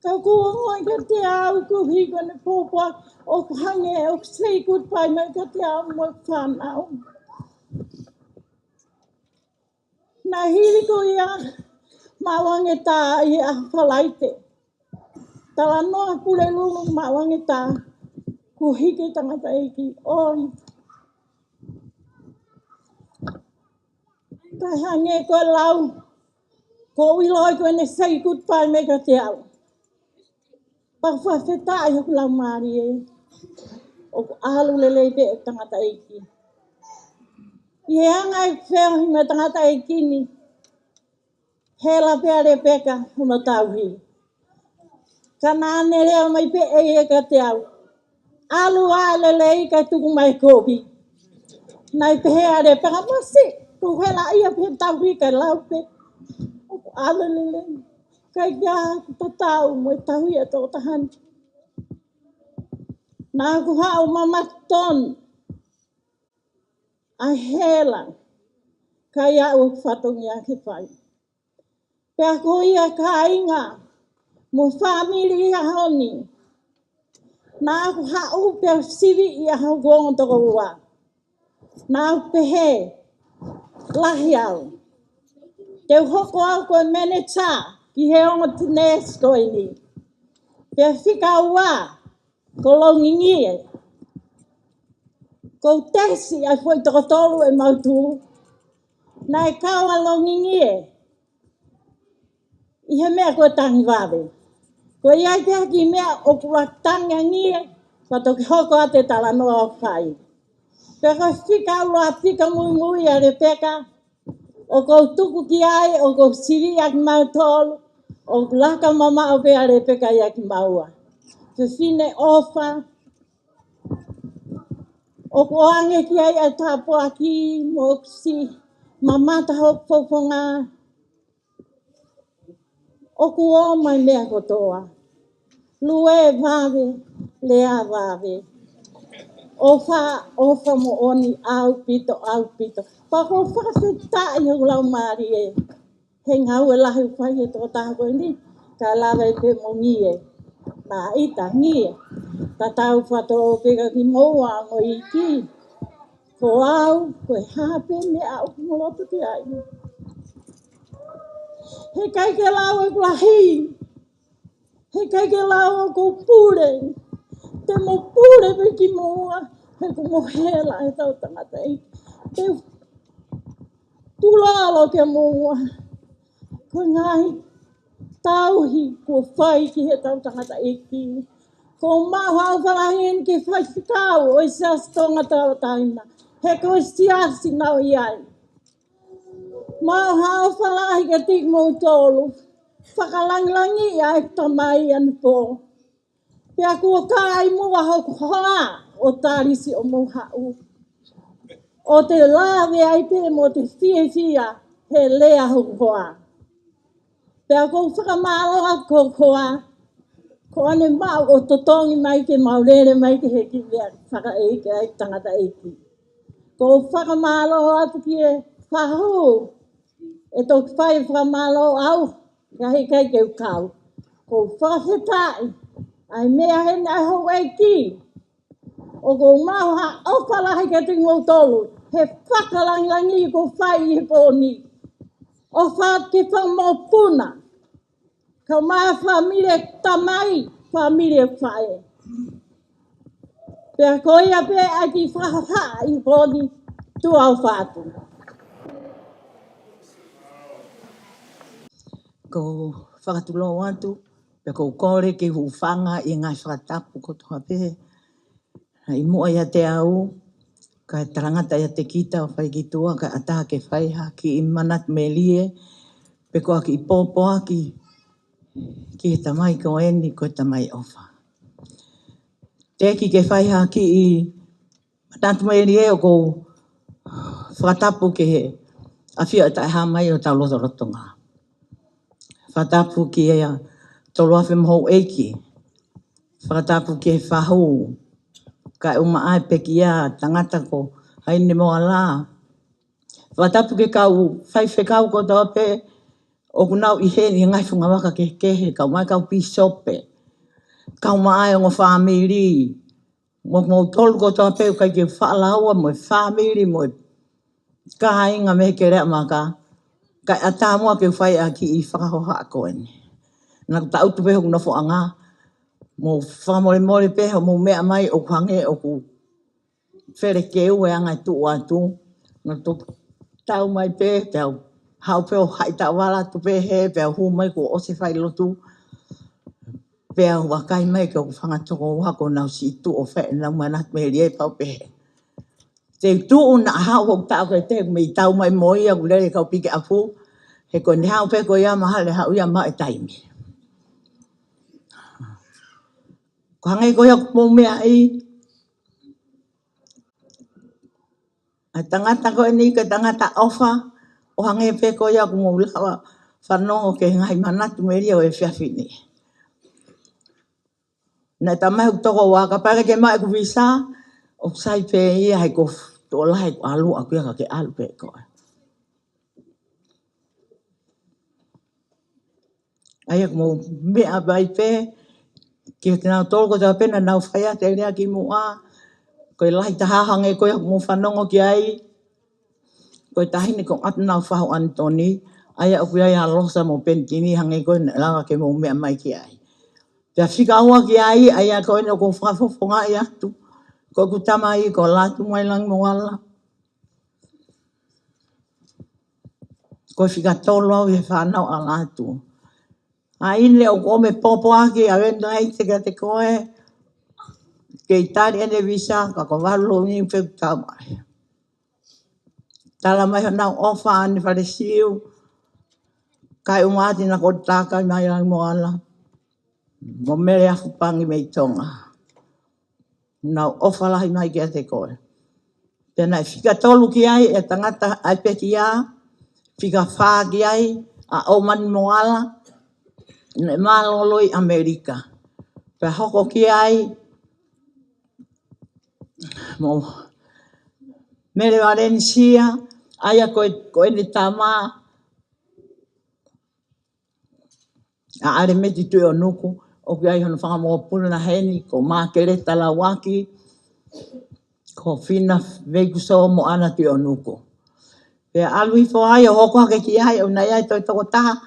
Ka ʻoku ou ongoʻi kiate au ʻoku hiko ʻene pōpoaki, ʻoku hangē ʻoku say goodbye mai kiate au mo e fānau. Naʻe hili ko ia, maʻu ange tā ʻi he ʻaho Falaite. Talanoa Pulelulu, maʻu ange tā, kuo hiki e tangataʻeiki. ʻOi. Kae hangē ko e lau, ʻoku ou ʻiloʻi ko ʻene say goodbye mai kiate au. Pea fakafetaʻi hoku laumālie, ʻoku ʻalu lelei pē e tangataʻeiki. ʻI he anga e feohi mo e tangataʻeiki ni, hela pē ʻa Lepeka hono tauhi. Ka naʻa ne lea mai pē ʻe ia kiate au, ʻalu ā lelei kae tuku mai e kovi. Naʻe pehē ʻa Lepeka, masi, ʻoku hela ia pē tauhi kae lau pē, ʻoku ʻalu lelei. ʻIkai ke ʻi ai ha tatau mo e tauhi ʻa e tokotaha ni. Naʻa ku haʻu ʻo mamata tonu ʻa e hela, ka ʻi ai ʻeku fatongia ke fai. Pea ko ia kāinga mo e fāmili ʻi he ʻaho ni, naʻa ku haʻu pea siviʻi ʻa hoku ongo tokoua. Naʻa ku pehē, lahi au. Te u hoko au ko e manager ki he ongo nēsi ko eni. Pea fika ua, ko Longingie. ʻOku ou tesi ʻa e foʻi toko tolu ʻemau tuʻu. Naʻe kau ʻa Longingie ʻi he meʻa ko e tangi vave. Ko ia ai pē ha kiʻi meʻa ʻoku ou tangi ange, pea toki hoko atu e talanoa ʻoku fai. Pea ko e fika ua, fika muimui ʻa Lepeka, ʻoku ou tuku ki ai, ʻoku ou siviʻi ʻa kimautolu, ʻoku laka mamaʻo pē ʻa Lepeka ʻia kimaua. Fefine ʻofa, ʻoku ʻoange ki ai ʻa e tāpuaki mo ʻoku siʻi mamata hoku fofonga. ʻOku ō mai meʻa kotoa. Lue vave, lea vave. ʻOfa, ʻofa moʻoni ʻaupito, ʻaupito. Pea ʻoku ou fakafetaʻi hoku laumālie he ngāue lahi ʻoku fai he tokotaha ko eni, kae lava ai pē mo Ngie. Naʻa ʻita Ngie. Tatau faʻatoʻo pē kia kimoua ongo iiki. Ko au, ko e hā pē meʻa ʻoku mo loto ki ai. Heʻikai ke lau ʻeku lahi. Heʻikai ke lau ʻoku ou pule. Te mo pule pē kimoua, he ʻoku mo hela ʻetau tangataʻeiki. Te u tulolo kia moua. Ko e ngaahi tauhi kuo fai ki heʻetau tangataʻeiki. ʻOku ou maʻu ha ʻofa lahi eni ki he faifekau ʻo e Siasi Tonga Tauʻatāina. He ko e siasi naʻa ku ʻi ai. Maʻu ha ʻofa lahi kiate kimoutolu. Fakalangilangiʻi ʻa e Tamai ʻanepō. Pea kuo kai muʻa hoku hoa ʻo tali siʻomou haʻu. ʻo te lave ai pē mo te fiefia he lea hoku hoa. Pea ʻoku ou fakamālō atu ki hoku hoa, ko ʻene maʻu ʻo totongi mai ke mau lele mai ki he kiʻi meʻa fakaʻeiki ʻa e tangataʻeiki. ʻOku ou fakamālō atu ki he fahu, ʻe toki fai fakamālō au, ka heʻikai ke u kau. ʻOku ou fakafetaʻi, ʻa e meʻa heni ʻa e houʻeiki. ʻOku ou maʻu ha ʻofa lahi kiate kimoutolu, he fakalāngilangi ʻoku fai ʻi he pō ni. ʻOfa ki he fanga mokopuna, kae ʻumaʻā fāmili e tamai, fāmili e faʻē. Pea ko ia pē ʻa e kiʻi fakahohaʻa ʻi he pō ni, tuʻa ʻofa atu. ʻOku ou fakatulou atu, pea ʻoku ou kole ke u hūfanga ʻi he ngaahi fakatapu kotoa pē. ʻI muʻa ʻiate au, kae talangata ʻiate kita ʻo fai ki tuʻa, kae ʻatā ke fai ha kiʻi manatu melie, pe ko ha kiʻi pōpoaki ki he tamai ko eni, ko e tamai ʻofa. Teʻeki ke fai ha kiʻi manatu melie ʻoku ou fakatapu ki he ʻafio ʻa e Taʻehāmai ʻo hotau lotolotonga. Fakatapu ki he tolu afe mo e houʻeiki. Fakatapu ki he fahu, kae ʻumaʻā e pekia, tangata ko Haine Moala. Fakatapu ki he kau faifekau kotoa pē ʻoku nau ʻi heni he ngaahi fungavaka kehekehe, kae ʻumaʻā e kau pīsope, kae ʻumaʻā e ongo fāmili, mo kimoutolu kotoa pē ʻoku ʻikai ke u faʻa lāua, mo e fāmili, mo e kāinga mei he Keleʻamaka, kae ʻatā muʻa ke u fai ʻa e kiʻi fakahohaʻa ko eni. Naʻa ku tangutu pē hoku nofoʻanga, mou fakamolemole pē hoʻomou meʻa mai ʻoku hangē ʻoku felekeu e anga e tuʻu atu. Naʻa ku tau mai pē, pea u haʻu pē ʻo haʻi taʻovala atu pē hē, pea u hū mai kuo ʻosi e failotu. Pea u vakai mai ki hoku fanga tokoua kuo nau siʻi tuʻu ʻo fai ʻenau manatu melie, pea u pehē, te u tuʻu naʻa haʻu hoku taʻokete, mei tau mai mo ia, ʻoku lele kau piki afu, he ko ʻene haʻu pē ko ia mahalo ʻe haʻu ia maʻu e taimi. Ko e hangē ko ia ʻoku mou meaʻi, ʻa e tangata ko eni ko e tangata ʻofa, ʻo hangē pē ko ia ʻoku mou lava fanongo ki he ngaahi manatu melie ʻo e efiafi ni. Naʻe talamai ʻe hoku tokoua, kapau ʻe ʻikai ke maʻu ʻeku visa, ʻoku sai pē ia, he ʻoku tuʻo lahi ʻeku ʻalu ʻaʻaku ia, ka ke ʻalu pē koe. ʻA ia ʻoku mou meʻa mai pē, ki he kinautolu kotoa pē naʻa nau fai atu e lea kimuʻa, ko e lahi taha hangē ko ia ʻoku mou fanongo ki ai, ko e taʻahine ko ʻAtunau Fahu ʻAnitoni, ʻa ia ʻoku ʻi ai ʻa Losa mo Penitini hangē ko ia naʻe lava ke mou meʻa mai ki ai. Pea fika ua ki ai, ʻa ia ko eni ʻoku ou fakafofongaʻi atu, ko ʻeku tamai ko Lātū Mailangi Moala. Ko e fika tolu au ʻi he fānau ʻa Lātū. ʻA ia ʻoku ou ʻomai e pōpoaki ʻa Veni Laite kiate koe, kei tali ʻene visa, ka ko e valu lōuni pē ʻoku tau mai. Talamai honau ʻofa ʻa ʻAne Falesiu, kae ʻumaʻā ʻa Tina Kotaka Mailangi Moala, mo Mele Afupangi mei Tonga. Nau ʻofa lahi mai kiate koe. Pea naʻe fika tolu ki ai e tangata ʻa e pekia, fika fā ki ai ʻa ʻOmani Moala, naʻe mālōlō ʻi ʻAmelika. Pea hoko ki ai mo Mele Valenisia, ʻa ia ko e, ko ʻene tama, ʻa ʻAlemeti Tuʻionuku, ʻoku ʻi ai hono fanga mokopuna heni, ko Makeleta Lauaki, ko Fina Veikuso mo ʻAna Tuʻionuku. Pea ʻalu hifo ai ʻo hoko hake ki ai, ʻo nai ai toe toko taha.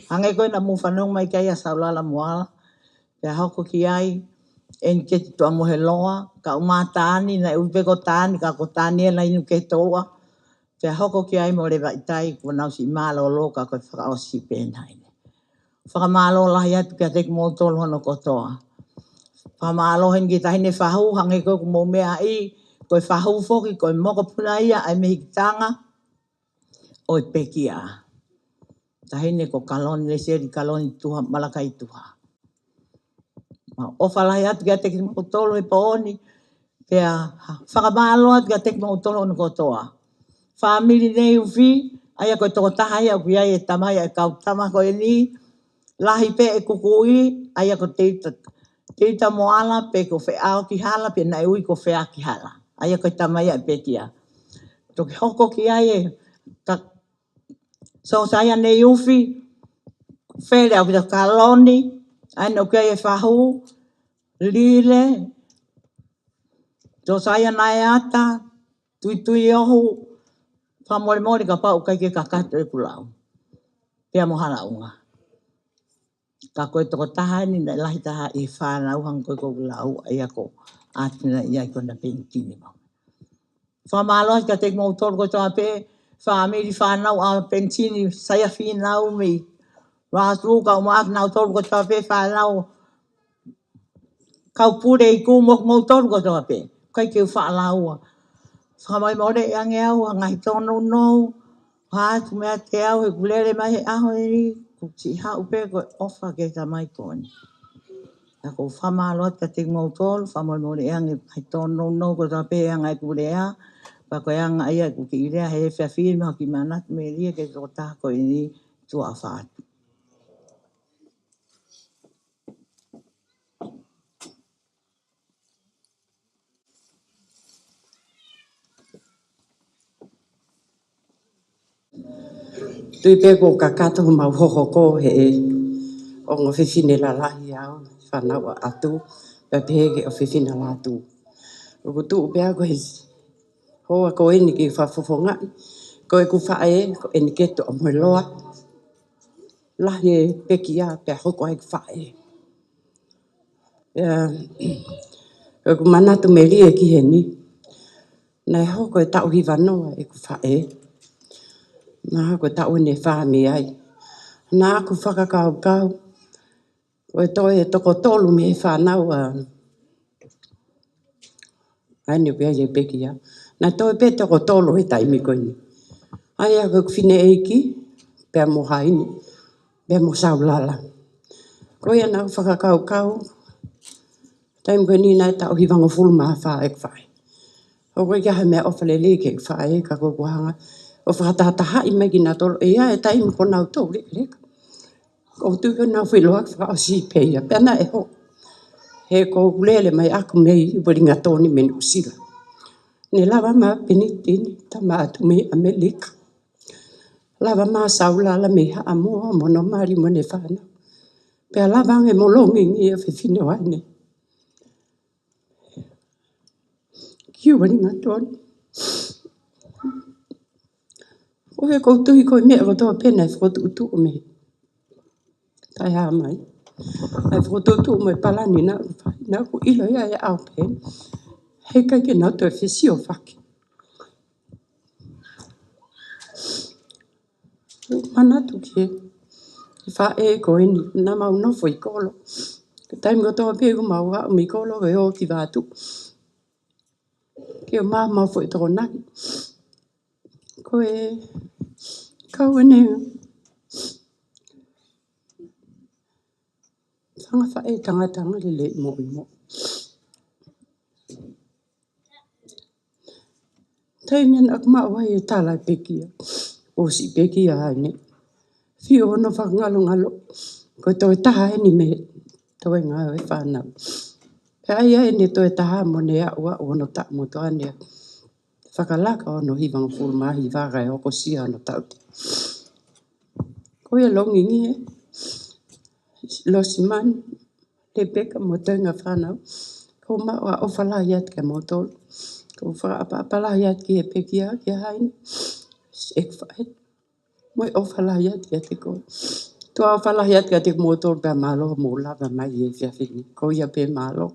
Hangē ko ia naʻa mou fanongo mai ki ai ʻa Saulala Moala. Pea hoko ki ai ʻEniketi Tuʻamoheloa, kae ʻumaʻā ʻa Tani, naʻe ui pē ko Tani, ka ko Tani ē naʻe inu ke toua. Pea hoko ki ai mo Levaʻitai, kuo nau siʻi mālōlō ka ko e fakaʻosi pē ʻeni. Fakamālō lahi atu kiate kimoutolu hono kotoa. Fakamālō heni ki he taʻahine fahu, hangē ko ia ʻoku mou meaʻi, ko e fahu foki, ko e mokopuna ia ʻa e mehikitanga ʻo e pekia. Taʻahine ko Kaloni Leseli Kaloni Tuha, Malakai Tuha. Mau ʻofa lahi atu kiate kimoutolu he pō ni, Pea fakamālō atu kiate kimoutolu hono kotoa. Fāmili Neiufi, ʻa ia ko e tokotaha ia ʻoku ʻi ai e tamai ʻa e kau tama ko eni, lahi pē ʻeku kui, ʻa ia ko Teita, Teita Moala pe ko Feʻaokihala, pe naʻe ui ko Feakihala. ʻA ia ko e tamai ʻa e pekia. Toki hoko ki ai e ka-, Sosaia Neiufi, Fele ʻAukita Kaloni, ʻa ia ʻoku ʻi ai e fahu, Lile, Sosaia Naeata, Tuituiohu, fakamolemole kapau ʻoku ʻikai ke kakato ʻeku lau. Pea mo Halaʻunga. Ka ko e tokotaha eni naʻe lahi taha ʻi he fānau hangē ko ʻeku lau, ʻa ia ko ʻAtena ia ʻi kona penitini mo. Fakamālō atu kiate kimoutolu kotoa pē, fāmili fānau ʻa penitini, Saiafi Naomi, Vāsulu, kau maʻa kinautolu kotoa pē, fānau, kau pule ʻi kū mo kimoutolu kotoa pē. ʻIkai ke u faʻa laua. Fakamolemole ange au, ha ngaahi tōnounou, ha atu meiate au, he ʻoku lele mai he ʻaho ni, ʻoku siʻi haʻu pē ko e ʻofa ki he tamai ko eni. Ka ʻoku ou fakamālō atu kiate kimoutolu, fakamolemole ange, ha tōnounou kotoa pē ʻa e anga ʻeku lea, pea ko e anga ia ʻeku kiʻi lea he efiafi ni, mo e kiʻi manatu melie ki he tokotaha ko eni, tuʻa ʻofa atu. Tui pē kuo kakato homau hohoko he ongo fefine lalahi au, fānau ʻa ʻAtu, pea pehē ki he ʻofefine Lātū. ʻOku tuʻu pē au ko e hoa ko eni ke fakafofongaʻi, ko ʻeku faʻē, ko ʻEniketo ʻAmoeloa. Lahi e pekia pea hoko ai ʻeku faʻē. Pea, ʻoku ou manatu melie ki heni. Naʻe hoko e taʻu hivanoa ʻeku faʻē. Naʻe hoko e taʻu ʻe fā mei ai. Naʻá ku fakakaukau, ko e toe toko tolu mei he fānau ʻa ʻa eni ʻoku ʻi ai e pekia. Naʻe toe pē toko tolu he taimi ko eni. ʻA ia ko ʻeku fineʻeiki, pea mo Haini, pea mo Saulala. Ko ia naʻá ku fakakaukau, taimi ko eni naʻe taʻu hivangofulu mā fā ʻeku faʻē. ʻOku ʻikai ke ʻi ai ha meʻaʻofa lelei ki heʻeku faʻē ka ko ʻeku hanga ʻo fakatahatahaʻi mai kinautolu, ʻe ʻi ai e taimi ko ʻenau tō lekeleka. ʻOku ou tui ko ʻenau feʻiloaki fakaʻosi pē ia, pea naʻe hoko. He ʻoku ou lele mai ʻaku mei Uelingatoni mei Nuʻusila. Ne lava mai ʻa Penitini, tama atu mei ʻAmelika. Lava mai ʻa Saulala mei Haʻamoa mo hono mali mo ʻene fānau. Pea lava ange mo Longingia, fefine ʻo Haini. Ki Uelingatoni. ʻO he ʻoku ou tui ko e meʻa kotoa pē naʻe fokotuʻutuʻu mei taʻehāmai. Naʻe fokotuʻutuʻu mo e palani naʻá ku fai, naʻá ku ʻilo ia ʻe au pē. Heʻikai ke nau toe fesiofaki. Manatu ki he faʻē ko eni, naʻa mau nofo ʻi kolo. Ko e taimi kotoa pē ʻoku mau aʻu mei kolo ke ō ki Vatu. Ke ō mai ʻo mau foʻi tokonaki. Ko e kau eni fanga faʻē tangata angalelei moʻui moʻui. Taimi naʻá ku maʻu ai e tala ʻa e pekia, ʻosi pekia ai eni. Fiu hono fakangalongalo, ko e toe taha eni mei he toenga ʻo e fānau. Pea ʻi ai ʻene toe taha mo ʻene aʻu aʻu hono taʻu motuʻa ʻene fakalaka hono hivangofulu mā hiva kae hokosia hono taʻu teau. Ko ia Longingia, Losimani, Lepeka mo e toenga fānau. ʻOku ou maʻu ʻa e ʻofa lahi atu kiate kimoutolu. ʻOku ou fakaʻapaʻapa lahi atu ki he pekia, kia Haini. ʻEku faʻē. Mo e ʻofa lahi atu kiate koe. Tuʻa ʻofa lahi atu kiate kimoutolu pea mālō hoʻomou lava mai he efiafi ni. Ko ia pē, mālō.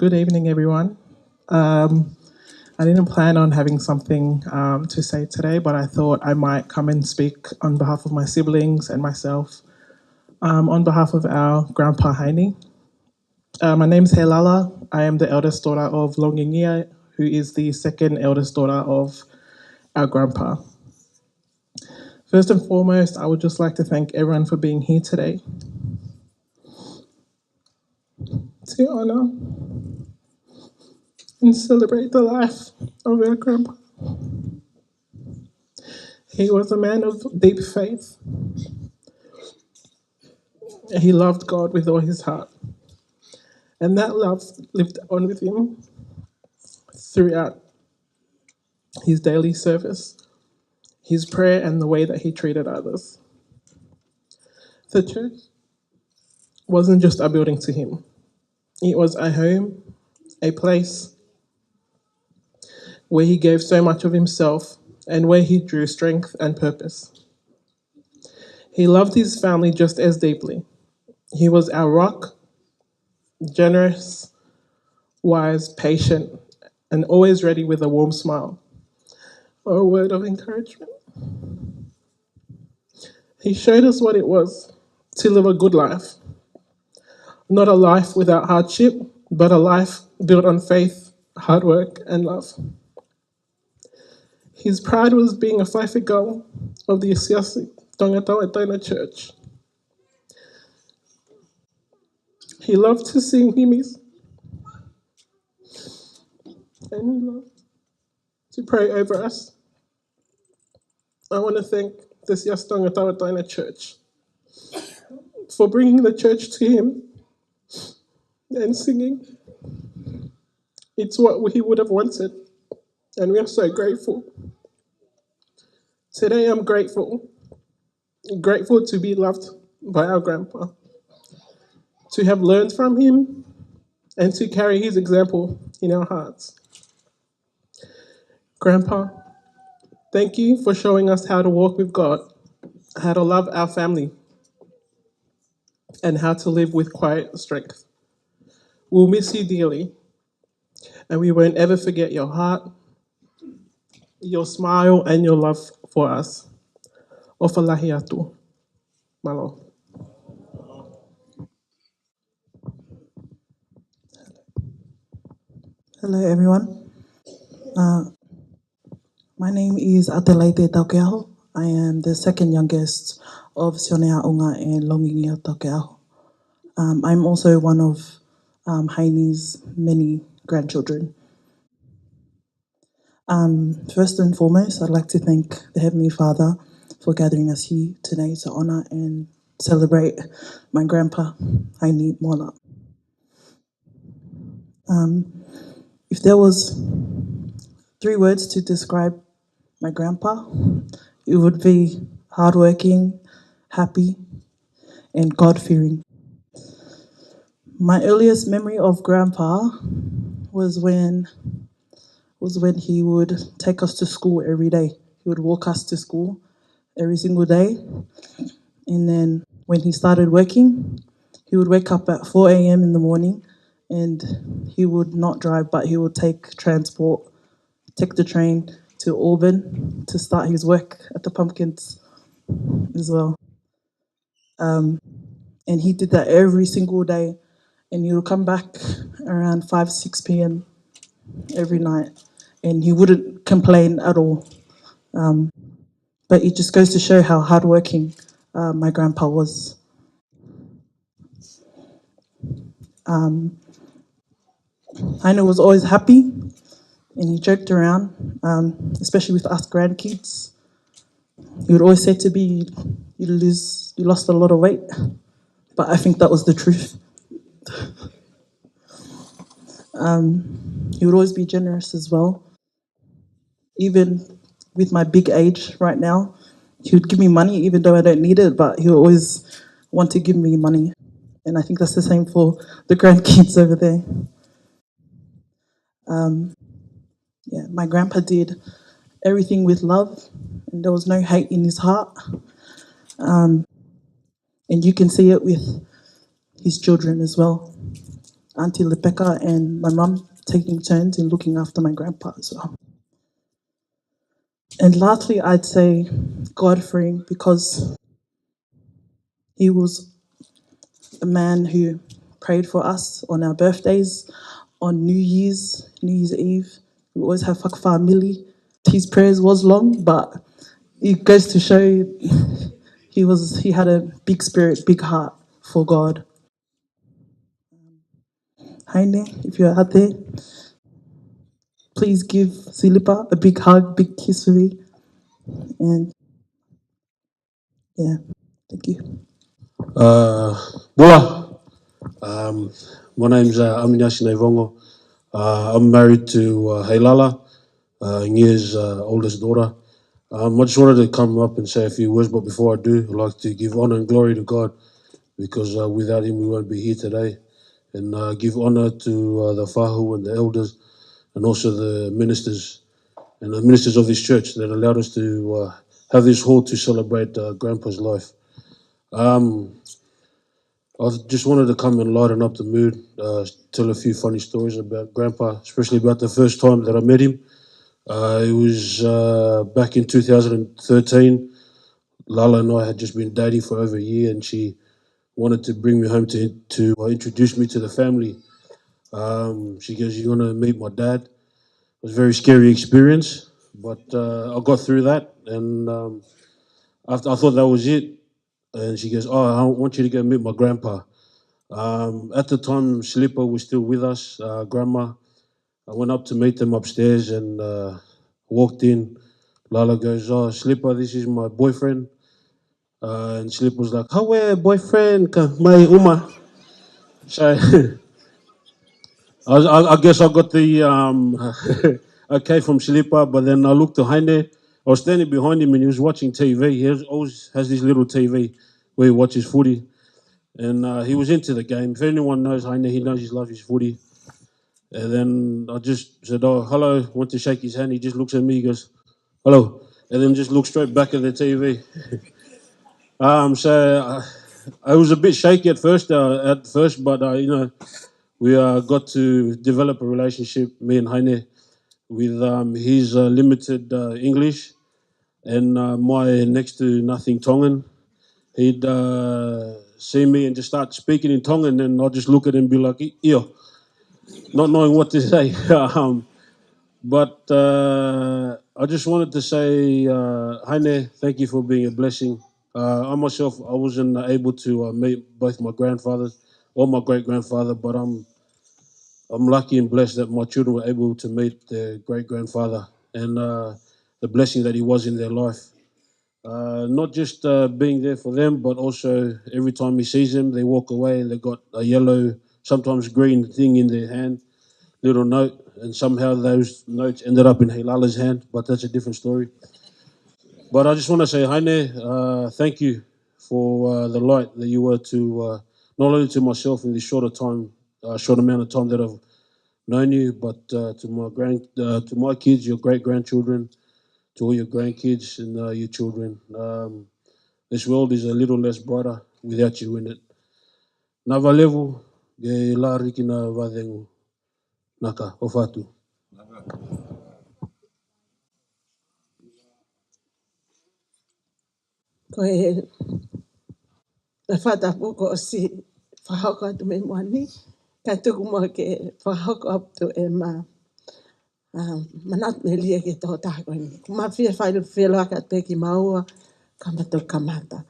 Good evening, everyone. Um, I didn't plan on having something, um, to say today, but I thought I might come and speak on behalf of my siblings and myself, um, on behalf of our grandpa Heini. Uh, my name's Helala. I am the eldest daughter of Longingia, who is the second eldest daughter of our grandpa. First and foremost, I would just like to thank everyone for being here today to honor and celebrate the life of our grandpa. He was a man of deep faith. He loved God with all his heart. And that love lived on with him throughout his daily service, his prayer, and the way that he treated others. The church wasn't just a building to him. It was a home, a place where he gave so much of himself and where he drew strength and purpose. He loved his family just as deeply. He was our rock, generous, wise, patient, and always ready with a warm smile or a word of encouragement. He showed us what it was to live a good life. Not a life without hardship, but a life built on faith, hard work, and love. His pride was being a faifekau of the Siasi Tonga Tauʻatāina Church. He loved to sing hymns, and he loved to pray over us. I want to thank the Siasi Tonga Tauʻatāina Church for bringing the church to him and singing. It's what he would have wanted, and we are so grateful. Today I'm grateful, grateful to be loved by our grandpa, to have learned from him, and to carry his example in our hearts. Grandpa, thank you for showing us how to walk with God, how to love our family, and how to live with quiet strength. We'll miss you dearly, and we won't ever forget your heart, your smile, and your love for us. ʻOfa lahi atu. Mālō. Hello, everyone. Uh, my name is Adelaide Taukeaho. I am the second youngest of Sione Aʻunga and Longingia Taukeaho. Um, I'm also one of, um, Heine's many grandchildren. Um, first and foremost, I'd like to thank the Heavenly Father for gathering us here today to honor and celebrate my grandpa, Heini Mola. Um, if there was three words to describe my grandpa, it would be hardworking, happy, and God-fearing. My earliest memory of Grandpa was when, was when he would take us to school every day. He would walk us to school every single day. And then when he started working, he would wake up at four a.m. in the morning, and he would not drive, but he would take transport, take the train to Auburn to start his work at the Pumpkins as well. Um, and he did that every single day. And he would come back around five, six p.m. every night. And he wouldn't complain at all. Um, but it just goes to show how hardworking, uh, my grandpa was. Um, Heini was always happy and he joked around, um, especially with us grandkids. He would always say to me, "You lose, you lost a lot of weight." But I think that was the truth. Um, he would always be generous as well. Even with my big age right now, he would give me money even though I don't need it, but he would always want to give me money. And I think that's the same for the grandkids over there. Um, yeah, my grandpa did everything with love, and there was no hate in his heart. Um, and you can see it with his children as well. Auntie Rebecca and my mum taking turns in looking after my grandpa as well. And lastly, I'd say God for him, because he was a man who prayed for us on our birthdays, on New Year's, New Year's Eve. We always have fakafāmili. His prayers was long, but it goes to show he was he had a big spirit, big heart for God. Haine, if you're out there, please give Silipa a big hug, big kiss for me. And yeah, thank you. Uh, Bula. Um, my name's uh, Aminiasi Naivongo. Uh, I'm married to uh, Heilala, uh, Ngia's uh, oldest daughter. Um, I just wanted to come up and say a few words, but before I do, I'd like to give honor and glory to God, because uh, without him we won't be here today. And uh, give honor to uh, the fahu and the elders, and also the ministers and the ministers of this church that allowed us to uh, have this hall to celebrate uh, Grandpa's life. Um, I just wanted to come and lighten up the mood, uh, tell a few funny stories about Grandpa, especially about the first time that I met him. Uh, it was uh, back in two thousand thirteen. Lala and I had just been dating for over a year, and she wanted to bring me home to, to uh, introduce me to the family. Um, she goes, "You're going to meet my dad." It was a very scary experience, but uh, I got through that, and um, after, I thought that was it. And she goes, "Oh, I want you to go meet my grandpa." Um, at the time, Silipa was still with us, uh, Grandma. I went up to meet them upstairs and uh, walked in. Lala goes, "Oh, Silipa, this is my boyfriend." Uh, and Silipa was like, "Haue boyfriend, ka mai uma." So I, was, I, I guess I got the um, okay from Silipa, but then I looked to Haine. I was standing behind him and he was watching T V. He has, always has this little T V where he watches footy. And uh, he was into the game. If anyone knows Haine, he knows he loves his footy. And then I just said, "Oh, hello," went to shake his hand. He just looks at me, he goes, "Hello," and then just looks straight back at the T V. um, so uh, I was a bit shaky at first, uh, at first, but uh, you know, we uh, got to develop a relationship, me and Haine, with um, his uh, limited uh, English and uh, my next to nothing Tongan. He'd uh, see me and just start speaking in Tongan, and I'll just look at him and be like, "Io," not knowing what to say. um, but uh, I just wanted to say, uh, Haine, thank you for being a blessing. Uh, I myself, I wasn't able to uh, meet both my grandfathers or my great grandfather, but I'm I'm lucky and blessed that my children were able to meet their great grandfather and uh, the blessing that he was in their life. Uh, not just uh, being there for them, but also every time he sees them, they walk away and they've got a yellow, sometimes green thing in their hand, little note, and somehow those notes ended up in Heilala's hand, but that's a different story. But I just want to say, Haine, uh, thank you for uh, the light that you were to uh, not only to myself in this shorter time, uh, short amount of time that I've known you, but uh, to my grand, uh, to my kids, your great grandchildren, to all your grandkids and uh, your children. Um, this world is a little less brighter without you in it. Nava levu, ge lari ki na vadengu. Naka, o fatu. Ko e, e fakatapu kuo ʻosi fakahoko atu mei muʻa ni, kae tuku muʻa ke fakahoko atu ʻema uh, manatu melie ki he tokotaha ko eni. Ko ma fie fai fie loa ka te ki maua ka ma to kamata.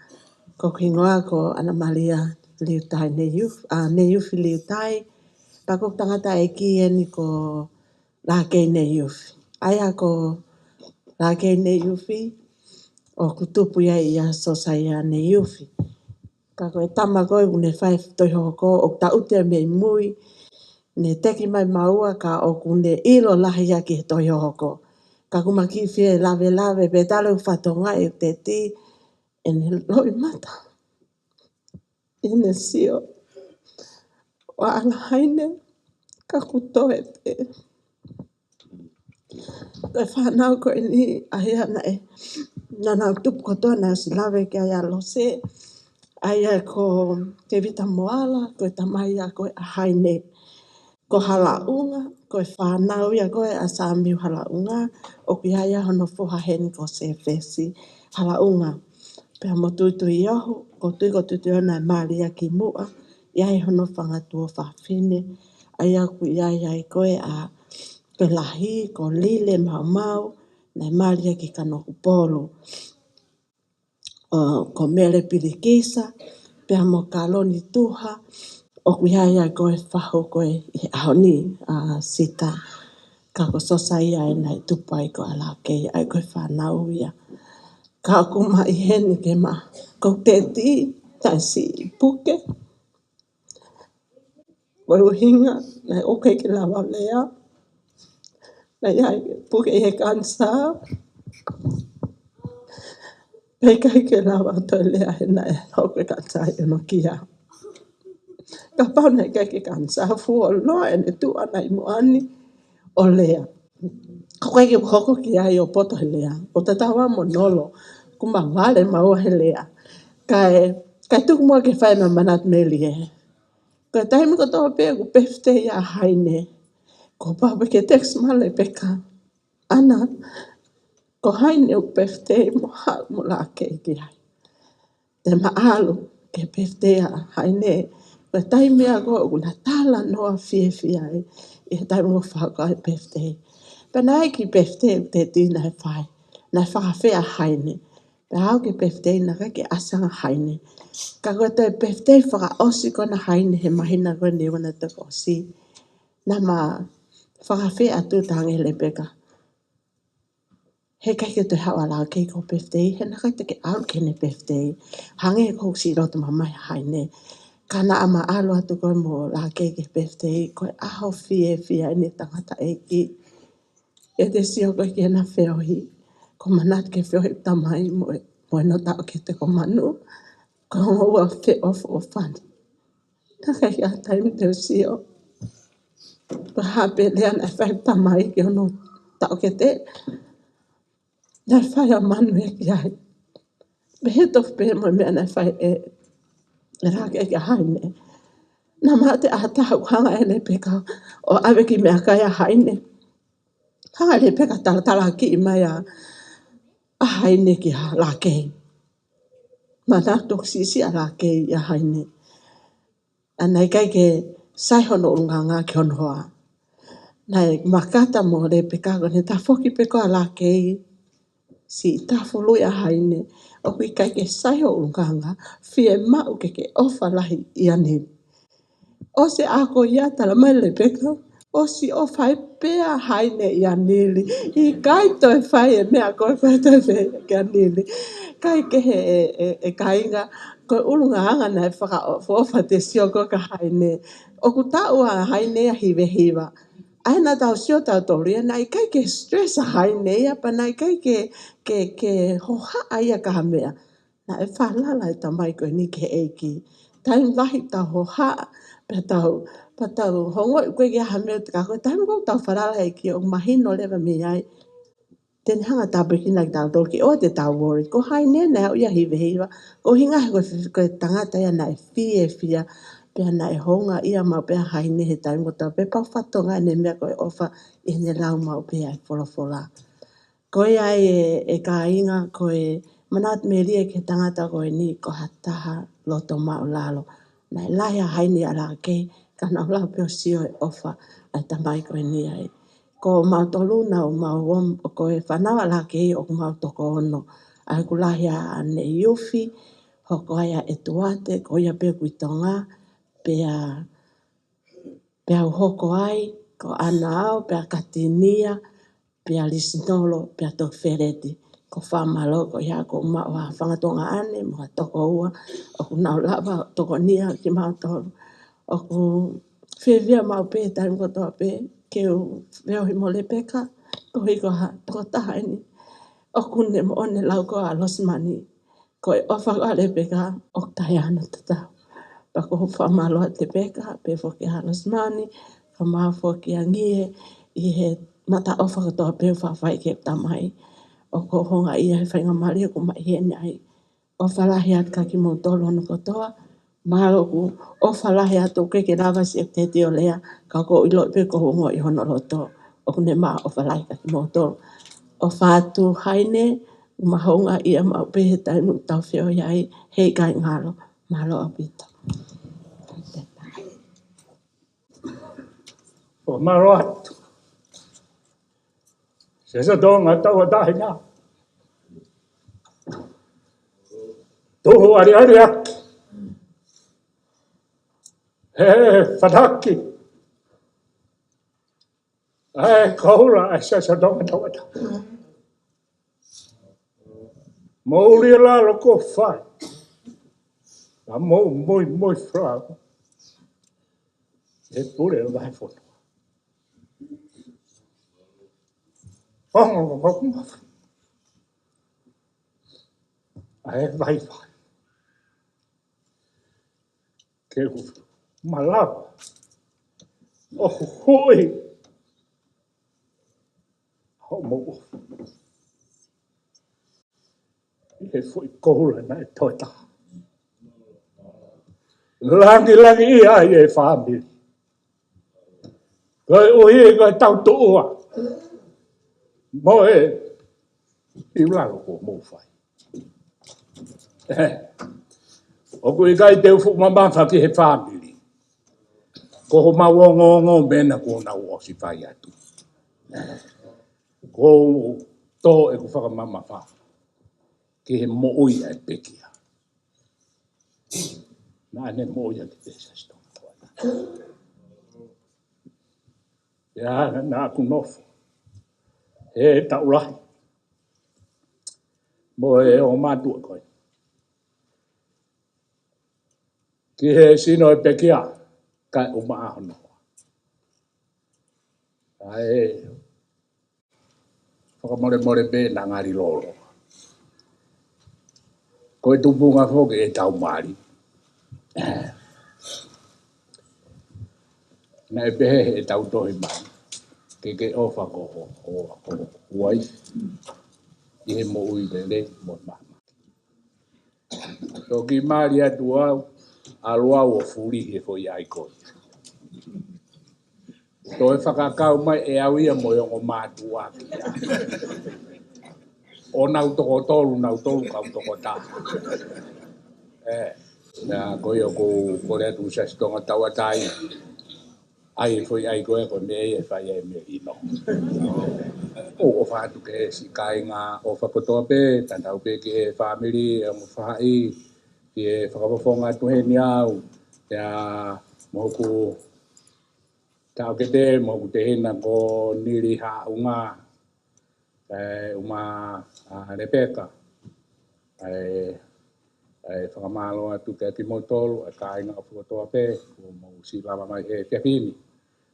Ko hingoa ko Ana Malia Liutai Neiufi, uh, Neiufi Liutai, pea ko tangataʻeiki eni ko Lakei Neiufi. ʻA ia ko Lakei Neiufi, ʻoku tupu ia ʻia Sosaia Neiufi. Ka ko e tama ko ē ʻoku ne fai e tohi hohoko, ʻoku taʻutu ia mei mui, ne teki mai maua ka ʻoku ne ʻilo lahi ia ki he tohi hohoko. Ka ʻoku ma kiʻi fie lavelave, pe tale ʻoku fatonga e teti, ʻene loʻimata. ʻEne sio. ʻOku ʻalu Haine, ka ʻoku toe pē. Ko e fānau ko eni, ʻa ia naʻe, naʻa nau tupu kotoa naʻe ʻosi lave ki ai ʻa Lose, ʻa ia ko Tevita Moala, ko e tamai ia ko ē ʻa Haine. Ko Halaʻunga, ko e fānau ia ko ē ʻa Samiu Halaʻunga, ʻoku ʻi ai ia hono foha heni ko Sefesi Halaʻunga. Pea mo Tuitui Ohu, ko Tui, ko Tuitui Ohu naʻe mali ia ki muʻa, ʻi ai hono fanga tuofāfine, ʻa ia ʻoku ʻi ai ia ko ē ʻa, ko Lahi, ko Lile Maumau, naʻe mali ia ki Kanokupolu. ʻO, ko Mele Pilikisa, pea mo Kaloni Tuha, ʻoku ʻi ai ia ko e fahu ko ē ʻi he ʻaho ni, ʻa Sita, ka ko Sosaia ē naʻe tupu ai ko ʻAlakei, ʻa ia ko e fānau ia. Ka ʻoku ma ʻi heni ke ma, ko Teti, taisi puke. Ko e ʻuhinga, naʻe ʻoku ʻikai ke lava lea. Naʻe ʻi ai puke ʻi he kanisā. Pea ʻikai ke lava toe lea he naʻe ʻoku ʻi he kanisā ʻi hono kia. Kapau naʻe ʻikai ke kanisā, fuoloa ʻene tuʻu ʻana ʻi muʻa ni ʻo lea. Ka ʻoku ʻikai ke hoko ki ai ʻo poto he lea. ʻO tatau mo Nolo, kuo ma vale maua he lea. Kae, kae tuku muʻa ke fai ʻema manatu melie. Ko e taimi kotoa pē ʻoku birthday ʻa Haine, ko Papa ke text mai Lepeka. ʻAna, ko Haine ʻoku birthday mo ha, mo Lākei ki ai. Te ma ʻalu ki he birthday ʻa Haine, ko e taimi ia ko ē ʻoku na talanoa fiefia ai, ʻi he taimi ʻoku fakahoko ai e birthday. Pea naʻe ʻi ai e kiʻi birthday ʻoku Teti naʻe fai, naʻe fakafeʻao ʻa Haine. Pea aʻu ki he birthday naʻe ʻikai ke ʻasi ange ʻa Haine. Ka ko e toe birthday fakaʻosi ko ena ʻa Haine he māhina ko ē naʻe ʻoua naʻa toki ʻosi, naʻá ma fakafeʻao atu, talaange ʻe Lepeka, he ʻikai ke toe haʻu ʻa Lākei ki hoʻo birthday, he naʻe ʻikai te ke ʻalu ki heʻene birthday. Hangē ko e siʻi loto mamahi ʻa Haine. Ka naʻá ma ʻalu atu ko ē mo Lākei ki he birthday, ko e ʻaho fiefia ʻeni ʻa e tangataʻeiki. ʻE te sio ko ē ki heʻena feohi, ko e manatu ki he feohi ʻa e tamai mo e, mo hono taʻokete ko Manu, ko e ongo ua feʻofoʻofani. Naʻe ʻikai ha taimi te u sio pe ko e hā pē lea naʻe fai ʻe he tamai ki hono taʻokete. Naʻe fai ʻa Manu ia ki ai. Pea he tofu pē mo e meʻa naʻe fai ʻe, ʻe Lākei kia Haine. Naʻá ma ʻi ai ha taha ʻo hanga ʻe Lepeka ʻo ʻave e kiʻi meʻakai ʻa Haine. Hanga ʻe Lepeka ʻo talatalakiʻi mai ʻa, ʻa Haine kia Lākei. Manatu toki siʻisiʻi ʻa Lākei ʻia Haine. ʻA ia naʻe ʻikai ke sai hono ʻulungaanga ki hono hoa. Naʻe makata mo Lepeka ko ʻene tafoki pē ko ē ʻa Lākei, siʻi tafuluʻi ʻa Haine, ʻoku ʻikai ke sai hoʻo ʻulungaanga, fiemaʻu ke ke ʻofa lahi ʻia Nili. ʻOsi e ako ia, talamai ʻe Lepeka, ʻosi ʻofa ai pē ʻa Haine ʻia Nili. ʻIkai toe fai e meʻa ko ē, ko e toe fai kia Nili. Kae kehe ʻe, ʻe, ʻe kāinga, ko e ʻulungaanga naʻe fakaʻofoʻofa te sio ko ē kia Haine. ʻOku taʻu ʻa Haine ia ʻo hivehiva. ʻA ia naʻa tau sio tautolu ia, naʻe ʻikai ke stress ʻa Haine ia, pea naʻe ʻikai ke, ke, ke hohaʻa ia ki ha meʻa. Naʻe falala e tamai ko eni ki he ʻEiki. Taimi lahi tau hohaʻa, pea tau, pea tau ongoʻi ko ē ʻoku ʻikai ha meʻa te ka ko e taimi ko ē ʻoku tau falala ki ai ʻoku mahino leva mei ai te ne hanga ʻo tāpuekina kitautolu, ʻoua te tau worry. Ko Haine naʻe aʻu ia ʻo hivehiva. Ko e ʻuhinga he ko e, ko e tangata ia naʻe fiefia, pea naʻe houngaʻia maʻu pē ʻa Haine he taimi kotoa pē, pea fatongia ʻene meʻa ko e ʻofa ʻi heʻene lau maʻu pē ʻa e folofola. Ko ia ai ʻe, ʻe kāinga, ko e manatu melie ki he tangata ko eni ko ha taha loto māʻulalo. Naʻe lahi ʻa Haine ʻia Lākei, ka naʻa ku lava pē ʻo sio e ʻofa ʻa e tamai ko eni ai. Ko mautolu naʻa mau om-, ko e fānau ʻa Lākei ʻoku mau toko ono. ʻA ia ʻoku lahi ʻa ʻAne Iufi, hoko ai ʻa ʻEtuate, ko ia pē ʻoku ʻi Tonga, pea, pea u hoko ai, ko ʻAna au, pea Katinia, pea Lisinolo, pea Toki Feleti. Ko Fakamālō, ko ia ʻoku ou maʻu ha fanga tuongaʻane mo ha tokoua, ʻoku nau lava ʻo tokonia kimautolu. ʻOku fiefia maʻu pē taimi kotoa pē ke u feohi mo Lepeka, koeʻuhi ko ha tokotaha eni ʻoku ne moʻoni e lau ko ē ʻa Losimani. Ko e ʻofa ko ē ʻa Lepeka ʻoku taʻe ʻi ai hano tatau. Pea ʻoku ou fakamālō atu kia Lepeka, pea foki kia Losimani, kae ʻumaʻā foki kia Ngie, ʻi he mataʻofa kotoa pē ʻoku faʻa fai ki heʻeku tamai. ʻOku ou houngaʻia he faingamālie ʻoku ma ʻi heni ai. ʻOfa lahi atu kia kimoutolu hono kotoa, Mālō, ʻoku ou ʻofa lahi atu, ʻoku ʻikai ke lava siʻeku teti ʻo lea, ka ʻoku ou ʻilo pē ko hono ʻi hono loto ʻoku ne maʻu ʻofa lahi kiate kimoutolu. ʻOfa atu Haine, ʻoku mahuʻinga ia maʻu pē he taimi ʻoku tau feohi ai, he ʻikai ngalo. Mālō ʻaupito. Fakamālō atu. Siaosi Tonga Tauʻatāina. Tuhu aliali ake. He fataki. ʻAi koula ʻa e Siaosi Tonga Tauʻatāina. Mou lia lalo ko fai. Na mou moi moi flau. E pule o vahe fono. Ongo ko ko. ʻAi vai vai. Ke u malava. ʻO hui. Hoʻomou ʻofa. ʻI he foʻi koula naʻe toe taha. Langilangiʻia ai e fāmili. Koeʻuhi ko e tautuʻua mo e ʻi lalo kuo mou fai. ʻOku ʻikai te u fuʻu mamafa ki he fāmili. Ko homau ongoongo mena kuo nau ʻosi fai atu. Ko u tō ʻeku fakamamafa ki he moʻui ʻa e pekia. Naʻa ne moʻui ʻaki pē Siaosi Tonga Tauʻatāina. Ia, naʻa ku nofo he taʻu lahi mo e ongo mātuʻa ko ē ki he sino e pekia, kae ʻumaʻā hono hoa. ʻAi, fakamolemole pē naʻa ngali lolo. Ko e tupunga foki ʻetau mali. Naʻe pehē heʻetau tohi mali, ke ke ʻofa ko ho hoa, ko ho uaifi, ʻi he moʻui lelei mo e maama. Toki mali atu au, ʻalu au ʻo fulihi e foʻi ʻaikoni. Toe fakakau mai ʻe au ia mo e ongo mātuʻa kia. ʻO nau toko tolu, nau tolu kau toko taha. ʻE, na ko ia ʻoku ou kole atu Siaosi Tonga Tauʻatāina. ʻAi e foʻi ʻaikoni ko ē ko eni ʻe fai ai e melino. ʻOku ou ʻofa atu ki he siʻi kāinga ʻofa kotoa pē, tatau pē ki he fāmili, ʻa e ongo faʻahi, ki he fakafofonga atu heni au, ia mo hoku taʻokete, mo hoku tehina ko Nili Haʻunga, ʻe, ʻumaʻā ʻa Lepeka. ʻE, ʻe fakamālō atu kiate kimoutolu, ʻa e kāinga ʻofa kotoa pē, kuo mou siʻi lava mai he efiafi ni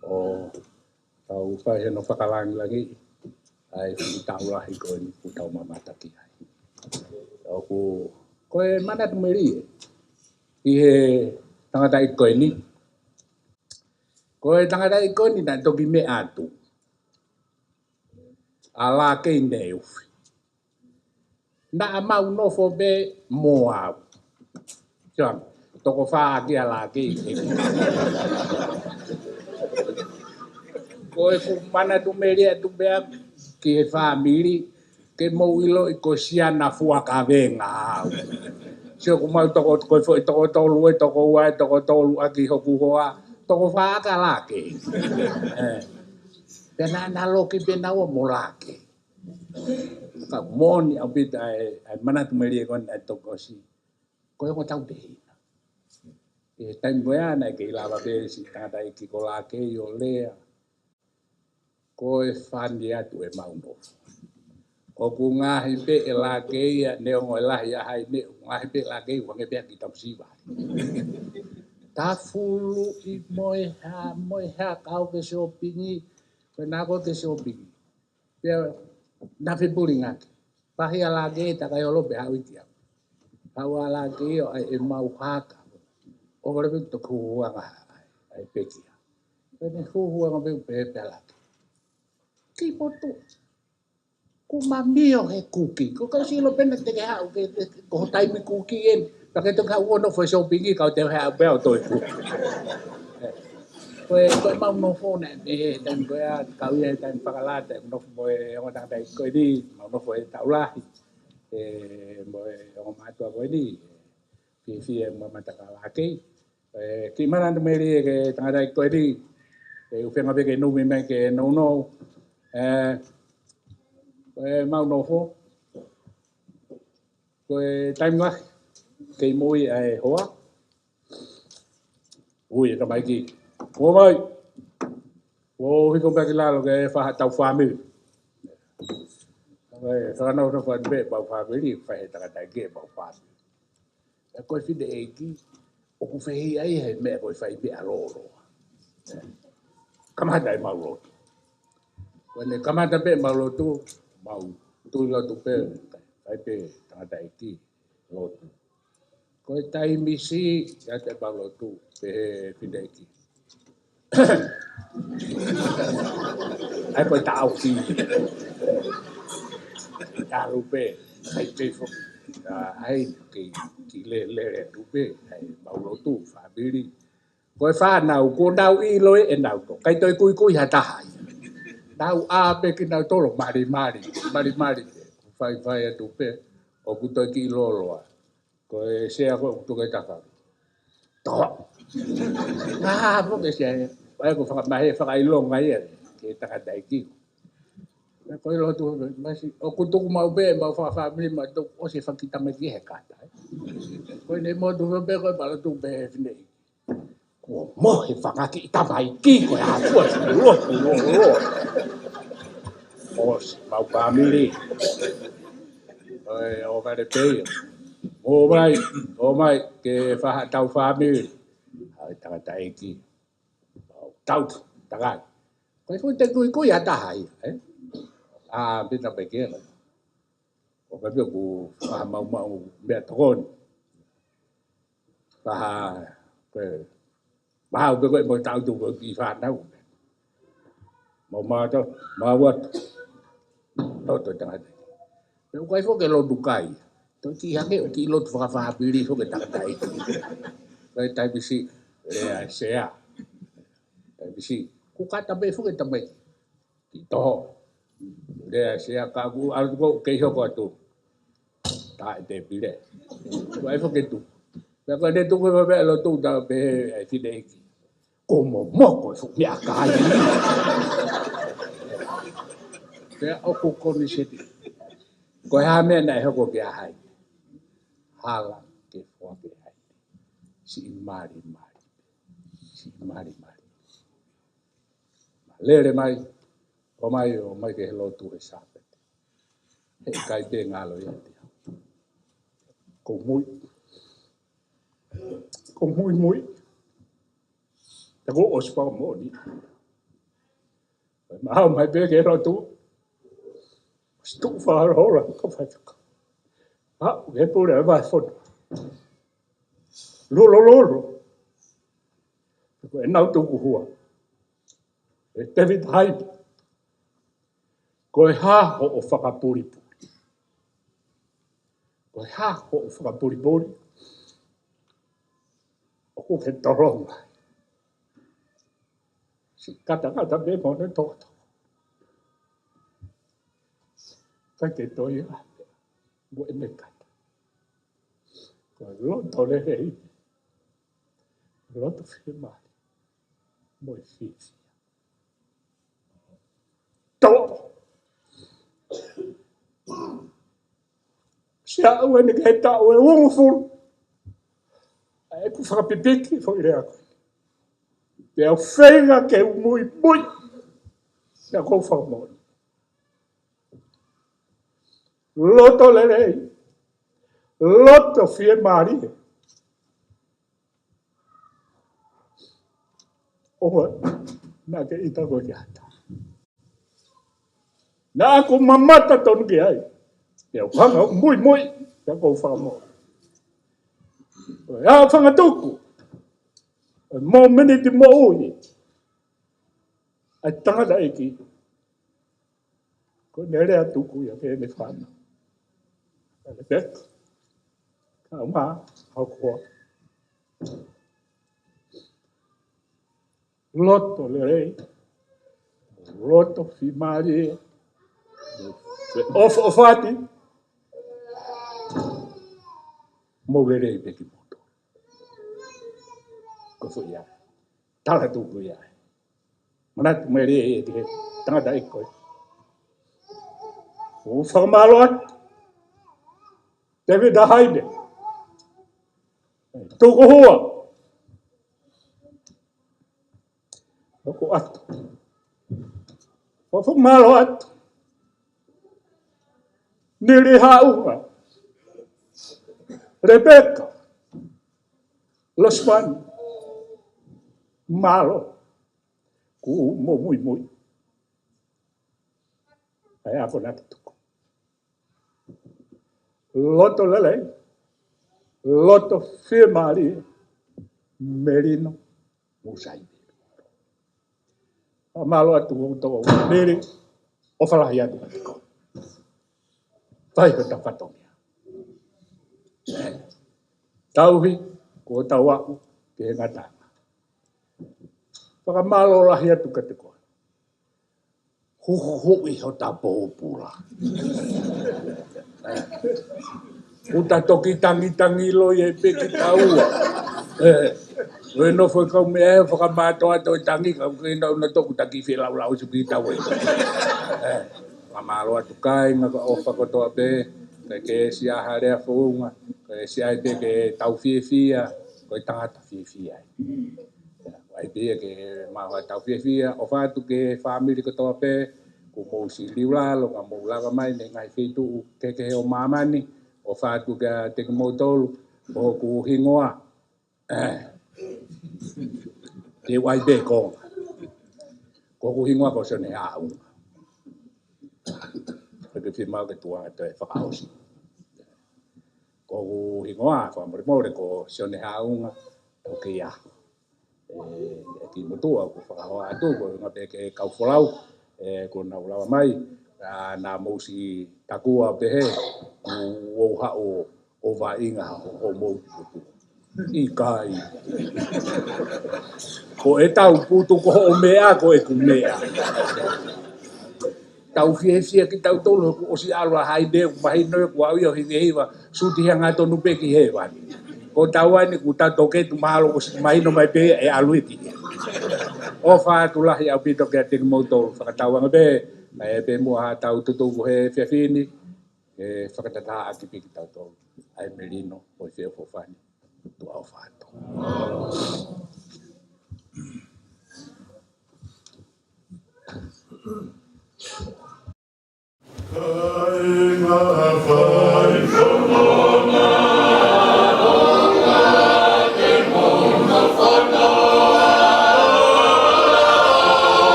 ʻo tau fai hano fakalangilangiʻi ʻa e fuʻu taʻu lahi ko eni kuo tau mamata ki ai. ʻOku, ko e manatu melie ʻi he tangataʻeiki ko eni. Ko e tangataʻeiki ko eni naʻe toki meʻa atu ʻa Lakei Neufi. Naʻa mau nofo pē mo au. John, toko fā ʻaki ʻa Lakei. Ko ʻeku manatu melie atu pē ki he fāmili, ke mou ʻiloʻi ko siana fuakavenga au. Sio, ʻoku mau toko, ko e foʻi toko tolu ē, toko ua ē, toko tolu ʻaki hoku hoa, toko fā ʻaki ʻa Lakei. ʻE. Pea naʻa na loki pē naua mo Lakei. Ka moʻoni ʻaupito ʻa e, ʻa e manatu melie ko eni ʻa e tokosi. Ko e ongo tautehina. ʻI he taimi ko ia naʻe kei lava pē siʻi tangataʻeiki ko Lakei ʻo lea. Ko e fani atu ʻemau nofo. ʻOku ngaohi pē ʻe Lakei ia, neongo e lahi ʻa Haine, ʻoku ngaohi pē ʻe Lakei, ʻoku hangē pē ha kiʻi tapu siva. Tafuluʻi mo e hā, mo e hā, kau ke sōpingi, ko e naʻa ko ke sōpingi. Pea na fepulingaki. Pahi ʻa Lakei, takai olo pē haʻu ʻiate au. Haʻu ʻa Lakei ʻo ʻai ʻemau haka. ʻO kole pē toki huhuʻanga ʻa e pekia. Pea ne huhuʻanga pē pē pē Lakei. Kiʻi motuʻa. Kuo mamio he kuki. Ko kau sio pē naʻe teʻeki haʻu ke, ke, ko ho taimi kuki eni. Pea ke toki haʻu ʻo nofo he sōpingi, kau te hea pea ʻo toe ku. Ko e, ko e mau nofo naʻe, ʻi he taimi ko ia, kau ia he taimi fakalata, nofo mo e ongo tangataʻeiki ko eni, mau nofo he taʻu lahi, ē, mo e ongo mātuʻa ko eni, fiefia mo e matakala kei. Ē, kiʻi manatu meli ē ki he tangataʻeiki ko eni, ē, ʻoku feinga pē ke numi mai ke nounou. Ē, ko e mau nofo, ko e taimi lahi, kei moʻui ʻa e hoa. Ui e tamaiki. Kuo mai. Kuo hiko pē ki lalo ke fai haʻatau fāmili. Ē, fakanofo pē ʻemau fāmili, fai he tangataʻeiki ʻemau fāmili. Ē, ko e fineʻeiki, ʻoku fehiʻa ia he meʻa ko e fai meʻa lōloa. Kamata ʻemau lotu. Ko ʻene kamata pē ʻemau lotu, mau tui lotu pē, fai pē tangataʻeiki lotu. Ko e taimi siʻi, ʻiate ʻemau lotu, pehē ʻe he fineʻeiki. ʻAi ko e taʻau ki. Talu pē, ʻai pē foki. ʻA, ʻai ke, ke lele atu pē, ʻai mau lotu, fāmili. Ko e fānau, kuo nau ʻilo ʻe nautolu. ʻIkai toe kuikui ha taha ia. Nau ʻā pē kinautolu, malimali, malimali pē. Faifai atu pē, ʻoku toe kiʻi lōloa. Ko e sea ko ē ʻoku tuku he tafaʻaki. Tō. Ngā foki e sea. ʻAi ko e fakamahe, fakaʻilonga ia, ki he tangataʻeiki. Ko e lotu, masi, ʻoku tuku maʻu pē, mau fakafāmili, mau tuku, ʻosi e fanga kiʻi tamaiki he kata, ē. Ko ʻene motu pē, ko e pala tuku pē he fineʻeiki. Kuo mohe fanga kiʻi tamaiki ko e hā fua, lotu, lotu, lotu. ʻOsi, mau fāmili. ʻOi, ʻo vale pē ia. ʻO mai, ʻo mai, ke fai haʻatau fāmili. ʻAi tangataʻeiki. Mau tau, takai. Ko e fuʻu te kuikui ha taha ia, ē? ʻA, pita pē kia. ʻO ka pia ku fai maumau meʻa tokoni. Fai, ko e, mahau pē ko e mo tau tu ko e kiʻi fānau. Mau mātou, mau atu. Lotu tangata. Pea ʻoku ʻikai foki ke lotu kai. Toe kiʻi hake, ʻoku kiʻi lotu fakafāmili foki tangataʻeiki. Ko e taimi siʻi, ē, ʻa e sea. Taimi siʻi, kuo kata pē foki e tamaiki. Kiʻi toho. Lea sea ka ku alu ko kei hoko atu. Taʻe tēpile. Kuo ʻai foki tu. Pea ko ʻene tuku e pea lotu ta pehē ʻe he fineʻeiki. Kuo momoko e fuʻu meʻakai. Pea ʻoku koniseti. Ko e hā e meʻa naʻe hoko kia hai. Hala ke foaki hai. Siʻi malimali. Siʻi malimali. Lele mai, ʻo mai, ʻo mai ki he lotu he Sāpate. Heʻikai pē ngalo ia te au. Ko mui. Ko mui mui. Te ko ʻosi fakamoʻoni. Mahau mai pē ki he lotu. ʻOsi tuʻu fakalola, ko fai faka. Haʻu ki he pule ʻa e vahefonua. Lolo lolo. Ko ʻenau tukuhua. ʻE David Hyde. Ko e hā hoʻo fakapulipuli. Ko e hā hoʻo fakapulipuli. ʻOku ke tolonga. Siʻi katakata pē mo ne tokotoko. ʻIkai ke toe ʻi ai ha meʻa. Mo ʻene kata. Ko e loto lelei. Loto fiemālie. Mo e fiefia. Tō. Siʻi aʻu eni ki he taʻu ʻe uongofulu. ʻA ʻeku fakapipiki foʻi lea ko ē. Pea u feinga ke u muimui. Pea ʻoku ou fakamoʻoni. Loto lelei. Loto fiemālie. ʻOua naʻa ke ʻita koe ki ha taha. Naʻa ku mamata tonu ki ai. Pea u hanga ʻo muimui, pea ʻoku ou fakamoʻoni. ʻOi, ʻa e fanga tuku. ʻOi, mōmeniti moʻui. ʻA e tangataʻeiki. Ko ʻene lea tuku ia ki heʻene fānau. Rebecca. Taumā, hoko. Loto lelei, loto fiemālie, feʻofoʻofani, mou lelei pē kimoutolu. Ko e foʻi ʻa e tala tuku ia. Manatu mai lelei ki he tangataʻeiki ko ē. ʻOku ou fakamālō atu, Tēvita Haine, Tukuhua, ʻoku ʻatu. ʻOku ou fakamālō atu, Nili Haʻunga, Lepeka, Losipani, mālō, kuo mou muimui. ʻA e akonaki tuku. Loto lelei, loto fiemālie, melino, mou sai. Fakamālō atu, ʻoku tau lele, ʻofa lahi atu kiate koe. Fai hota fatongia. Tauhi, kuo tau aʻu ki he ngataʻanga. Fakamālō lahi atu kiate koe. Huhuhuʻi hota pōpula. Kuo ta toki tangitangi loi ai pē kitaua. ʻE, ʻo e nofo e kau meʻa ʻe fakamātoato e tangi, ka ʻoku kei nau na toku taki felaulau si ki tau e. ʻE, fakamālō atu kāinga, ka ʻofa kotoa pē, ka ke sia ha lea founga, ka ke sia ai pē ke tau fiefia, ko e tangata fiefia. ʻAi pē ke mau ha tau fiefia, ʻofa atu ki he fāmili kotoa pē, kuo mou ʻosi liu lalo, ka mou lava mai mei he ngaahi feituʻu kehekehe ʻo māmani, ʻofa atu kiate kimoutolu, ko hoku hingoa. ʻE. Te u ʻai pē konga. Ko hoku hingoa ko Sione Haʻunga. Ko e ke fiemaʻu ke tuanga toe fakaʻosi. Ko hoku hingoa, fakamolemole ko Sione Haʻunga, ʻoku ʻikai ha. ʻE, ʻe ki motuʻa, ʻoku fakahoa atu, ko e ngā pē ke kau folau, ʻe, kuo nau lava mai, ʻa, naʻa mou ʻosi takua pehē, kuo u haʻu ʻo vaʻinga ho, homou putu. ʻIkai. Ko e tau putu ko hoʻo meʻa, ko ʻeku meʻa. Tau fiefia kitautolu, kuo ʻosi ʻalu ʻa Haine, ʻoku mahino ʻoku ʻalu ia ʻo hivehiva, suti hangatonu pē ki hēvani. Ko tau ʻaeni kuo tau toketu mahalo kuo ʻosi mahino mai pē ʻe ʻalu ia ki hē. ʻOfa atu lahi ʻaupito kiate kimoutolu fakatauange pē, ʻe pē muʻa ha tau tutuku he efiafi ni, ʻe fakatataʻaki pē kitautolu, ʻa e melino, ʻo e feʻofoʻofani, tuʻa ʻofa atu.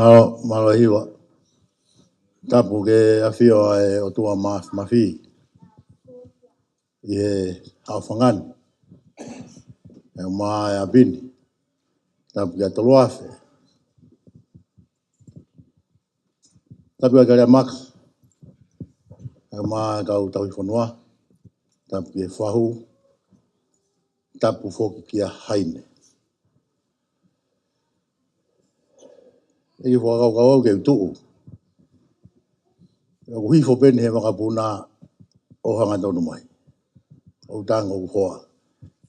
Mālō, mālō e hiva. Tapu ke ʻafio ʻa e ʻOtua Māfimafi ʻi he ʻaofangani. ʻE ʻomai ʻa e ʻapi ni. Tapu kia Toluafe. Tapu kia Kaliamaka. ʻE ʻomai kau tauhi fonua. Tapu kia Fahu. Tapu foki kia Haine. ʻEiki, fakakaukau au ke u tuʻu. ʻOku hifo pē eni he vakapuna ʻo hangatonu mai. ʻOku tango ʻoku hoa.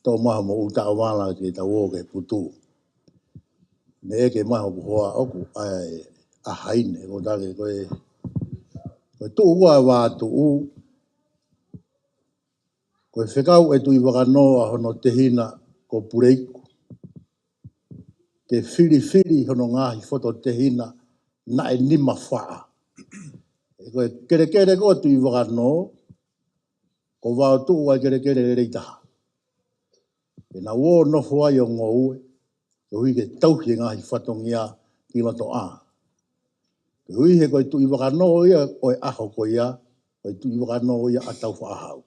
Toʻo mai hoʻomo ʻū taʻovala ke tau ō ke putu. Ne ʻeke mai hoku hoa ʻoku ʻai ʻa Haine, ko e taki ko e, ko e tuʻu ko ē ʻa Vātuʻu. Ko e fekau ʻe Tuʻivakanō ʻa hono tehina ko Puleiku ke filifili hono ngaahi fototehina naʻe nima faʻa. ʻE ko e kelekele ko ē ʻo Tuʻivakanō, ko Vātuʻu ʻa e kelekele lelei taha. ʻE nau ō nofo ai ʻo ngoue, koeʻuhi ke tauhi e ngaahi fatongia ki loto ʻā. Koeʻuhi he ko e Tuʻivakanō ia ʻo e ʻaho ko ia, ko e Tuʻivakanō ia ʻa Taufaʻāhau.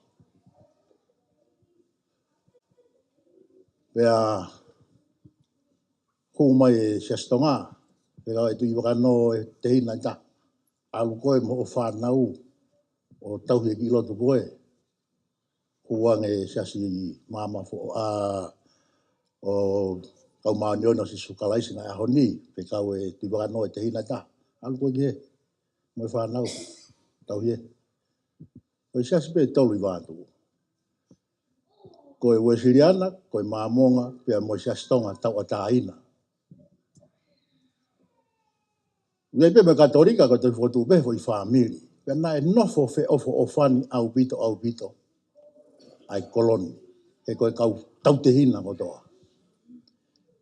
Pea hū mai e Siasi Tonga, fekau ʻe Tuʻivakanō e tehina ʻe taha, ʻalu koe mo hoʻo fānau ʻo tauhi e kiʻi lotu ko ē. Hū ange e Siasi Maama Foʻou, ʻa, ʻo e Kau Māʻoniʻoni ʻo Sīsū Kalaisi ʻi he Ngaahi ʻAho Ni, fekau ʻe Tuʻivakanō e tehina ʻe taha, ʻalu koe ki hē mo e fānau, tauhi ē. Ko e siasi pē ʻe tolu ʻi Vātuʻu. Ko e Uēsiliana, ko e Māmonga, pea mo e Siasi Tonga Tauʻatāina. ʻOku ʻi ai pē mo e Katolika, ko e toe fokotuʻu pē foʻi fāmili. Pea naʻe nofo feʻofoʻofani ʻaupito, ʻaupito ʻa e kolo ni, he ko e kau tautehina kotoa.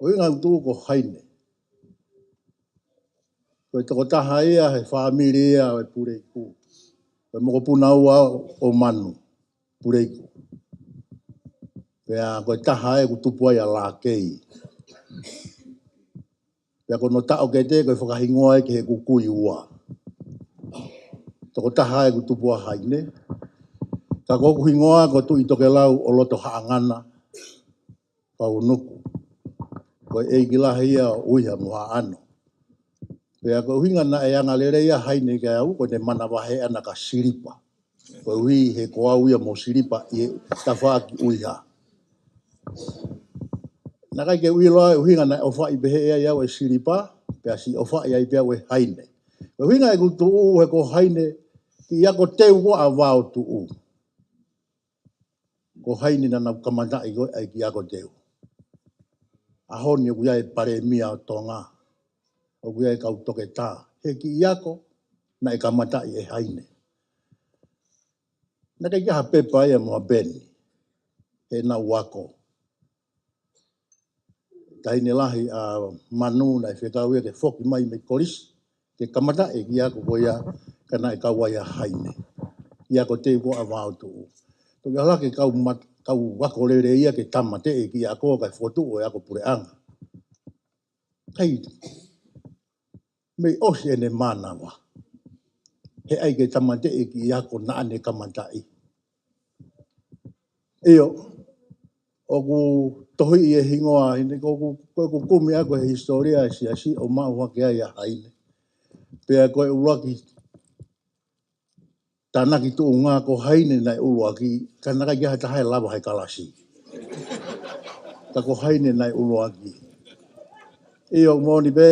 ʻUhinga ʻeku tuʻu ko Haine, ko e tokotaha ia he fāmili ia ʻo e Puleiku. Ko e mokopuna ua ʻo Manu, Puleiku. Pea ko e taha ē kuo tupu ai ʻa Lakei. Pea ko hono taʻokete ko e fakahingoa ē ki heʻeku kui ua. Tokotaha ē kuo tupu ai ʻa Haine. Ka ko hoku hingoa ko Tuʻitokelau ʻo Lotohaʻangana Faunuku. Ko e ʻeiki lahi ia ʻo ʻUiha mo Haʻano. Pea ko e ʻuhinga naʻe angalelei ʻa Haine kiate au, ko ʻene manavahē ʻana kia Silipa. Koeʻuhi he ko au ia mo Silipa ʻi he tafaʻaki ʻUiha. Naʻe ʻikai ke u ʻilo ʻa e ʻuhinga naʻe ʻofaʻi pehē ai au ʻe Silipa, pea siʻi ʻofaʻi ai pē au ʻe Haine. Ko e ʻuhinga ʻeku tuʻu he ko Haine, kiʻi ako teu ko ē ʻa Vātuʻu. Ko Haine naʻa nau kamataʻi ko ē ʻa e kiʻi ako teu. ʻAho ni ʻoku ʻi ai e palēmia ʻo Tonga, ʻoku ʻi ai e kau toketā. He kiʻi ako naʻe kamataʻi ʻe Haine. Naʻe ʻikai ke ʻi ai ha pepa ia mo ha peni heʻenau ako. Taʻahine lahi ʻa Manu naʻe fekau ia ke foki mai mei kolisi ke kamataʻi e kiʻi ako ko ia, ka naʻe kau ai ʻa Haine. Kiʻi ako teu ko ē ʻa Vātuʻu. Toki ʻalu hake kau mat-, kau ako lelei ia ke tāmateʻi e kiʻi ako kae fokotuʻu e ako puleʻanga. Kae mei ʻosi ʻene mānava. He ʻai ke tāmateʻi e kiʻi ako naʻa ne kamataʻi. ʻIo, ʻoku tohiʻi e hingoa, he ko ʻeku, ko ʻeku kumi ʻaku he hisitōlia e siasi ʻo maʻu hake ai ʻa Haine. Pea ko e ʻuluaki tānaki tuʻunga ko Haine naʻe ʻuluaki, ka naʻe ʻikai ke ʻi ai ha taha ʻe lava he kalasi. Ka ko Haine naʻe ʻuluaki. ʻIo, moʻoni pē,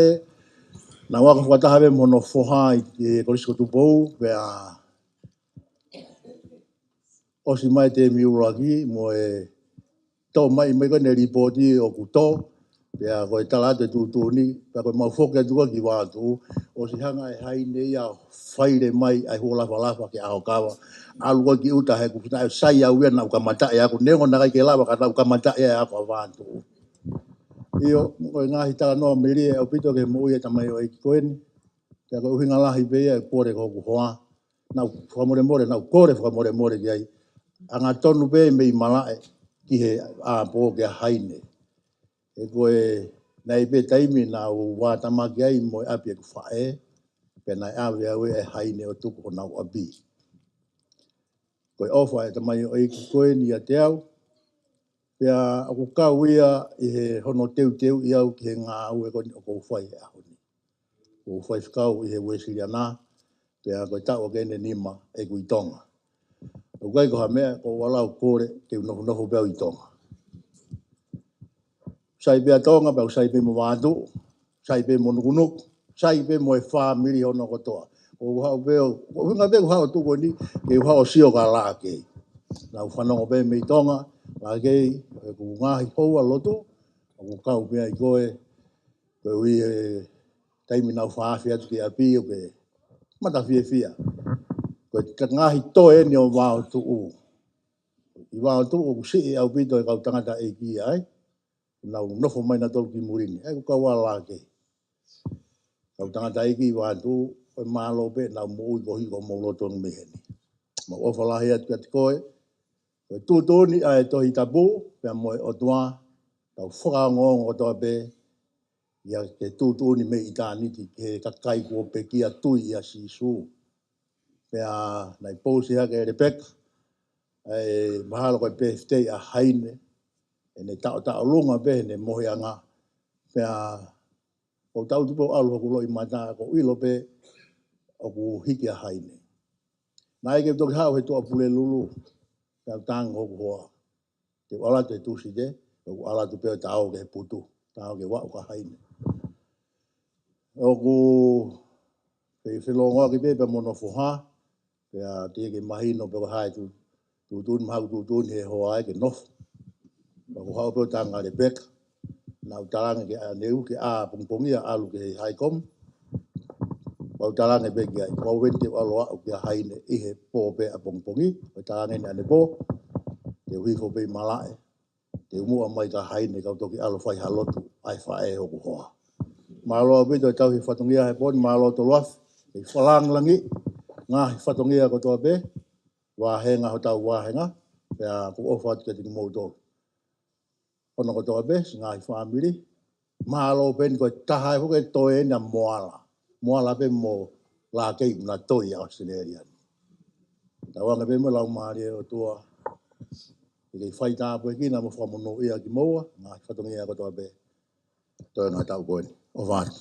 naʻa ku ako fakataha pē mo hono foha ʻi he Kolisi ko Tupou, pea ʻosi mai e temi ʻuluaki, mo e tō mai, mai ko ʻene lipooti ʻoku tō, pea ko e tala atu e tuʻutuʻuni, pea ko ʻemau foki atu ko ē ki Vātuʻu, ʻosi hanga ʻe Haine ia ʻo faile mai ʻa e huo lafalafa ki he ʻaho kava. ʻAlu ko ē ki ʻuta he kuo naʻe sai au ia naʻa ku kamataʻi ʻa ʻaku, neongo naʻe ʻikai ke lava ka naʻa ku kamataʻi ʻa e ako ʻa Vātuʻu. ʻIo, ko e ngaahi talanoa mālie ʻaupito ki he moʻui ʻa e tamaioʻeiki ko eni. Pea ko e ʻuhinga lahi pē ia ʻeku kole ki hoku hoa. Naʻa ku fakamolemole, naʻa ku kole fakamolemole ki ai. Angatonu pē mei malaʻe ki he ʻapō kia Haine. He ko e Naʻe ʻi ai pē taimi naʻa ku vātamaki ai mo e ʻapi ʻeku faʻē, pea naʻe ʻave au ʻe Haine ʻo tuku honau ʻapi. Ko e ʻofa ʻa e tamaioʻeiki ko eni ʻiate au, pea ʻoku kau ia ʻi he hono teuteuʻi au ki he ngāue ko eni ʻoku ou fai he ʻaho ni. ʻOku ou faifekau ʻi he Uēsiliana, pea ko e taʻu ʻeni ʻe nima ʻeku ʻi Tonga. ʻOku ʻikai ko ha meʻa, ko ʻeku ʻalu ʻo kole ke u nofonofo pē au ʻi Tonga. Sai pē ʻa Tonga, pea sai pē mo Vaotuʻu, sai pē mo Nukunuku, sai pē mo e fāmili hono kotoa. ʻOku ou haʻu pē au, ko e ʻuhinga pē ʻeku haʻu ʻo tuʻu ko eni, ke u haʻu ʻo sio kia Lākei. Naʻa ku fanongo pē mei Tonga, Lākei, ʻeku ngaahi houa lotu, ʻoku kau pē ai koe, koeʻuhi he taimi naʻa ku fakaafeʻi atu ki ʻapi ʻoku ke mata fiefia. Ko e ngaahi toe eni ʻo Vaotuʻu. ʻI Vaotuʻu ʻoku siʻi ʻaupito e kau tangataʻeiki ai. Nau nofo mai nautolu ki muli ni. ʻOku kau ʻa Lākei. Kau tangataʻeiki ʻi Vaotuʻu, ko e mālō pē ʻenau moʻui koeʻuhi ko hoʻomou loto mei heni. Mau ʻofa lahi atu kiate koe, ko e tuʻutuʻuni ʻa e Tohi Tapu, pea mo e ʻOtua, tau fakaongoongo kotoa pē, ʻi he tuʻutuʻuni mei ʻitāniti, ki he kakai kuo pekia tui ʻia Sīsū. Pea naʻe pousi hake ʻe Lepeka, ʻa e mahalo ko e birthday ʻa Haine, ʻene taʻotaʻolunga pē heʻene moheʻanga, pea ʻoku ou tau tupu ʻalu hoku loʻimata, ʻoku ou ʻilo pē ʻoku hiki ʻa Haine. Naʻe ʻikai ke u toki haʻu he Tuʻapulelulu, pea u tangi hoku hoa. Te u ʻalu atu he Tūsite, ʻoku ou ʻalu atu pē ʻo tau ki he putu, tau ki he vaʻu kia Haine. ʻOku ou feʻiloaki pē pea mo hono foha, pea teʻeki ke mahino pe ko e hā e tu-, tuʻutuʻuni, mahalo ko e tuʻutuʻuni he hoa ē ke nofo. Pea ʻoku ou haʻu pē ʻo tangi kia Lepeka. Naʻa ku talaange ki ʻaneu ke ʻā ʻapongipongi ʻo ʻalu ki he High Com. Pea u talaange pē ki ai, ʻoku ou veni te u ʻalu ʻo aʻu kia Haine ʻi he pō pē ʻapongipongi, ʻo talaange ʻanepō, te u hifo pē ʻi malaʻe, te u muʻa mai kia Haine kau toki ʻalu ʻo fai ha lotu ʻa e faʻē hoku hoa. Mālō ʻaupito e tauhi fatongia he pō ni, mālō Toluafi, ʻi he fakalāngilangiʻi, ngaahi fatongia kotoa pē, vāhenga hotau vāhenga, pea ʻoku ou ʻofa atu kiate kimoutolu. Hono kotoa pē, siʻi ngaahi fāmili. Mālō pē eni ko e taha ē foki e toe eni ʻa Moala. Moala pē mo Lākei ʻoku na toe ʻi ʻAositelēlia ni. Tauange pē mo e Laumālie ʻo e ʻOtua. ʻI he fai tāpuekina mo fakamonūʻia kimoua, ngaahi fatongia kotoa pē. Toe ngaahi taʻu ko eni. ʻOfa atu.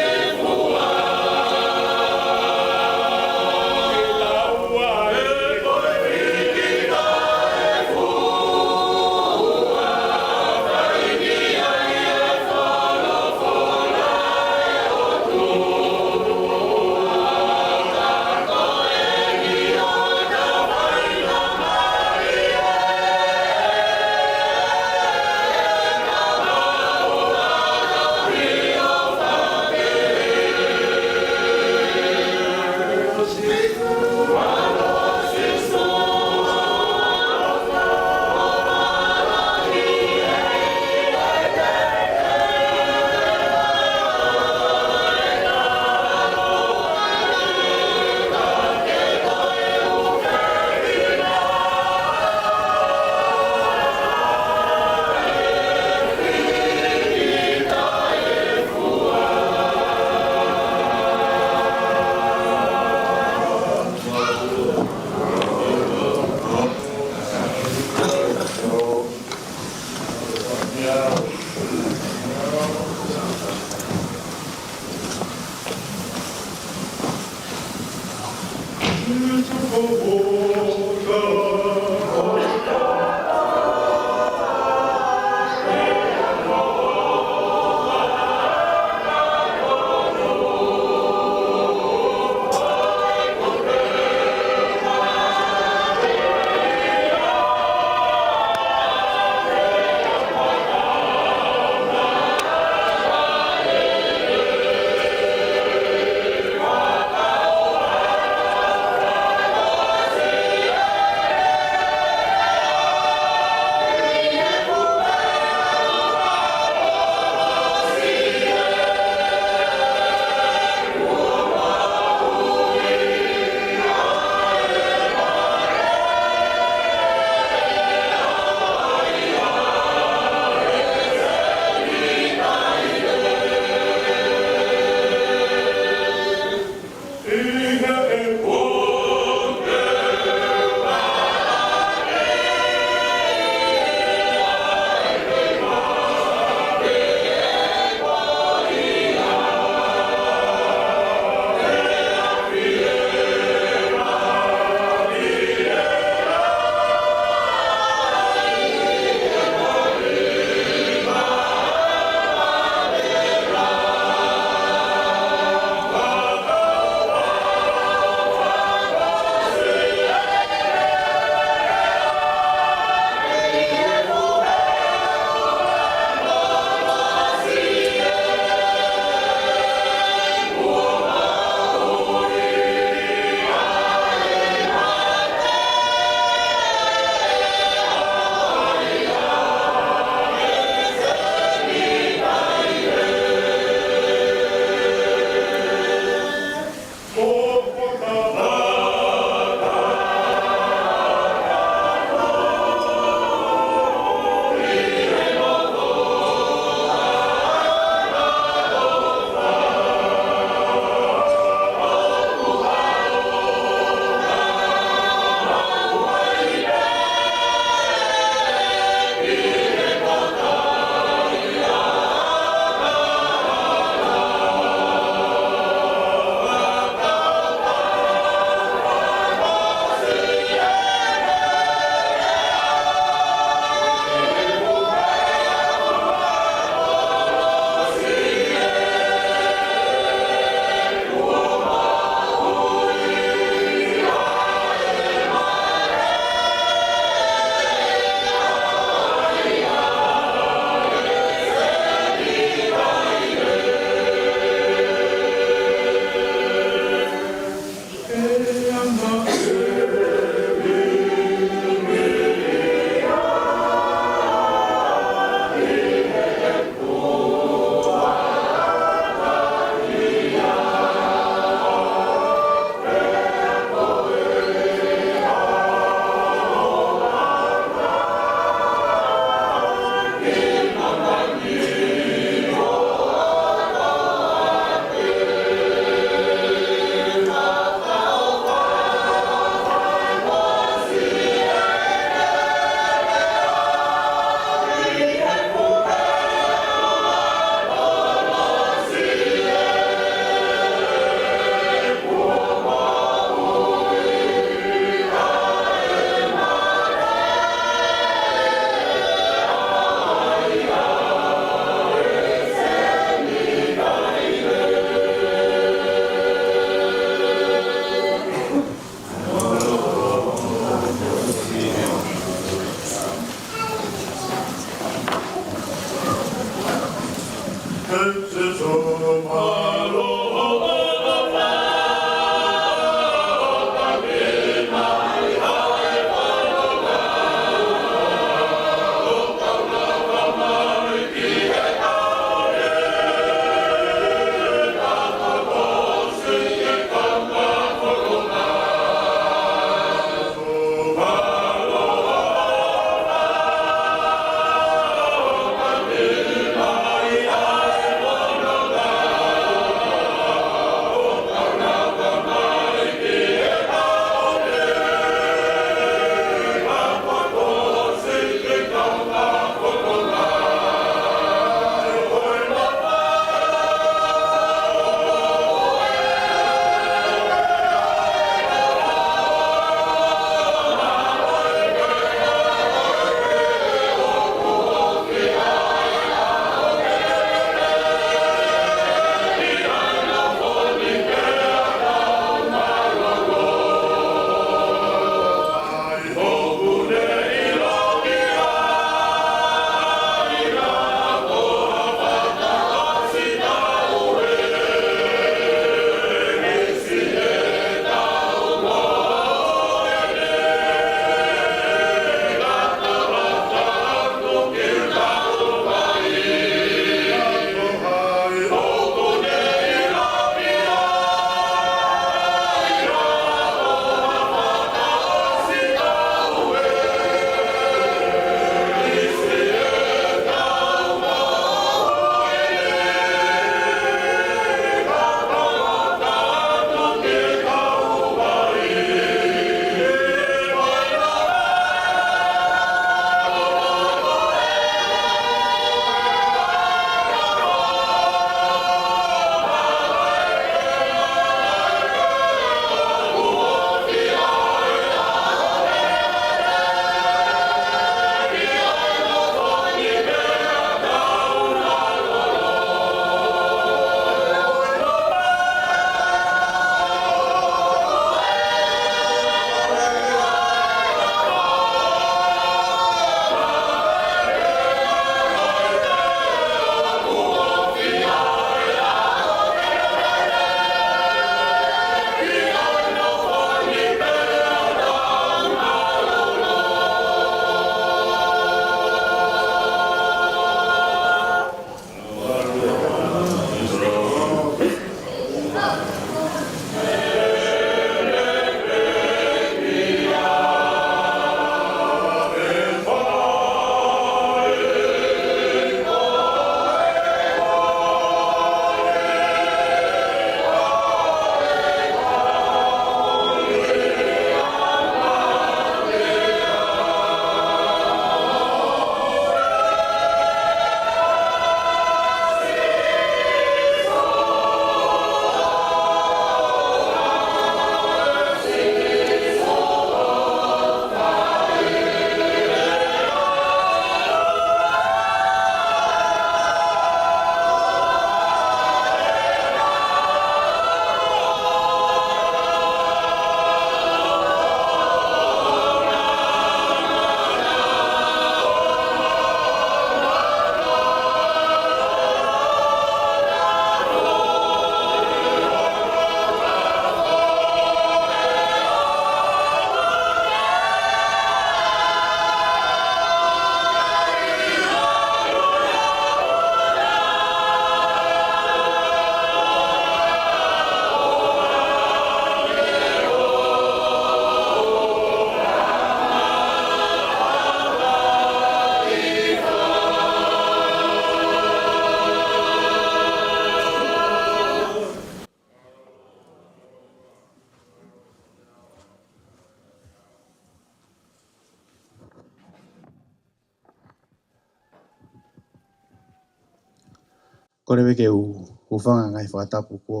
Kole pē ke u hūfanga he ngaahi fakatapu kuo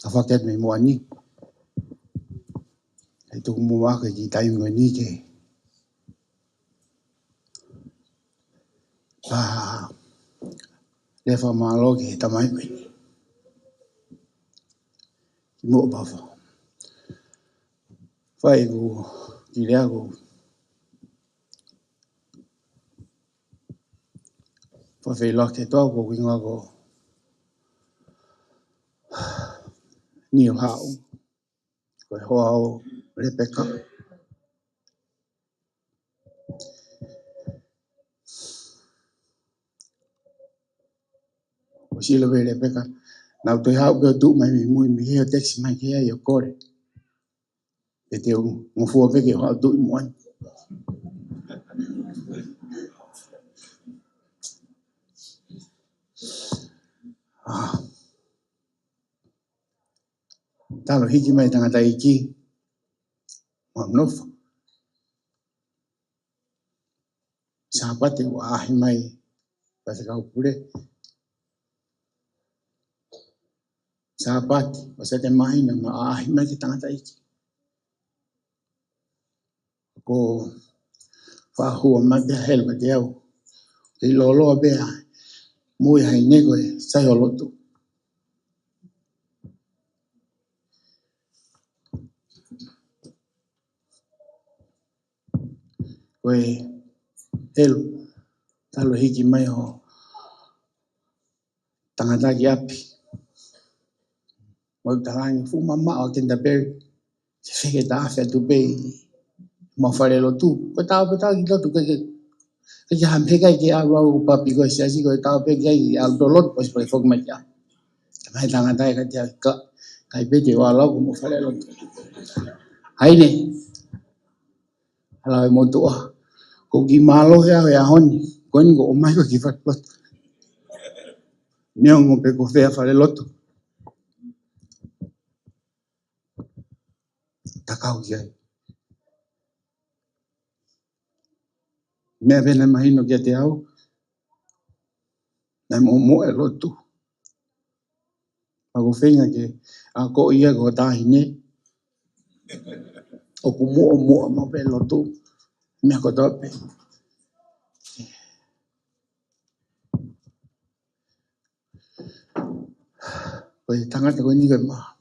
aofaki atu mei muʻa ni. Kae tuku muʻa ke u kiʻi taimi ko eni ke pā lea fakamālō ki he tamai ko eni. Ki muʻa pē fo. Fai ʻeku kiʻi lea ko fakafeʻiloaki atu au ko ʻeku hingoa ko Niu Haʻu. Ko e hoa ʻo Lepeka. ʻOsi ʻilo pē Lepeka, naʻá ku toe haʻu pē ʻo tuʻu mai mei mui, mei he ʻo text mai ki ai ʻo kole. Pea te u ngofua pē ke u haʻu ʻo tuʻu ʻi muʻa ni. Ah. Talu hiki mai tangataʻeiki, mau nofo. Sāpate ua ʻaʻahi mai Faifekau Pule. Sāpate ua Sētemā ʻi heʻene ʻaʻahi mai ki he tangataʻeiki. Ko e faʻa hua mai pē ʻa Helu kiate au. Kei lōloa pē ʻa e moʻui ʻa Haine ko e sai ʻo lotu. Ko e Helu, talu hiki mai ʻo tangata ki ʻapi. Mau talaange fuʻu mamaʻo ʻa Canterbury. Ke feke tafe atu pē ʻi homau falelotu. Ko e taʻu pē taʻu ki lotu, ke, ke, ke ke hame kai ke ʻalu au papi ko e siasi, ko e taʻu pē kai ke ʻalu ʻo lotu, ʻosi pē foki mai ki ʻapi. Tamai tangata ē ka te ka, kai pē te u ʻalu au ki homau falelotu. Haine. Hala e motuʻa. Ko e kiʻi mālohi ʻa e ʻaho ni. Ko eni kuo ʻomai koe ki falelotu. Neongo pē ko fē ʻa falelotu. Takau ki ai. Meʻa pē naʻe mahino kiate au, naʻe moʻomoʻa e lotu. Pea ko e feinga ke akoʻi ia ko e taʻahine. ʻOku moʻomoʻa maʻu pē lotu. Meʻa kotoa pē. Ko e tangata ko eni ko e ma-,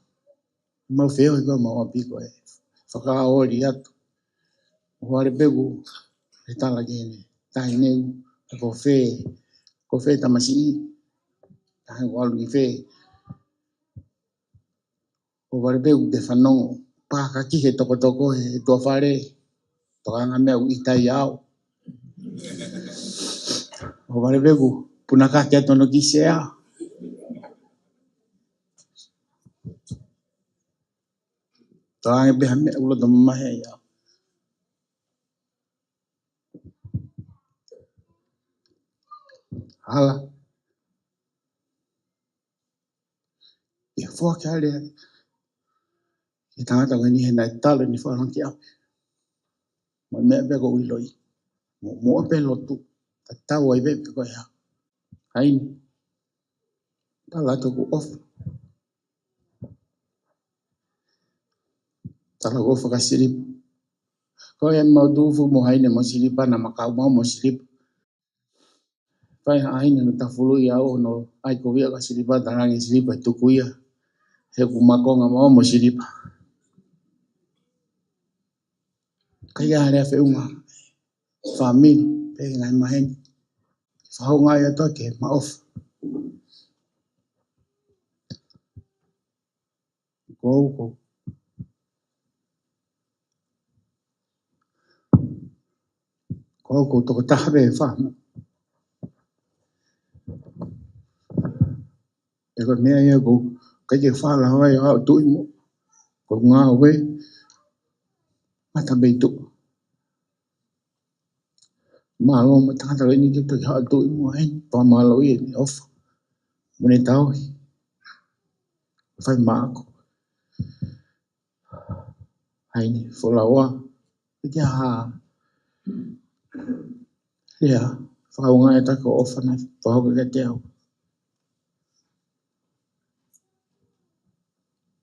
mau feohi ko e mau ʻapi ko e fakaoli atu. ʻO vale pē kuo ke tala ki heʻene taʻahine, ko fē, ko fē tamasiʻi, taʻahine ko ʻalu ki fē. ʻO vale pē kuo ke fanongo, pākaki he tokotoko he tuʻa fale, tokanga meʻa ʻoku ʻita ai au. ʻO vale pē kuo punakaki atu hono kiʻi sea. Tokanga pē ha meʻa ʻoku loto mamahi ai au. Hala. ʻI he foaki hale ki he tangata ko eni he naʻe talu ʻene fakalangi ki ʻapi. Mo e meʻa pē ʻoku ou ʻiloʻi. Mo, moʻomoʻa pē lotu. Tatau ai pē pe ko e hā. Haine. Tala atu hoku ʻofa. Tala hoku ʻofa kia Silipa. Ko e mau tufu mo Haine mo Silipa, naʻa mau kau mau mo Silipa. Fai ha ʻaʻahine naʻa tafulu ia ʻo ne ʻai ko ia kia Silipa, talaange Silipa tuku ia. He ʻoku makonga mau mo Silipa. Ka ʻi ai ha lea feʻunga. Fāmili, pe ngaahi maheni. Fakahoungaʻi atu ke mau ʻofa. Ko au ko. Ko au ko e tokotaha pē fāmili. ʻE ko e meʻa ia ko, ʻikai ke fālahi ai ʻa e tuʻi mo. Ko e ngāue. Mata pē ʻi tuʻa. Mālō mo e tangata ko eni ke toki haʻu atu ʻi muʻa heni, pea mālō ʻi heʻene ʻofa. Mo ʻene tauhi. Fai maʻaku. Haine, Folaua. ʻIkai ke ha. Ia, fakahoungaʻi atu hoku ʻofa naʻe fakahoko kiate au.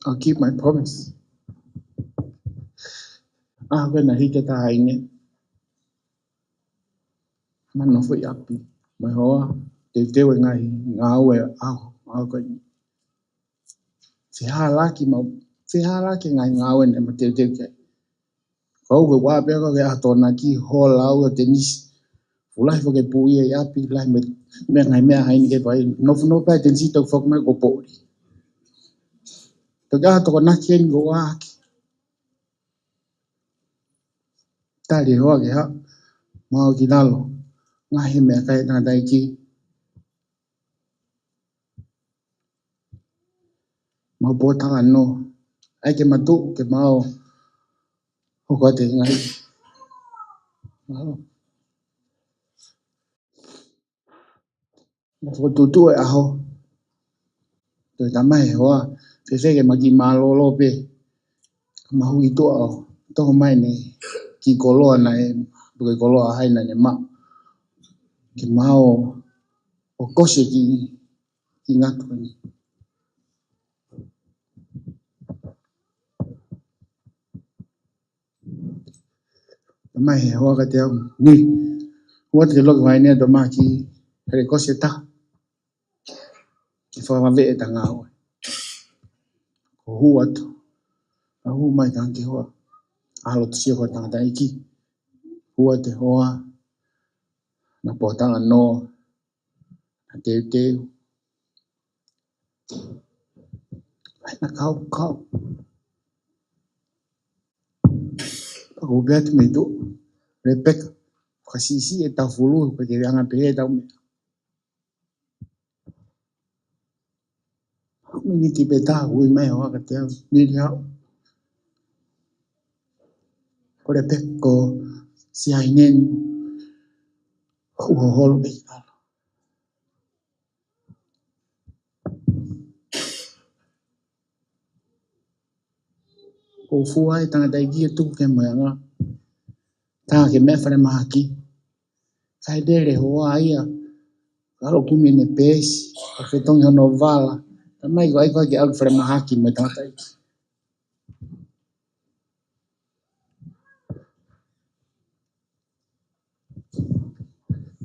I'll keep my promise. ʻA, ko ena hiki ʻa Haine. Naʻa nofo ʻi ʻapi. Mo e hoa, teuteu e ngaahi ngāue ʻaho, ʻaho ko eni. Fehālaaki mau, fehālaaki e ngaahi ngāue naʻa mau teuteu ki ai. Ko au ko e ua pē ko e ʻaho Tokonaki, hola au ʻo tenisi. Fuʻu lahi foki e puʻi ʻi ʻapi, lahi mo e, mo e ngaahi meʻa ʻa Haine ke fai. Nofo nofo pē ʻa e tenisi toki foki mai ko poʻuli. Toki ʻaho Tokonaki eni ko ʻAki. Tali hoa ke ha. Mau ki lalo. Ngaahi meʻakai tangataʻeiki. Mau pōtalanoa. ʻAi ke matu, ke mau. Hoko atu ngaahi. Mau. Fokotuʻutuʻu e ʻaho. Toe tamai hoa. Fefeke ma ki mālōlō pē. Mahuʻi tuʻa ʻo. Toho mai ne. Ki koloa naʻe. Tuke koloa hai naʻe ma. Ke mau. ʻO kose ki. Ki ngatu ni. Tamai he hoa ka te au. Ni. Hua te loki vai ne tamai ki. Hele kose ta. Ke fakavave e tanga ue. Ko hua tu. A hu mai tanga ke hoa. Alo tu sio ko tangataʻeiki. Hua te hoa. Na pōtalanoa. Na teuteu. ʻAi na kau, kau. Pako pea te mei tu. Rebecca. Kasi si e tau fulu, ko te anga pē e tau meʻa. Miniti pē ta, ui mai hoa ka te au, nili au. Ko Rebecca, ko si ai nen, hu hoholo pē ki lalo. ʻO fua e tangataʻeiki e tuku ke moe anga. Tā ke meʻa fale mahaki. Kai lele hoa ia. Kalo kumi ne pēsi. Ka fetongi hono vala. Tamai ko ai ko ke ʻalu fale mahaki mo e tangataʻeiki.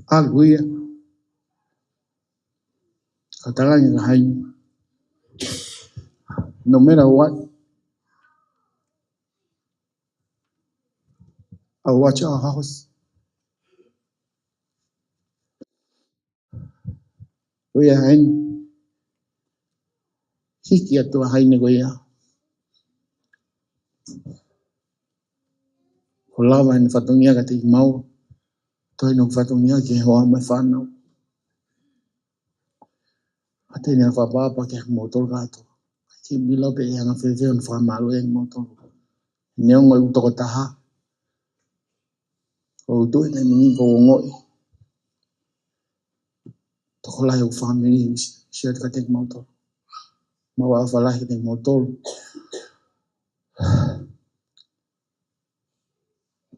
ʻAlu ia. Ka talangi ka hai. No matter what, I watch our house. Ko ia hai. Hiki atu a hai ne ko ia. Ko lava ʻene fatongia ka te mau. Toi no fatongia ke hoa mai fānau. A te ne fapapa ke mo tolu kato. Ke milo pe e anga fefeo na fakamalo e mo tolu. Neongo e u tokotaha. Ko u tu e taimi ni ko u ongoʻi. Tokolahi o family, si atu ka te mau tolu. Mau a falahi ka te mau tolu.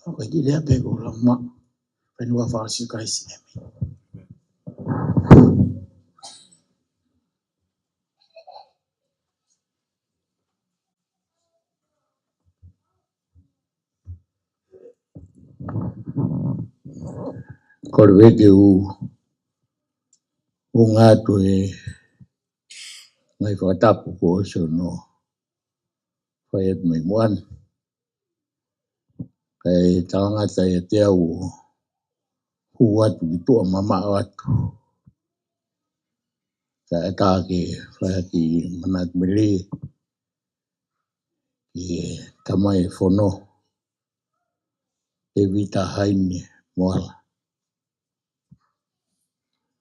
Ka ki lea pe ko la ma. Penu a fasi kai si emi. Kole ke u, u ngatu e ngai fakatapu ko oso no. Fai atu mai muan. Kai talangata ia te au hu atu ki tua mama atu. Ka e tā ke fai ki manat mele. Ki tamai fono. Tevita Haine Moala.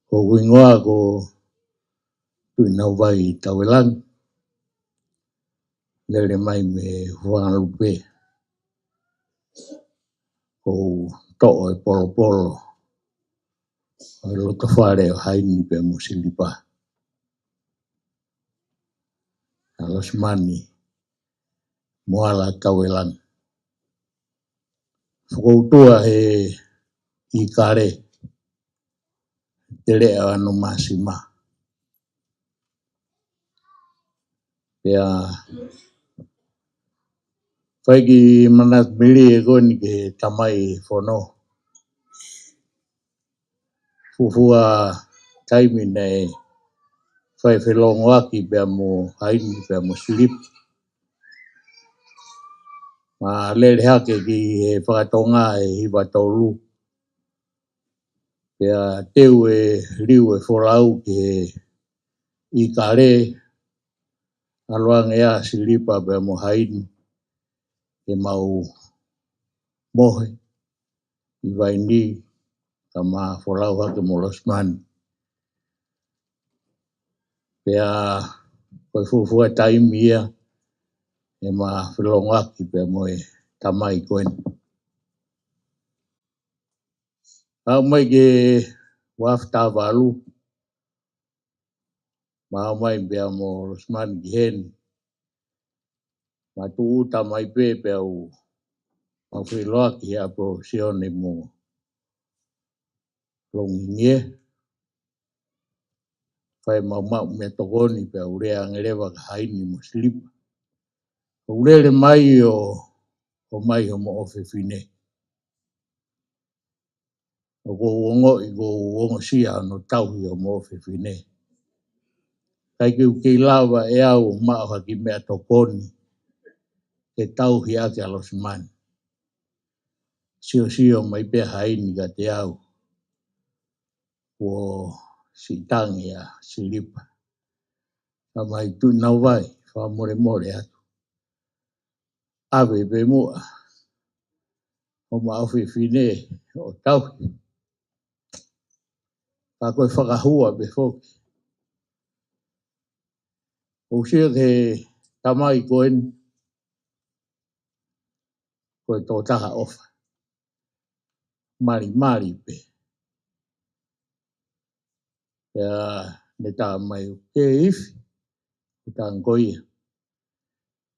Ko kuingoa ko Tuʻinauvai Tauelangi. Lele mai me Huangalupe. Ko toʻo e polopolo. ʻO e loto fale ʻo Haini pe mo Silipa. ʻA Losimani Moala Tauelangi. Fokoutua he ʻIkale. Tele a no masima. Pea fai ki manat mili e koni ke tamai fono. Fufua taimi nei fai felongoaki pea mo Haini pea mo Silip. Ma lele hake ki he fakatonga e hiva tolu. Pea teu e liu e folau ki he ʻIkale. ʻAlu ange ʻa Silipa pea mo Haini ke mau mohe ʻi Vaini, ka ma folau hake mo Losimani. Pea ko e fuofua taimi ia ʻema felongoaki pea mo e tamai ko eni. Aʻu mai ki he ua afe taha valu, ma aʻu mai pea mo Losimani ki heni. Ma tuʻuta mai pē pea u mau feʻiloaki he ʻapi ʻo Sione mo Longingie. Fai mau maʻu meʻatokoni pea u lea ange leva kia Haini mo Silipa. ʻOku lele mai ʻo, ʻo mai homo ʻofefine. ʻOku ou ongoʻi, ʻoku ou ongosia hono tauhi homo ʻofefine. Kae ʻikai ke u kei lava ʻe au ʻo maʻu ha kiʻi meʻatokoni ke tauhi ʻaki ʻa Losimani. Siosio mai pē ʻa Haini kiate au kuo siʻi tangi ʻa Silipa. Ka mai tuʻu nau vai, fakamolemole atu. ʻAve pē muʻa homo ʻofefine ʻo tauhi. Ka ko e fakahua pē foki. ʻOku ou sio ki he tamai ko eni, ko e tokotaha ʻofa. Malimali pē. Pea ne tā mai ʻoku ke ifi, ʻoku tangi ko ia.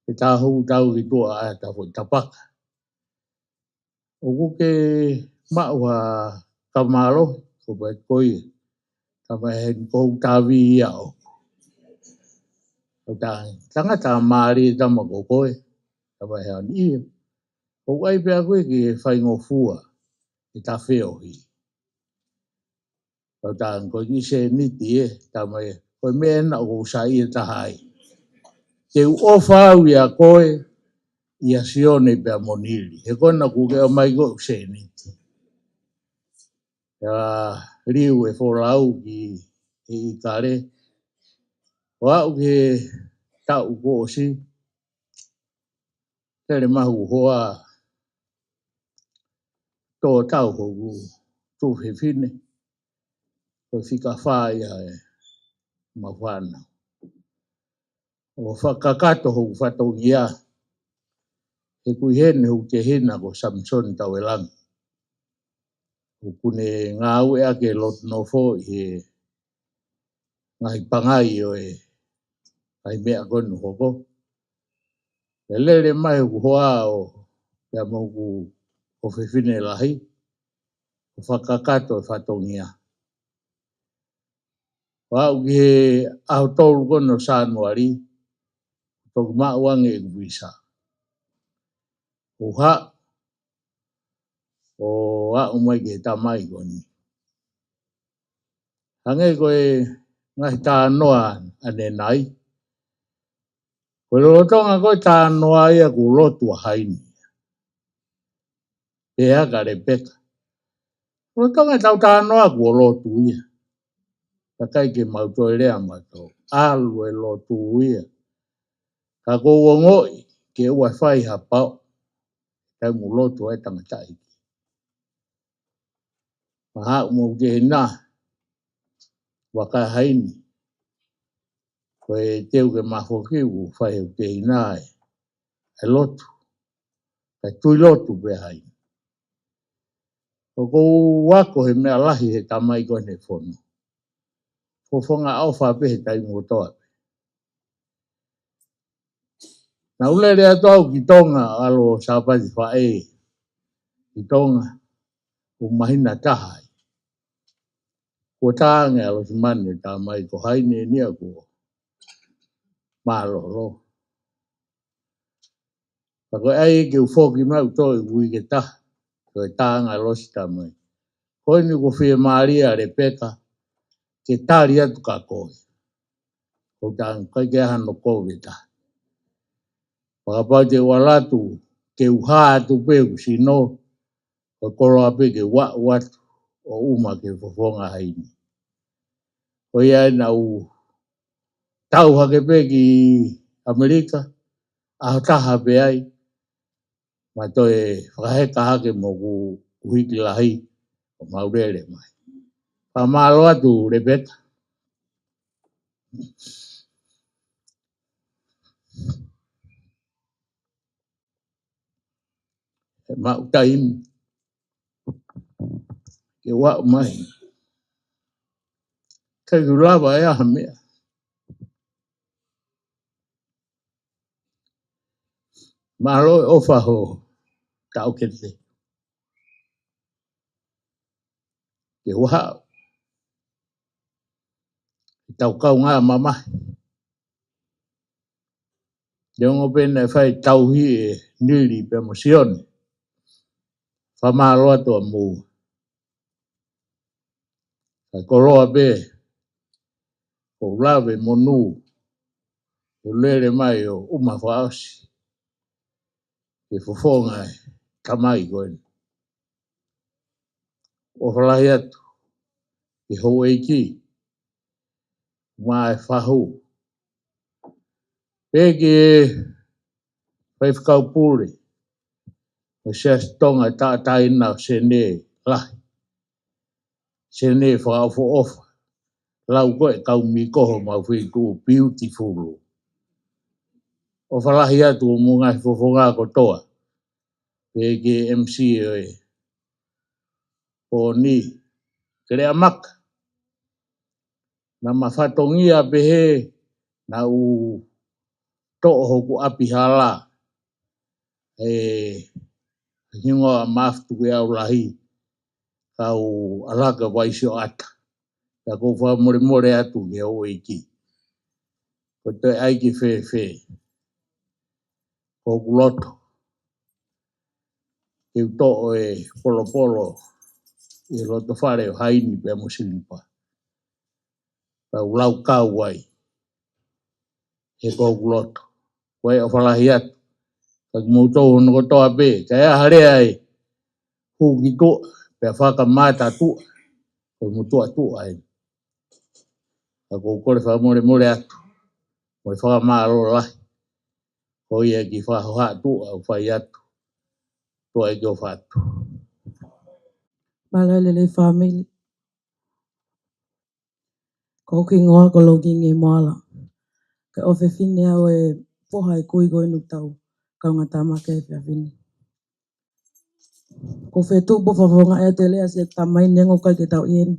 Ke tā hou tau ki tuʻa ʻa e ta foʻi tapaka. ʻOku ke maʻu ha kamalo, ko pē ko ia. Tamai Haini, ko hoku tavi ia ʻoku. ʻOku tangi, tangata mālie tama ko koe. Tamai Haini, ia. ʻOku ʻai pē ʻa koe ke faingofua ʻeta feohi. Tau tangi, ko e kiʻi sēniti ē, tamai, ko e meʻa ena ʻoku ou saiʻia taha ai. Te u ʻofa au ʻia koe, ʻia Sione pea mo Nili. He ko ena ʻoku ke ʻomai ko e sēniti. Pea liu e folau ki he ʻIkale. ʻO aʻu ki he taʻu kuo ʻosi, lele mai hoku hoa, tō tau hoku tuofefine, ko e fika fā ia ʻemau fānau. ʻO fakakakato hoku fatongia, he ʻoku ʻi heni hoku tehina ko Samisoni Tauelangi. ʻOku ne ngāueʻaki e lotu nofo ʻi he ngaahi pangai ʻo e ngaahi meʻa ko eni ʻoku hoko. Pea lele mai hoku hoa ʻo, pea mo hoku ʻofefine lahi, ʻo fakakakato e fatongia. ʻO aʻu ki he ʻaho tolu ko eni ʻo Sānuali, toki maʻu ange ʻeku visa. ʻO haʻu, ʻo aʻu mai ki he tamai ko eni. Hangē ko e ngaahi talanoa ʻanenai. Ko e lolotonga ko e talanoa ia kuo lotu ʻa Haini. Pea kia Lepeka. Lolotonga ʻetau talanoa kuo lotu ia. Ka ʻikai ke mau toe lea mautolu. ʻAlu e lotu ia. Ka ʻoku ou ongoʻi ke ʻoua ʻe fai ha pao. Taimi lotu ʻa e tangataʻeiki. Mahaʻu mo hoku tehina, vakai Haini. Ko e teu ke ma foki ʻoku fai hoku tehina ʻa e, ʻa e lotu. Kae tui lotu pē Haini. ʻOku ou ako he meʻa lahi he tamai ko eni he fono. Fofonga ʻofa pē he taimi kotoa pē. Naʻa ku lele atu au ki Tonga, ʻalu ʻo Sāpate Faʻē ki Tonga, ʻo māhina taha ai. Kuo tā ange ʻa Losimani, tā mai ko Haini eni ia kuo mālōlō. Ka ko e ʻai ke u foki mai ʻo toe uike taha, ko e tā ange ʻa Losi, tā mai. Ko eni kuo fiemālie ʻa Lepeka, ke tali atu kia koe. Ko e tā ange, ʻikai ke ʻi ai hano kovi ʻe taha. Fakapapau te u ʻalu atu, ke u hā atu pē hoku sino, ko e koloa pē ke u aʻu atu, ʻo ʻuma ki he fofonga ʻa Haini. Ko ia ai naʻa ku tau hake pē ki ʻAmelika, ʻaho taha pē ai, ma toe fakaheka hake mo ʻeku ʻuhiki lahi ʻo mau lele mai. Fakamālō atu Lepeka. He maʻu taimi ke u aʻu mai. ʻIkai ke u lava ʻe ha meʻa. Mālō e ʻofa ho taʻokete. Ke u haʻu ʻi he tau kaungā mamahi. Neongo pē naʻe fai tauhi ʻe Nili pea mo Sione. Fakamālō atu ʻa mou. Ka koloa pē, ko u lave monū, ko u lele mai ʻo ʻuma fakaʻosi ki he fofonga ʻo e tamai ko eni. ʻOfa lahi atu ki he houʻeiki, mo e fahu. Pea ki he faifekau pule ʻo e Siasi Tonga Tauʻatāina ʻo Senē Lahi. Senē fakaʻofoʻofa. Lau ko e kau mikoho mau feiku beautiful. ʻOfa lahi atu ʻo mo e ngaahi fofonga kotoa. Pea ki he M C ʻo e pō ni, Keleʻamaka. Naʻa ma fatongia pehē naʻa u toʻo hoku ʻapi hala. ʻE hingoa Mafutu ke au lahi, kau alaka vai sio ata. Ka ko u fakamolemole atu ki he houʻeiki. Ko e toe ʻai ki fēfē. Ko hoku loto. Ke u toʻo e polopolo ʻi he loto fale ʻo Haini pea mo Silipa. Ka u lau kau ai. He ko hoku loto. Ko e ʻofa lahi atu. Ka ki mou tau hono kotoa pē. Ka e aha lea ai. Hū ki tuʻa. Pea fakamata tuʻa. Ko e mo tuʻa tuʻa ai. Ka ko u kole fakamolemole atu. Mo e fakamālō lahi. Ko ia ki fakahoha tuʻa ʻo fai atu. Tuʻa e ki ʻofa atu. Mālō e lelei fāmili. Ko hoku hingoa ko Lokingi Moala. Ko e ʻofefine au e foha e kui ko eni ʻoku tau kaungā tāmaki he efiafi ni. Ko e fetuʻu pō fakafofonga ʻa e tele ʻa Siaʻu Tamai neongo ʻikai ke tau ʻi heni.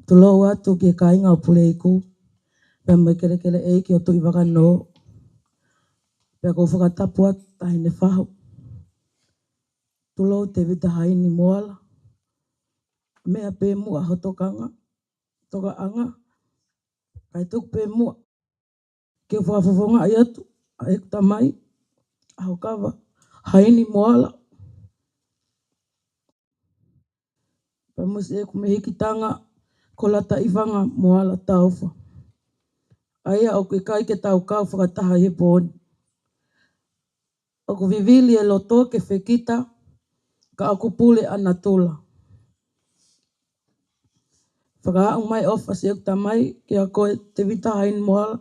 Tulou atu ki he kāinga ʻo Puleiku, pea mo e kelekele ʻeiki ʻo Tuʻivakanō, pea ko u fakatapu atu Taʻahine Fahu. Tulou Tevita Haini Moala, meʻa pē muʻa ho tokanga, tokaʻanga, kae tuku pē muʻa ke u fakafofongaʻi atu ʻa ʻeku tamai, ʻa ho kava, Haini Moala. Pea mo siʻeku mehikitanga ko Lataʻivanga Moala Taufa. ʻA ia ʻoku ʻikai ke tau kau fakataha ʻi he pō ni. ʻOku vivili e loto ke fekita, ka ʻoku pule ʻa natula. Fakaaʻu mai ʻofa siʻeku tamai kia koe Tevita Haini Moala,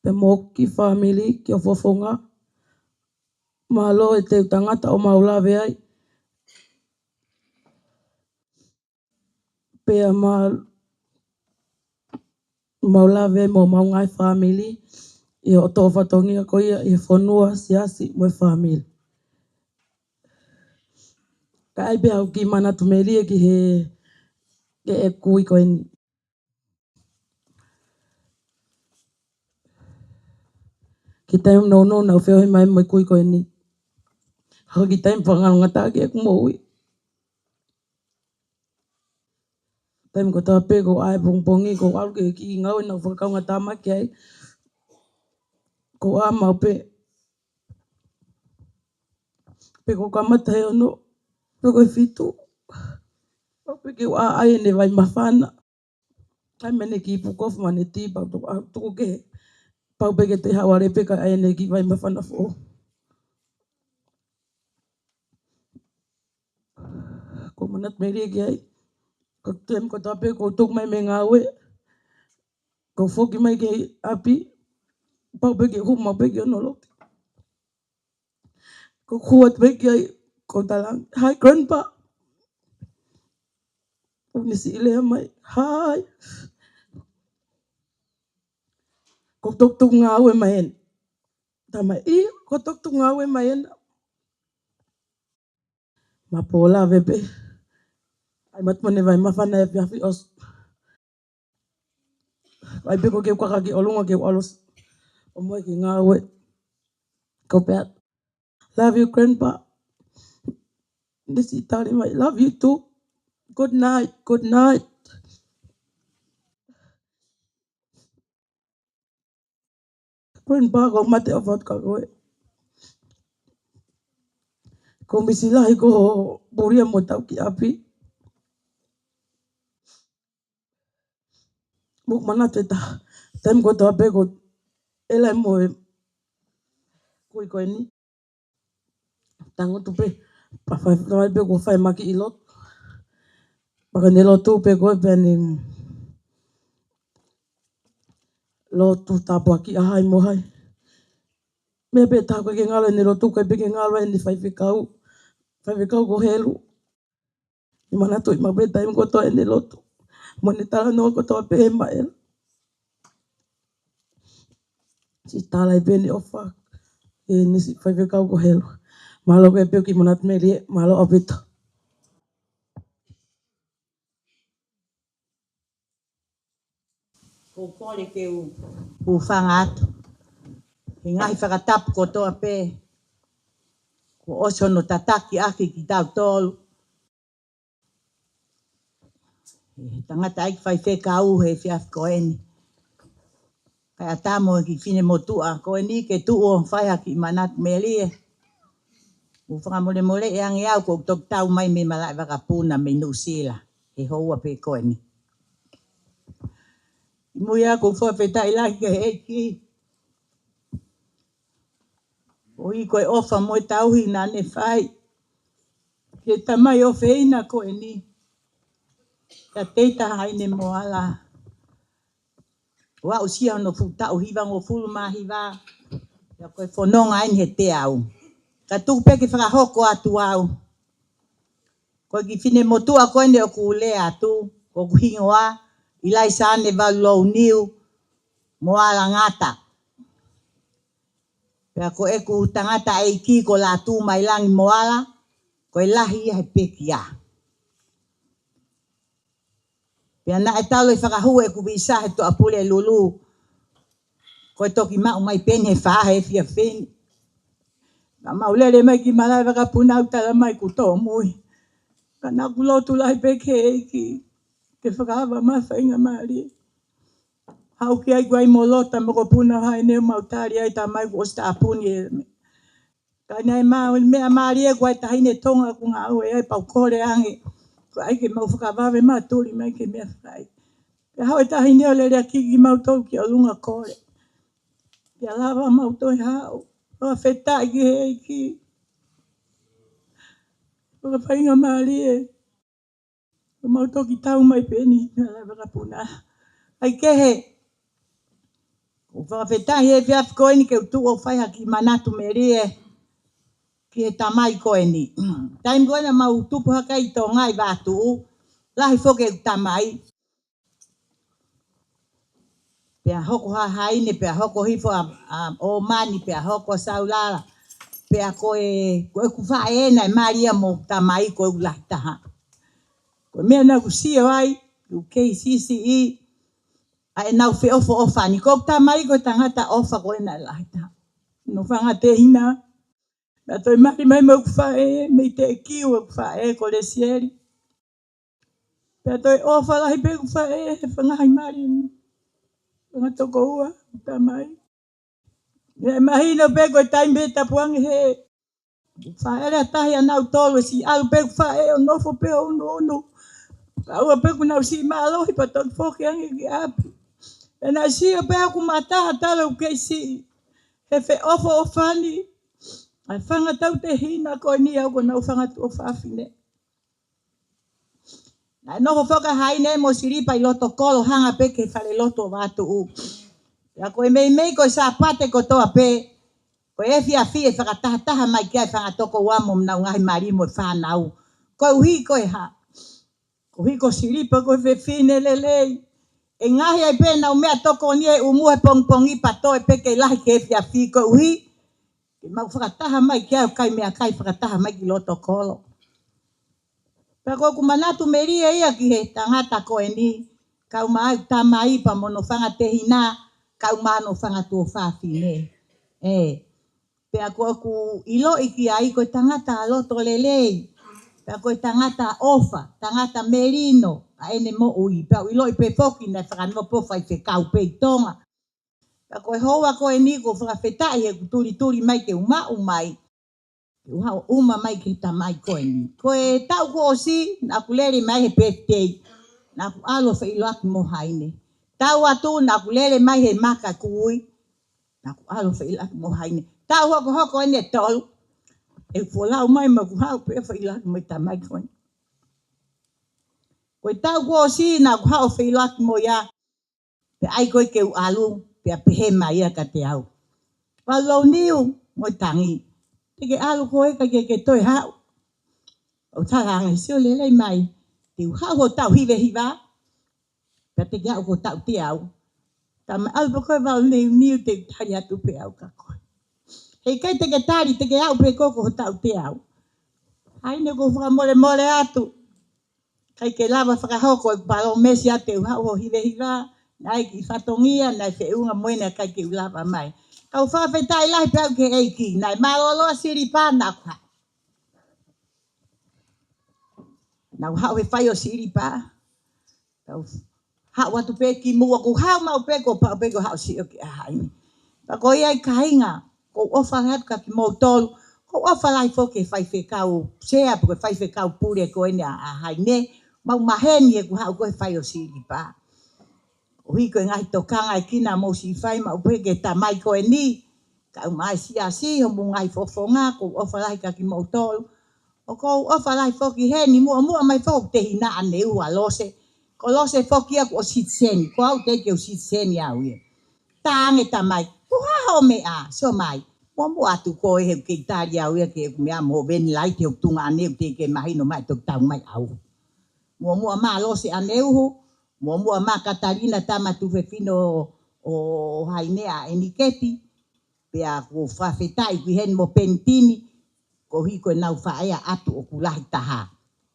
pea mo e kiʻi fāmili ki ho fofonga. Mālō e teu tangata ʻo mau lave ai. Pea ma, mau lave mo mau ngaahi fāmili ʻi hoʻo toʻo fatongia ko ia ʻi he fonua, siasi mo e fāmili. Ka ʻai pē au ki manatu melie ki he, ki he kui ko eni. Kiʻi taimi nounou naʻa ku feohi mai mo e kui ko eni. Hoko kiʻi taimi fakangalongataʻa ki heʻeku moʻui. Taimi kotoa pē ko e ʻai pongipongi, ko e ʻalu ki he kiʻi ngāue naʻa ku fakakaungātāmaki ai. Ko e ʻā maʻu pē. Pe ko e kamata he ono, pe ko e fitu. Pau pē ke u ʻā ʻai ʻene vai māfana. ʻAi mai ʻene kiʻi pukofu mo ʻene tī, pau tuku, ʻā, tuku ke. Pau pē ke te hauale pē ka ʻai ʻene kiʻi vai māfana foʻou. Ko e manatu melie ki ai. Ko e taimi kotoa pē ko e tuku mai mei he ngāue. Ko e foki mai ki ʻapi, pau pē ke hū mai pē ki hono loki. Ko e hū atu pē ki ai, ko e talaange, "Hi, Grandpa." ʻOku ne siʻi lea mai, "Hi." "Ko e toki tuku ngāue mai eni?" Talamai, "ʻIo, ko e toki tuku ngāue mai eni." Ma pō lave pē. ʻAi matu mane vai mafana e fiafi os. ʻAi pē ko ke kaka ki ʻolunga ke ʻalu ʻo moʻui ki he ngāue. Ko pea, "Love you, Grandpa." Ne siʻi tali mai, "Love you too. Good night, good night." Grandpa, ʻoku ou mate ʻofa atu kia koe. ʻOku ou misi lahi ko hoʻo pulia mo tau ki ʻapi. Mo manatu ʻe taha, taimi kotoa pē ko e ʻela mo e kui ko eni. Tangutu pē, pea fai, fai pē ko e fai maki ʻi lotu. Pea ka ne lotu pē ko e pea ne lotu tāpuakiʻi ʻa hai mo hai. Meʻa pē taha ʻoku ʻikai ke ngalo ʻene lotu, ʻikai pē ke ngalo ʻene faifekau, faifekau ko Helu. Ne manatuʻi maʻu pē taimi kotoa ʻene lotu. Mo ʻene talanoa kotoa pē he maʻela. Siʻi tala ʻi pē ʻene ʻofa. ʻEne siʻi faifekau ko Helu. Mālō koe pē ʻoku ke manatu Melie, mālō ʻaupito. ʻOku ou kole ke u, u hūfanga atu he ngaahi fakatapu kotoa pē kuo ʻosi hono tataki ʻaki kitautolu. He tangataʻeiki faifekau he efiafi ko eni. Kae ʻatā mo e kiʻi finemotuʻa ko eni ke tuʻu ʻo fai ha kiʻi manatu Melie. ʻOku ou fakamolemoleʻi ange au ʻoku ou toki tau mai mei malaʻe vakapuna mei Nuʻusila he houa pē ko eni. ʻI muʻa ʻoku ou fakafetaʻi lahi ki he ʻEiki koeʻuhi ko e ʻofa mo e tauhi naʻa ne fai ki he tamai ʻofeina ko eni, kia Teita Haine Moala. ʻO aʻusia hono fuʻu taʻu hivangofulu mā hiva, pea ko e fononga eni he teau. Ka tuku pē ke fakahoko atu au. Ko e kiʻi finemotuʻa ko eni ʻoku ou lea atu, ko hoku hingoa, ʻIlaisa ʻAne Valu Louniu Moala Ngata. Pea ko ʻeku tangataʻeiki ko Lātūmailangi Moala, ko e lahi ia he pekia. Pea naʻe talu e fakahū ʻeku visa he Toʻa Pulelulu. Ko e toki maʻu mai pē eni he fā he efiafi ni. Naʻa mau lele mai ki malaʻe vakapuna ʻo tala mai kuo tōmui. Ka naʻa ku lotu lahi pē ki he ʻEiki ke fakaava mai ha faingamālie. Haʻu ki ai ko au mo Lota mo ko Puna Haine ʻo mau tali ai tamai kuo ʻosi tāpuni e Ka naʻe maʻu e meʻa mālie ko e taʻahine Tonga ʻoku ngāue ai pea u kole ange. Ko ai ke mau fakavave ma tuli mai ke meʻa fai. Pea haʻu e taʻahine ʻo lele ʻaki kimautolu ki ʻolunga kole. Pea lava mau toe haʻu. Fakafetaʻi ki he ʻEiki. Fakafaingamālie. Mau toki tau mai pē eni, meʻa lava ka puna. ʻAi kehe. ʻOku ou fakafetaʻi he efiafi ko eni ke u tuʻu ʻo fai ha kiʻi manatu melie ki he tamai ko eni. Taimi ko ena mau tupu hake ai ʻi Tonga ʻi Vatuʻu, lahi foki ʻeku tamai. Pea hoko ha haine, pea hoko hifo ʻa, ʻa ʻOmani, pea hoko ʻa Saulala. Pea ko e, ko ʻeku faʻē ena ʻe Malia mo tamai ko ʻeku lahi taha. Ko e meʻa naʻa ku sio ai, ʻoku kei siʻisiʻi, ʻa ʻenau feʻofoʻofani. Ko ʻeku tamai ko e tangata ʻofa ko ena ʻe lahi taha. Nofo anga tehina. Naʻa toe mali mai mo ʻeku faʻē, mei Teʻekiu ʻeku faʻē ko Lesieli. Pea toe ʻofa lahi pē ʻeku faʻē he fanga ngaahi mali ni. Fanga tokoua, tamai. Meʻa mahino pē ko e taimi pē tapu ange he faʻele ʻa tahi ʻa nautolu ʻe siʻi ʻalu pē ʻeku faʻē ʻo nofo pē ʻo unuunu. Kaua pē ʻoku nau siʻi mālohi pea toki foki ange ki ʻapi. Pea naʻe sio pē ʻeku mata ha tala ʻoku kei siʻi. He feʻofoʻofani. ʻA e fanga tautehina ko eni ʻoku nau fanga tuofāfine. Naʻe nofo foki ʻa Haine mo Silipa ʻi loto kolo hangē pē ko e falelotu ʻo Vatuʻu. Pea ko e meimei ko e Sāpate kotoa pē, ko e efiafi ʻe fakatahataha mai ki ai e fanga tokoua mo ʻenau ngaahi mali mo e fānau. Koeʻuhi ko e hā? Koeʻuhi ko Silipa ko e fefine lelei. ʻE ngaohi ai pē ʻenau meʻatokoni ʻe ʻumu he pongipongi pea toe pē ke lahi ki he efiafi koeʻuhi ke mau fakataha mai ki ai ʻo kai meʻakai fakataha mai ki loto kolo. Pea ko ʻeku manatu melie ia ki he tangata ko eni, kau mai ʻeku tamai pea mo hono fanga tehina, kau mai hono fanga tuofāfine. ʻE, pea ko ʻeku ʻiloʻi ki ai ko e tangata loto lelei, pea ko e tangata ʻofa, tangata melino ʻa ʻene moʻui, pea u ʻiloʻi pē foki naʻe fakanofo faifekau pē ʻi Tonga. Pea ko e houa ko eni ʻoku ou fakafetaʻi he ʻoku tulituli mai ke u maʻu mai, ke u haʻu ʻo ʻuma mai ki he tamai ko eni. Ko e taʻu kuo ʻosi naʻa ku lele mai he birthday, naʻa ku ʻalu ʻo feʻiloaki mo Haine. Taʻu atu naʻa ku lele mai he maka kui, naʻa ku ʻalu ʻo feʻiloaki mo Haine. Taʻu hokohoko eni ʻe tolu, ʻe folau mai mo ʻeku haʻu pē ʻo feʻiloaki mo e tamai ko eni. Ko e taʻu kuo ʻosi naʻa ku haʻu ʻo feʻiloaki mo ia, pea ʻai ko ē ke u ʻalu, pea pehē mai ia kiate au, Valu Louniu, mo e tangi, te ke ʻalu koe, ʻikai ke ke toe haʻu? ʻO talaange, sio lelei mai, te u haʻu hoʻo taʻu hiva hiva, pea te ke haʻu ko e taʻu teau. Tama, ʻalu pē koe Valu Louniu, te u tali atu pē au kia koe. Heʻikai te ke tali, te ke haʻu pē koe ko hoʻo taʻu teau. Haine, ʻoku ou fakamolemole atu. ʻIkai ke lava fakahoko ʻeku palōmesi ʻa te u haʻu hoʻo hiva hiva, naʻe ʻi ai e kiʻi fatongia, naʻe feʻunga mo ʻene ʻikai ke u lava mai. Ka ʻoku ou fakafetaʻi lahi pē au ki he ʻEiki, naʻe mālōlō ʻa Silipa naʻa ku haʻu. Naʻa ku haʻu he fai ʻo Silipa. Pea u haʻu atu pē ki muʻa, ʻoku ou haʻu maʻu pē, kuo pau pē ke u haʻu ʻo sio ki ai. Pea ko ia ai kāinga, ʻoku ou ʻofa lahi atu kia kimoutolu, ʻoku ou ʻofa lahi foki ki he faifekau sea, pe ko e faifekau pule ko eni ʻa, ʻa Haine, mau maheni ʻeku haʻu ko ē he fai ʻo Silipa. Koeʻuhi ko e ngaahi tokanga ʻe kina mou siʻi fai maʻu pē ki he tamai ko eni, kau mai siasi, homou ngaahi fofonga, ʻoku ou ʻofa lahi kia kimoutolu. ʻOku ou ʻofa lahi foki heni, muʻomuʻa mai foki ʻeku tehina ʻaneuhu ʻa Lose. Ko Lose foki ia kuo sitiseni, ko au teʻeki ke u sitiseni au ia. Talaange tamai, ko e hā hoʻo meʻa, sio mai. Muʻomuʻa atu koe he ʻoku kei tali au ia ki heʻeku meʻa mo Veni Laite, ʻoku tuongaʻane ʻoku teʻeki ke mahino mai, toki tau mai au. Muʻomuʻa mai Lose ʻaneuhu, muʻomuʻa mai Katalina tama tuofefine ʻo, ʻo Haine, ʻa ʻEniketi, pea ʻoku ou fakafetaʻi ki heni mo Penitini, koeʻuhi ko ʻenau faʻē ʻa ʻAtu ʻoku lahi taha.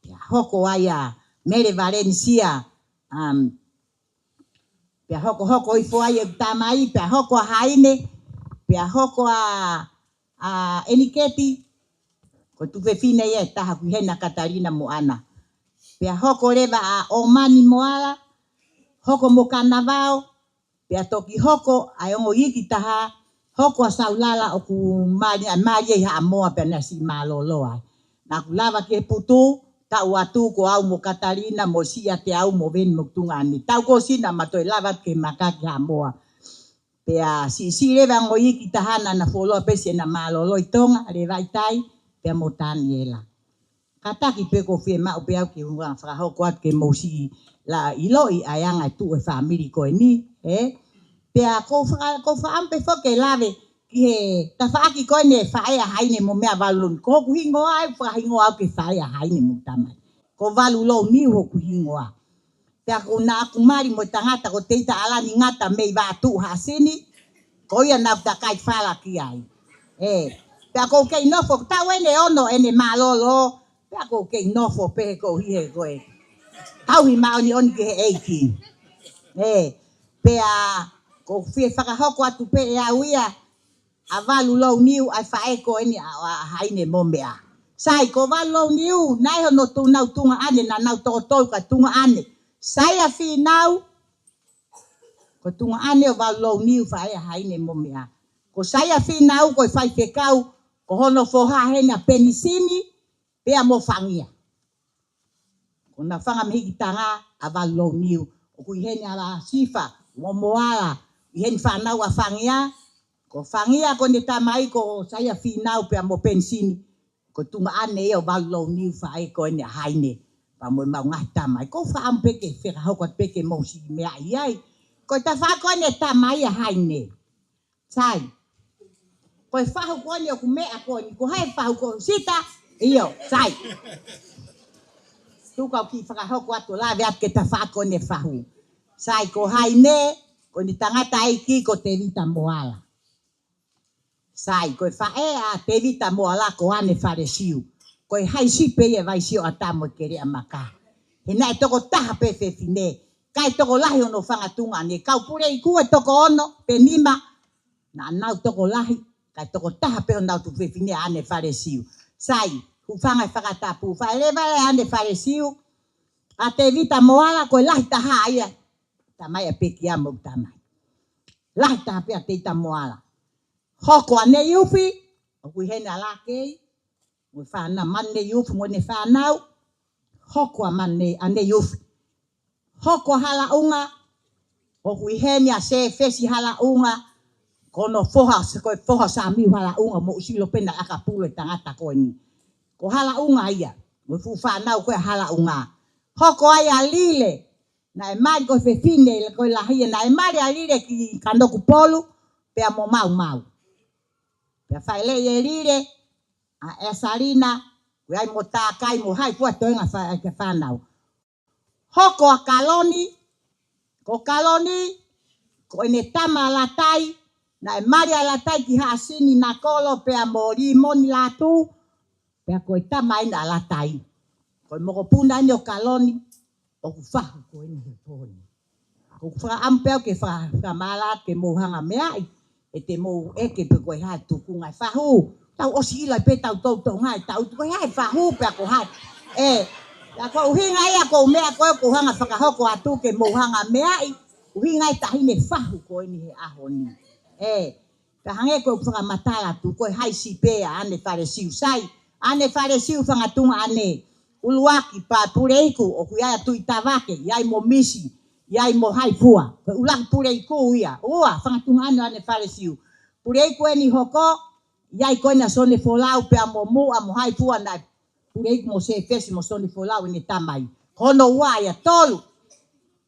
Pea hoko ai ʻa Mele Valenisia, um, pea hokohoko hifo ai ʻeku tamai, pea hoko ʻa Haine, pea hoko ʻa, ʻa ʻEniketi, ko e tuofefine ia ʻe taha ʻoku ʻi heni ʻa Katalina mo ʻAna. Pea hoko leva ʻa ʻOmani Moala, hoko mo Kanavao, pea toki hoko ʻa e ongo iiki taha, hoko ʻa Saulala ʻoku mali, ʻa e mali ʻi Haʻamoa pea naʻe siʻi mālōlō ai. Naʻa ku lava ki he putu, taʻu atu ko au mo Katalina, mo siʻi ʻiate au mo Veni mo tuongaʻane. Taʻu kuo ʻosi naʻa ma toe lava ki he maka ki Haʻamoa. Pea siʻisiʻi leva ongo iiki taha naʻa na fuoloa pē siʻena mālōlō ʻi Tonga, Levaʻitai, pea mo Taniela. Kātaki pē ʻoku ou fiemaʻu pē au ke u fakahoko atu ke mou siʻi lava ʻiloʻi ʻa e anga e tuʻu e fāmili ko eni, ē? Pea ʻoku ou faka-, ʻoku ou fakaʻamu pē foki ke lave ki he tafaʻaki ko eni e faʻē ʻa Haine mo meʻa Valu Louniu. Ko hoku hingoa, ʻe fakahingoa au ki he faʻē ʻa Haine mo tamai. Ko Valu Louniu hoku hingoa. Pea ko naʻa ku mali mo e tangata ko Teita ʻAlani Ngata mei Vatuʻu Haʻasini, ko ia naʻa ku takai fala ki ai. Ē, pea ʻoku ou kei nofo, taʻu eni ʻe ono ʻene mālōlō, pea ʻoku ou kei nofo pē he koeʻuhi he ko e tauhi māʻoniʻoni ki he ʻEiki. Ē, pea ʻoku ou fie fakahoko atu pē ʻe au ia, ʻa Valu Louniu, ʻa e faʻē ko eni ʻa, ʻa Haine mo meʻa. Sai, ko Valu Louniu, naʻe ʻi ai hono tu-, nau tuongaʻane, naʻa nau toko tolu ka tuongaʻane. Saia Fīnau, ko e tuongaʻane ʻo Valu Louniu, faʻē ʻa Haine mo meʻa. Ko Saia Fīnau, ko e faifekau, ko hono foha heni ʻa Penisini, pea mo Fangia. Ko hona fanga mehikitanga ʻa Valu Louniu, ʻoku ʻi heni ʻa Sifa, mo Moala, ʻi heni fānau ʻa Fangia, ko Fangia ko ʻene tamai ko Saia Fīnau pea mo Penisini, ko e tuongaʻane ia ʻo Valu Louniu faʻē ko eni ʻa Haine. Pea mo e mau ngaahi tamai. Ko e fakaʻamu pē ke fakahoko atu pē ke mou siʻi meʻa ai. Ko e tafaʻaki ko eni e tamai ʻa Haine. Sai. Ko e fahu ko eni ʻoku meʻa ko eni. Ko hai fahu ko Sita? ʻIo, sai. Tuku au kiʻi fakahoko atu lave atu ki he tafaʻaki ko eni e fahu. Sai, ko Haine, ko eni tangataʻeiki ko Tevita Moala. Sai, ko e faʻē ʻa Tevita Moala ko ʻAne Falesiu. Ko e haisi pē ia ʻa Vaisiʻoata mo e Keleʻamaka. He naʻe toko taha pē fefine. Kae tokolahi hono fanga tuongaʻane. Kau Puleiku ʻe toko ono pe nima. Naʻa nau tokolahi. Kae toko taha pē honau tuofefine ʻa ʻAne Falesiu. Sai, hūfanga he fakatapu. Faʻē leva ʻa ʻAne Falesiu. ʻA Tevita Moala ko e lahi taha ia. Tamai ʻa Pekia mo tamai. Lahi taha pē ʻa Tevita Moala. Hoko ʻa Neiufi, ʻoku ʻi heni ʻa Lakei, mo e fānau, Manu Neiufi mo ʻene fānau. Hoko ʻa Manu Nei, ʻa Neiufi. Hoko ʻa Halaʻunga, ʻoku ʻi heni ʻa Sefesi Halaʻunga, ko hono foha, ko e foha Samiu Halaʻunga, mo usilo pena ʻakapulu e tangata ko eni. Ko Halaʻunga ia, mo e fuʻu fānau ko e Halaʻunga. Hoko ai ʻa Lile, naʻe mali ko e fefine, ko e lahi ia, naʻe mali ʻa Lile ki Kanokupolu, pea mo Maumau. Pea faʻē leva ʻe Lile, ʻa ʻEsalina, ko ia ai mo Takai mo hai fua toenga fa-, ke fānau. Hoko ʻa Kaloni, ko Kaloni, ko ʻene tama ʻa Latai, naʻe mali ʻa Latai ki Haʻasini Nakolo pea mo Limoni Latu, pea ko e tama ʻeni ʻa Latai. Ko e mokopuna ʻeni ʻo Kaloni, ʻoku fahu ko eni he pō ni. Ko e fakaʻamu pē au ke fa-, fakamālō ke mou hanga meaʻi, ʻe te mou ʻeke pe ko e hā e tuʻunga e fahu. Tau ʻosi ʻilo pē tau toutou ngai, tau tuku e hā e fahu pea ko hai. ʻE, ia ko e ʻuhinga ia ko e meʻa ko ē ʻoku ou hanga fakahoko atu ke mou hanga meaʻi, ʻuhinga e taʻahine fahu ko eni he ʻaho ni. ʻE, ka hangē ko e fakamatala atu, ko e haisi pē ʻa ʻAne Falesiu. Sai, ʻAne Falesiu fanga tuongaʻane. ʻUluaki pea Puleiku, ʻoku ʻi ai ʻa Tuʻitavake, ʻi ai mo Misi, ʻi ai mo hai fua. Ko e ʻuluaki Puleiku ia. Ua, fanga tuongaʻane ʻo ʻAne Falesiu. Puleiku ʻeni hoko, ʻi ai ko ena Sone Folau pea mo Muʻa mo hai fua naʻe Puleiku mo Sefesi mo Sone Folau ʻene tamai. Ko hono ua ia. Tolu.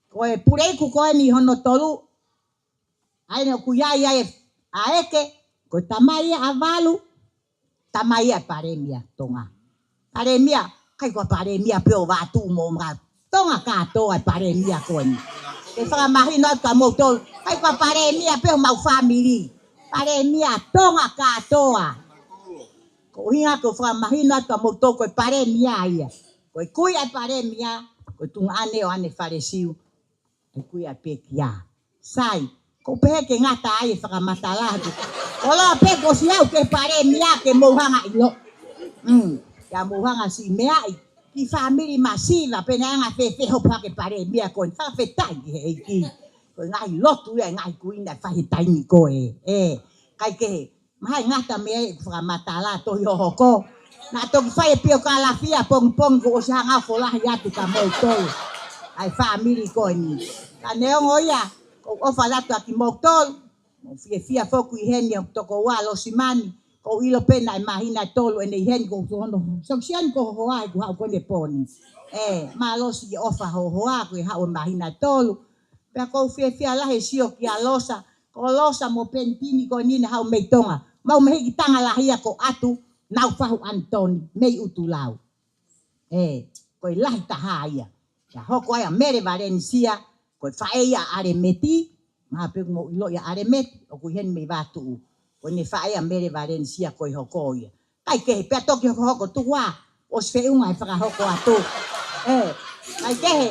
Ko e Puleiku ko eni hono tolu, ʻa eni ʻoku ʻi ai ʻa e, ʻa ʻEke, ko e tamai ia ʻa Valu, tamai ia ʻa e palēmia Tonga. Palēmia, ʻikai ko e palēmia pē ʻo Vaʻa Tuʻu mo Tonga kātoa e palēmia ko eni. Ke fakamahino atu kia moutolu, ʻikai ko e palēmia pē homau fāmili. Palēmia Tonga kātoa. Ko e ʻuhinga ke fakamahino atu kia moutolu ko e palēmia ia. Ko e kui ʻa e palēmia, ko e tuongaʻane ʻo ʻAne Falesiu. ʻE kui ʻa Pekia. Sai, ko e pehē ke ngata ai e fakamatala atu. Koloa pē ko siʻau ke palēmia ke mou hanga ʻilo. Mm, ia mou hanga siʻi meaʻi. Ki fāmili masiva, pe naʻe anga fēfē hopo hake palēmia ko eni. Fakafetaʻi ki he ʻEiki. Ko e ngaahi lotu ia, ngaahi kuini ʻa e fai he taimi ko ē. ʻE, ʻikai ke he. Mahalo ngata mei ai ʻeku fakamatala tohi hohoko. Naʻa toki fai e piokalafia pongipongi kuo ʻosi hanga ʻo folahi atu kia moutolu. ʻA e fāmili ko eni. Ka neongo ia, ʻoku ou ʻofa lahi atu kia moutolu. Mou fiefia foki ʻi heni ʻa e tokoua Losimani. ʻOku ou ʻilo pē naʻe māhina ʻe tolu ʻene ʻi heni ko hono. Sokisiani ko ho hoa ʻeku haʻu ko eni he pō ni. ʻE, mālō siʻi ʻofa ho hoa ko e haʻu ʻo māhina ʻe tolu. Pea ʻoku ou fiefia lahi e sio kia Losa, ko Losa mo Penitini ko eni naʻa nau haʻu mei Tonga. Mau mei he hiki tangata lahi ia ko ʻAtu, nau fahu ʻAnitoni, mei ʻUtulau. ʻE, ko e lahi taha ia. Pea hoko ai ʻa Mele Valenisia, ko e faʻē ia ʻa ʻAlemeti, mahalo pē ʻoku mou ʻilo ia ʻa ʻAlemeti, ʻoku ʻi heni mei Vaʻa Tuʻu. Ko ʻene faʻē ʻa Mele Valenisia ko e hoko ia. ʻIkai ke he, pea toki hokohoko tuku ā, ʻosi feʻunga he fakahoko atu. ʻE, ʻikai ke he.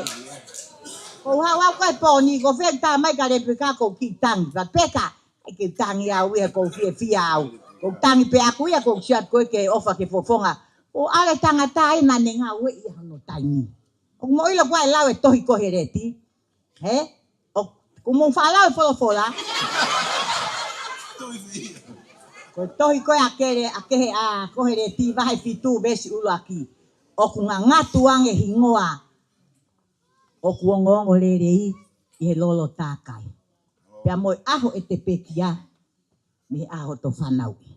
Ko u haʻu au ko e pō ni, ko fē tā mai kia Lepeka ko u kiʻi tangi. Pea Peka, ʻikai ke tangi au ia ko u fiefia au. Ko u tangi pē ʻaku ia ko u sio atu ko e ke ʻofa ke fofonga. ʻO ʻalu e tangata ʻi naʻa ne ngāueʻi ia hono taimi. ʻOku mou ʻilo ko e lau e tohi Koheleti. He? ʻOku mou faʻa lau e folofola. Ko e tohi ko ē ʻa Kele, ʻa Kehe, ʻa Koheleti vahe fitu veesi ʻuluaki. ʻOku ngangatu ange hingoa ʻoku ongoongo lelei ʻi he lolo takai. Pea mo e ʻaho ʻete pekia, mei he ʻaho hoto fanauʻi.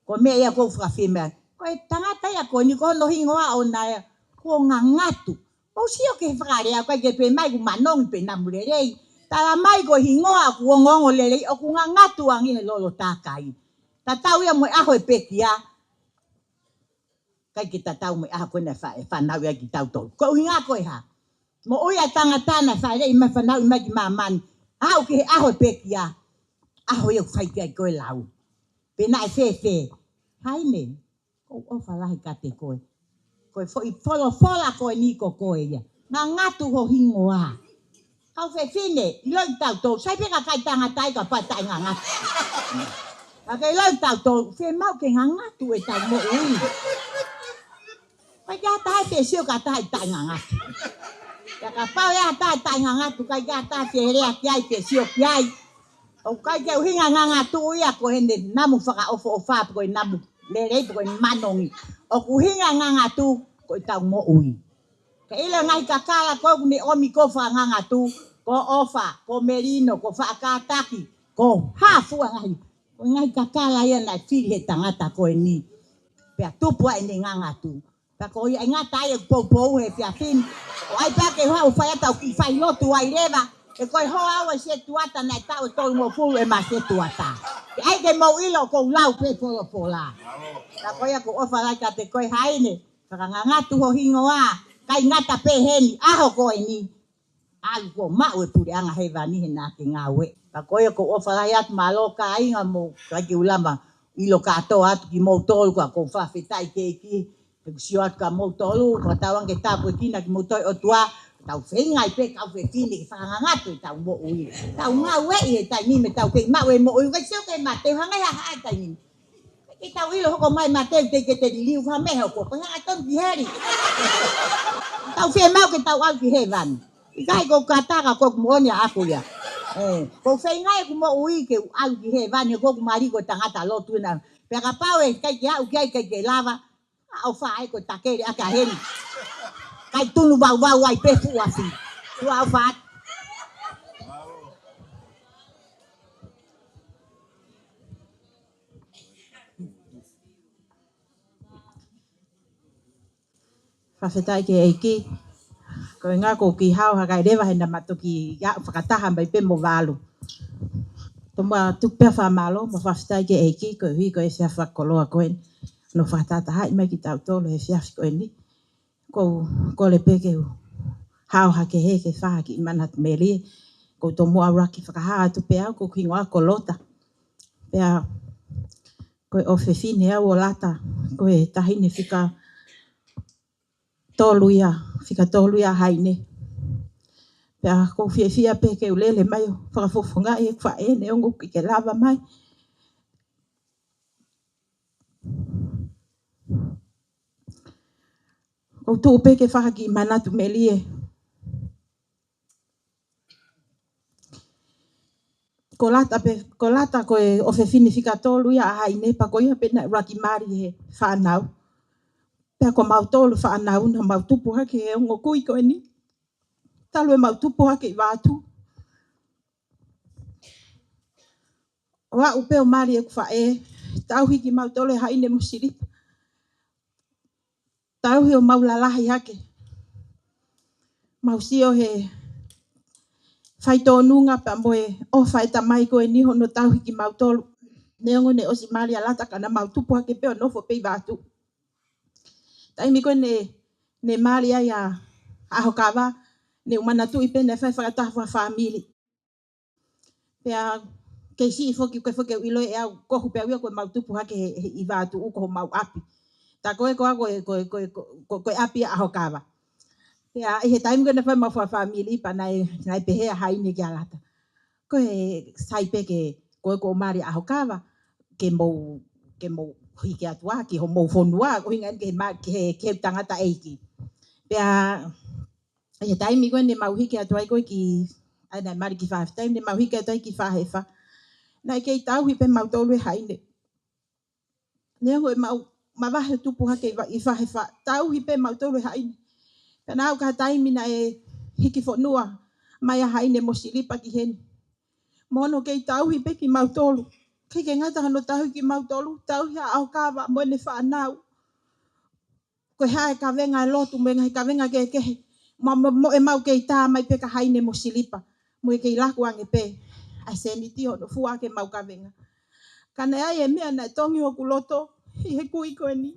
Ko e meʻa ia ʻoku ou fakafeʻao mai. Ko e tangata ia ko eni ko hono hingoa ʻoʻona ia. Kuo ngangatu. Mou sio ki he fakalea, ʻikai ke pehē mai ʻoku manongi pe namu lelei. Tala mai ko e hingoa ʻoku ongoongo lelei, ʻoku ngangatu ange he lolo takai. Tatau ia mo e ʻaho ʻo e pekia. ʻIkai ke tatau mo e ʻaho ko ē naʻe fa-, ʻe fanauʻi ai kitautolu. Ko e ʻuhinga ko e hā? Moʻui ʻa e tangata naʻe fāʻeleʻi mai, fanauʻi mai ki māmani. Aʻu ki he ʻaho ʻo e pekia. ʻAho ia ʻoku fai ki ai ko e lau. Pe naʻe fēfē? Haine, ʻoku ou ʻofa lahi kiate koe. Ko e foʻi folofola ko eni ko koe ia. Ngangatu ho hingoa. Kau fefine, ʻiloʻi kitautolu, sai pē kakai tangata ia kapau ʻe taʻengangatu. Ka ke ʻiloʻi kitautolu, fiemaʻu ke ngangatu ʻetau moʻui. ʻIkai ke ʻi ai ha taha ʻe sio ki ha taha ʻe taʻengangatu. Pea kapau ʻe ʻi ai ha taha ʻe taʻengangatu, ʻikai ke ʻi ai ha taha ʻe lea ki ai, ʻe sio ki ai. ʻOku ʻikai ke ʻuhinga ngangatu ia ko ʻene namu fakaʻofoʻofa, pe ko e namu lelei, pe ko e manongi. ʻOku ʻuhinga ngangatu ko ʻetau moʻui. Ke ʻilo e ngaahi kakala ko ē ʻoku ne ʻomi ko e fakangangatu, ko ʻofa, ko melino, ko fakakātaki, ko hā fua ngaahi, ko e ngaahi kakala ia naʻe fili he tangata ko eni. Pea tupu ai ʻene ngangatu. Pea ko ia ʻe ngata ai ʻeku poupou he efiafi ni. ʻO ʻai pē ke u haʻu ʻo fai atu ʻeku kiʻi fai lotu ai leva. He ko e hoa au ʻa e setuata naʻe taʻu ʻe tolungofulu ʻema setuata. Ke ʻai ke mou ʻilo ʻoku ou lau pē folofola. Pea ko ia ʻoku ou ʻofa lahi kiate koe Haine. Fakangangatu ho hingoa, ʻikai ngata pē heni, ʻaho ko eni. ʻAlu kuo maʻu e puleʻanga hēvani he naʻa ke ngāue. Pea ko ia ʻoku ou ʻofa lahi atu, mālō kāinga, mou ʻikai ke u lava ʻilo kātoa atu kimoutolu, ka ʻoku ou fakafetaʻi ki he ʻEiki. He ʻoku ou sio atu kia moutolu, ʻoku tau ange tāpuekina kimoutolu ʻe he ʻOtua, tau feinga ai pē kau fefine ke fakangangatu ʻetau moʻui. Tau ngāueʻi he taimi ni, mo tau kei maʻu e moʻui, ʻikai sio ki he mate, hangē ha hā e taimi ni. Ke tau ʻilo hoko mai mate, te ke te liliu, ha meʻa hoko, ko e hanga tonu ki heli. Tau fiemaʻu ke tau ʻalu ki hēvani. ʻIkai ko e kātaki ko ē ʻoku moʻoni ʻaʻaku ia. ʻE, ʻoku ou feinga ʻeku moʻui ke u ʻalu ki hēvani, he ko ʻeku mali ko e tangata lotu ena. Pea kapau ʻe ʻikai ke aʻu ki ai, ʻikai ke lava, ʻa ʻofa ai ko e takele ʻaki ʻa heli. ʻIkai tunu vauvau ai pē fuʻu afi. Tuʻa ʻofa atu. Fakafetaʻi ki he ʻEiki. Ko e ʻuhinga ʻoku ou kiʻi hao hake ai leva he naʻa ma toki aʻu fakataha mai pē mo Valu. Tomuʻa tuku pē ʻa e fakamālō mo e fakafetaʻi ki he ʻEiki koeʻuhi ko e efiafi fakakoloa ko eni. Hono fakatahatahaʻi mai kitautolu he efiafi ko eni. ʻOku ou kole pē ke u hao hake he ke fai ha kiʻi manatu melie. ʻOku ou tomuʻa ʻuluaki fakahā atu pē au, ko hoku hingoa ko Lota. Pea ko e ʻofefine au ʻo Lata, ko e taʻahine fika tolu ia, fika tolu ia ʻa Haine. Pea ʻoku ou fiefia pē ke u lele mai ʻo fakafofongaʻi ʻeku faʻē neongo ʻoku ʻikai ke lava mai. ʻOku ou tuʻu pē ke fai ha kiʻi manatu melie. Ko Lata pē, ko Lata ko e ʻofefine fika tolu ia ʻa Haine, pea ko ia pē naʻe ʻuluaki mali he fānau. Pea ko mautolu fānau naʻa mau tupu hake he ongo kui ko eni. Talu ʻemau tupu hake ʻi Vatu. ʻO aʻu pē ʻo mali ʻeku faʻē, tauhi kimautolu ʻe Haine mo Silipa. Tauhi ʻo mau lalahi hake. Mau sio he faitōnunga pea mo e ʻofa ʻa e tamai ko eni hono tauhi kimautolu. Neongo ne ʻosi mali ʻa Lata ka naʻa mau tupu hake pē ʻo nofo pē ʻi Vatu. Taimi ko ē ne, ne mali ai ʻa, ʻa ʻAhokava, ne u manatuʻi pē naʻe fai fakataha fakafāmili. Pea kei siʻi foki, ʻikai foki ke u ʻilo ʻe au, kohu pē au ia ko ʻemau tupu hake he, he ʻi Vatu ʻoku ko homau ʻapi. Tā ko ē ko ā ko e, ko e, ko e, ko e, ko e ʻapi ʻa ʻAhokava. Pea ʻi he taimi ko ē naʻe fai ʻemau fakafāmili pea naʻe, naʻe pehē ʻa Haine kia Lata. Ko e sai pē ke, ko ē ko e mali ʻa ʻAhokava, ke mou, ke mou hiki atu ā ki homou fonua, ko e ʻuhinga eni ke ma-, ke, ke tangataʻeiki. Pea ʻi he taimi ko ē ne mau hiki atu ai ko ē ki, ʻa ia naʻe mali ki Fafita, ne mau hiki atu ai ki Fahefa. Naʻe kei tauhi pē mautolu ʻe Haine. Neongo ʻemau mavahe ʻo tupu hake ʻi Va-, ʻi Fahefa, tauhi pē mautolu ʻe Haine. Pea naʻa aʻu ki ha taimi naʻe hiki fonua mai ʻa Haine mo Silipa ki heni. Mo hono kei tauhi pē kimautolu. ʻIkai ke ngata hono tauhi kimautolu, tauhi ʻa ʻAhokava mo ʻene fānau. ko e hā e kavenga e lotu mo e ngaahi kavenga kehekehe. Mo, mo, mo ʻemau kei tā mai pē ka Haine mo Silipa. Mo e kei laku ange pē ʻa e sēniti hono fua ʻaki ʻemau kavenga. Ka naʻe ʻi ai e meʻa naʻe tongi hoku loto ʻi he kui ko eni.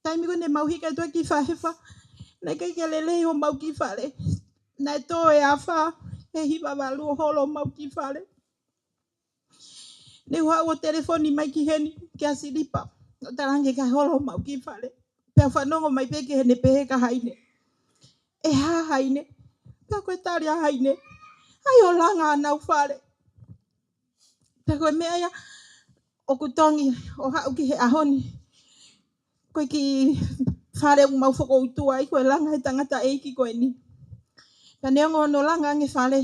Taimi ko ē ne mau hiki atu ai ki Fahefa, naʻe ʻikai ke lelei homau kiʻi fale. Naʻe tō e afā ʻe hiva valu ʻo holo homau kiʻi fale. Ne u haʻu ʻo telefoni mai ki heni, kia Silipa, ʻo talaange ʻikai holo homau kiʻi fale. Pea u fanongo mai pē ki heʻene pehē kia Haine, ʻe hā Haine? Pea ko e tali ʻa Haine, ʻai ʻo langa ʻenau fale. Pea ko e meʻa ia ʻoku tongi ʻo haʻu ki he ʻaho ni. Ko e kiʻi fale ʻoku mau fokoutua ai, ko e langa ʻe he tangataʻeiki ko eni. Pea neongo hono langa ange fale,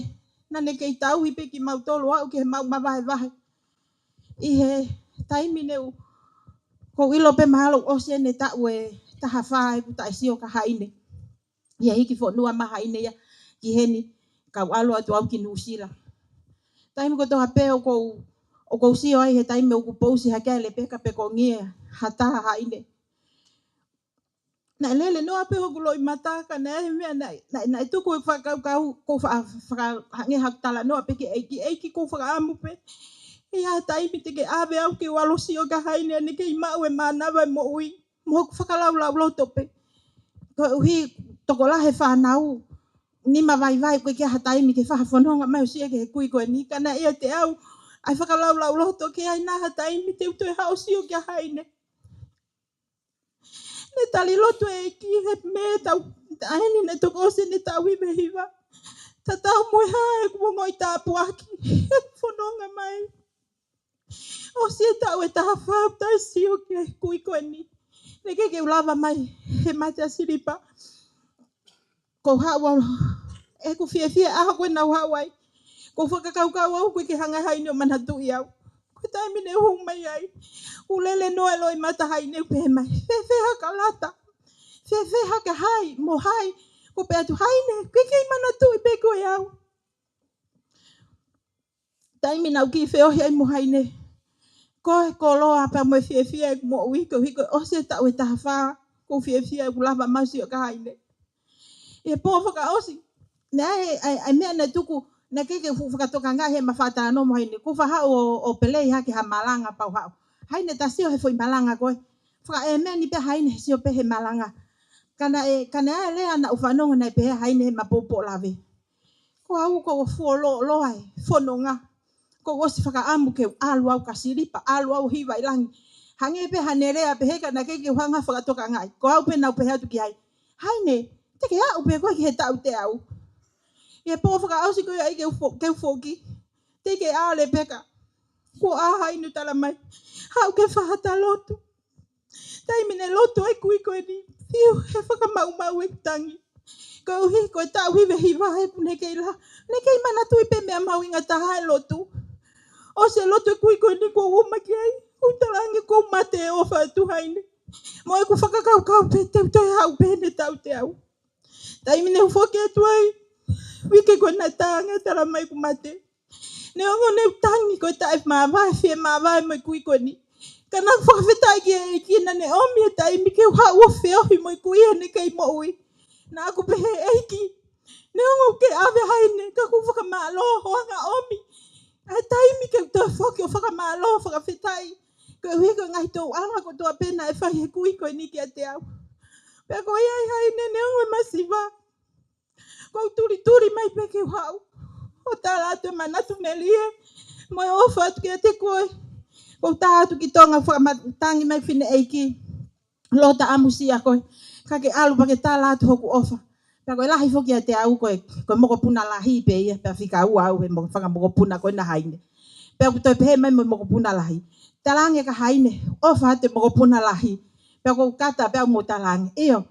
naʻa ne kei tauhi pē kimautolu ʻo aʻu ki heʻemau mavahevahe. ʻI he taimi ne u, ʻoku ou ʻilo pē mahalo ʻosi ʻene taʻu ʻe taha fā ʻeku taʻe sio kia Haine. ʻI he hiki fonua mai Haine ia ki heni, kau ʻalu atu au ki Nuʻusila. Taimi kotoa pē ʻoku ou, ʻoku ou sio ai he taimi ʻoku pousi hake ai Lepeka pe ko e ngia ha taha Haine. Naʻe lele noa pē hoku loʻimata, ka naʻe ʻi ai e meʻa naʻe, naʻe, naʻe tuku e fakakaukau, ʻoku ou fa-, faka-, hangē haʻaku talanoa pē ki he ʻEiki, ʻEiki ʻoku ou fakaʻamu pē ʻe ʻi ai ha taimi te ke ʻave au ke u ʻalu ʻo sio kia Haine, ʻa ʻene kei maʻu e mānava e moʻui mo hoku fakalaulauloto pē. Koeʻuhi tokolahi e fānau, nima vaivai, ʻoku ʻikai ke ʻi ai ha taimi ke fai ha fononga mai ʻo sio ki he kui ko eni, ka naʻe ʻiate au ʻa e fakalaulauloto ke ʻi ai nai ha taimi te u toe haʻu ʻo sio kia Haine. Ne tali lotu e ʻEiki he Mē taʻu, ʻa eni naʻe toki ʻosi ʻene taʻu hiva hiva. Tatau mo e hā ʻeku ongoʻi tāpuaki ʻeku fononga mai. ʻOsi e taʻu ʻe taha fā ʻeku taʻe sio ki he kui ko eni, naʻe ʻikai ke u lava mai he mate ʻa Silipa. ʻOku ou haʻu au, ʻeku fiefia ʻaho ko ē naʻa ku haʻu ai. ʻOku ou fakakaukau au ʻoku ʻikai ke hanga ʻe Haine ʻo manatuʻi au. Ko e taimi ne u hū mai ai, ʻoku lele noa e loʻimata Haine ʻo pehē mai, fēfē hake Lata? Fēfē hake hai mo hai? ʻOku ou pehē atu, Haine, ʻoku ʻikai ke u manatuʻi pē koe au. Taimi naʻa ku kiʻi feohi ai mo Haine, ko e koloa pea mo e fiefia ʻeku moʻui, koeʻuhi ko e ʻosi e taʻu ʻe taha fā ʻoku ou fiefia ʻeku lava mai ʻo sio kia Haine. ʻI he pō fakaʻosi, naʻe ʻi ai, ʻi ai, ʻi ai e meʻa naʻe tuku, naʻe ʻikai ke u fuʻu fakatokangaʻi heʻema fakatalanoa mo Haine. Kuo u faʻa haʻu ʻo, ʻo pelei hake ha malanga pea u haʻu. Haine, ta sio he foʻi malanga ko ē. Fakaʻēmeni pē Haine he sio pē he malanga. Ka naʻe, ka naʻe ʻi ai e lea naʻa ku fanongo naʻe pehē ʻe Haine heʻema poupou lave, ko au ʻoku ou fuoloa e fononga. Kuo u ʻosi fakaʻamu ke u ʻalu au kia Silipa, ʻalu au ʻo hiva ʻi langi. Hangē pē haʻane lea pehē ka naʻe ʻikai ke u hanga ʻo fakatokangaʻi. Ko au pē naʻa ku pehē atu ki ai, Haine, te ke aʻu pē koe ki he taʻu teau. ʻI he pō fakaʻosi ko ia ʻai ke u fo-, ke u foki, teʻeki ke ʻā Lepeka. Kuo ʻā Haine ʻo tala mai, haʻu ke fai ha lotu. Taimi ne lotu ai e kui ko eni, fiu he fakamaumau ʻeku tangi. Koeʻuhi ko e taʻu hiva hiva ʻeku ne kei la, ne kei manatuʻi pē meʻa mahuʻinga taha e lotu. ʻOsi e lotu e kui ko eni kuo u ō mai ki ai, ʻoku ou talaange ʻoku ou mate ʻofa atu Haine. Mo ʻeku fakakaukau pē te u toe haʻu pē he taʻu teau. Taimi ne u foki atu ai, uike ko ē naʻe tā ange ʻa e tala mai ʻeku mate. Neongo ne u tangi ko e taʻe māvae, fie māvae mo e kui ko eni. Ka naʻa ku fakafetaʻi ki he ʻEiki naʻa ne ʻomi e taimi ke u haʻu ʻo feohi mo e kui heʻene kei moʻui. Naʻa ku pehē, ʻEiki, neongo ʻoku ke ʻave Haine, ka ʻoku ou fakamālō hoʻo hanga ʻo ʻomi ʻa e taimi ke u toe foki ʻo fakamālō, fakafetaʻi. Koeʻuhi ko e ngaahi tōʻonga kotoa pē naʻe fai ʻe he kui ko eni kiate au. Pea ko ia ai Haine, neongo e masiva, ʻoku ou tulituli mai pē ke u haʻu ʻo tala atu e manatu melie mo e ʻofa atu kiate koe. ʻOku ou tā atu ki Tonga, fakamatangi mai fineʻeiki, loto ʻamusia koe, ka ke ʻalu pea ke tala atu hoku ʻofa. Pea ko e lahi foki kiate au ko e, ko e mokopuna lahi pē ia, pea fika ua au he mo-, fakamokopuna ko ena Haine. Pea ʻoku toe pehē mai mo e mokopuna lahi, talaange kia Haine, ʻofa atu e mokopuna lahi. Pea ʻoku ou kata pē au mo talaange, ʻio,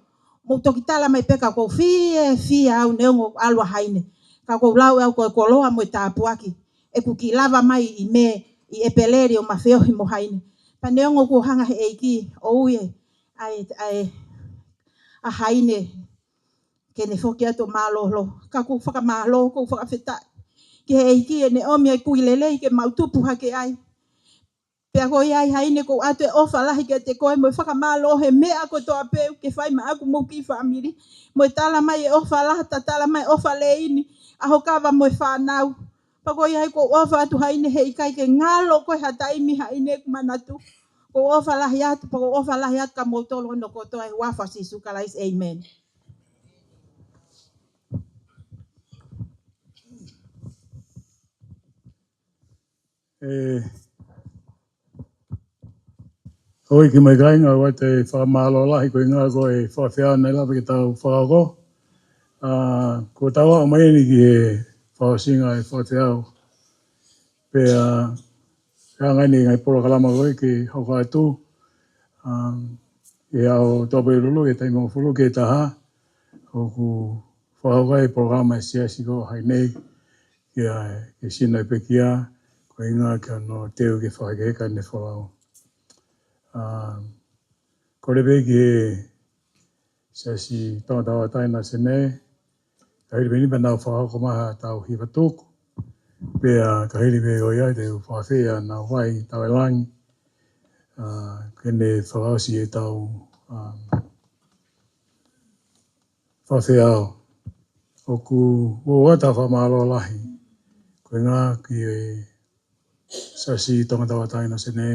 mou toki tala mai pē ka ʻoku ou fiefia au neongo ʻalu ʻa Haine. Ka ʻoku ou lau ʻe au ko e koloa mo e tāpuaki ʻeku kiʻi lava mai ʻi Mē, ʻi ʻEpeleli ʻo ma feohi mo Haine. Pea neongo kuo hanga he ʻEiki ʻo ui e, ʻa e, ʻa e, ʻa Haine ke ne foki atu ʻo mālōlō, ka ʻoku ou fakamālō, ʻoku ou fakafetaʻi ki he ʻEiki ʻene ʻomi e kui lelei ke mau tupu hake ai. Pea ko ia ai haʻane ʻoatu e ʻofa lahi kiate koe mo e fakamālō he meʻa kotoa pē ʻoku ke fai maʻaku mo e kiʻi fāmili. Mo e tala mai e ʻofa lahi, tatala mai e ʻofa lelei ni, ʻa hoʻo kava mo e fānau. Pea ko ia ai ʻoku ou ʻofa atu haʻane he ʻikai ke ngalo ko e ha taimi haʻane ʻoku manatu. ʻOku ou ʻofa lahi atu, pea ʻoku ou ʻofa lahi atu kia moutolu hono kotoa ʻi he huafa ʻo Sīsū Kalaisi. ʻĒmeni. ʻE, ʻoku ʻikai ke u ʻai ke u ʻoatu e fakamālō lahi ko e ʻuhinga ko e fakafeʻao naʻe lava ke tau fakahoko. ʻA, kuo tau aʻu mai eni ki he fakaʻosinga e fakafeʻao. Pea, ʻa, ʻe hanga eni e ngaahi polokalama ko ē ke hoko atu. ʻA, ʻi he ʻaho Tuʻapulelulu ʻi he taimi hongofulu ki he taha, ʻoku fakahoko ai e polokalama ʻa e siasi ko ē ʻi heni, ki he, ki he sino ʻo e pekia, ko e ʻuhinga ki hono teu ke fakaheka ʻene folau. ʻA, kole pē ki he Siasi Tonga Tauʻatāina Senē, ka hili pē eni pea nau fakahoko mai haʻatau hiva tuku. Pea ka hili pē ko ia te u fakaafeʻi ʻa Nauvai Tauelangi, ʻa, ke ne fakaʻosi ʻetau, ʻa, fakafeʻao. ʻOku ou ʻoatu ʻa e fakamālō lahi ko e ʻuhinga ki he Siasi Tonga Tauʻatāina Senē,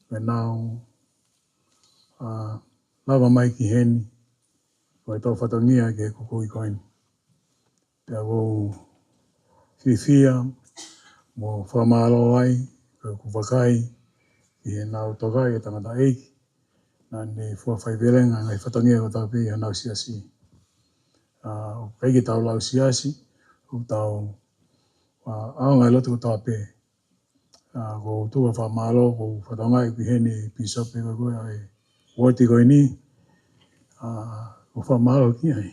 ko ʻenau, ʻa, lava mai ki heni, ko ʻetau fatongia ki he kukui ko eni. Pea ʻoku ou fiefia mo fakamālō ai, ko ʻeku vakai ki heʻenau tokaʻi e tangataʻeiki naʻa ne fua faivelenga ngaahi fatongia kotoa pē ʻi honau siasi. ʻA, ʻoku ʻikai ke tau lau siasi, ʻoku tau, ʻa, ʻaonga e lotu kotoa pē. ʻA, ʻoku ou tuku ʻa e fakamālō, ʻoku ou fakatokangaʻi ʻoku ʻi heni e pīsope ko ē ʻo e uooti ko eni. ʻA, ʻoku ou fakamālō ki ai.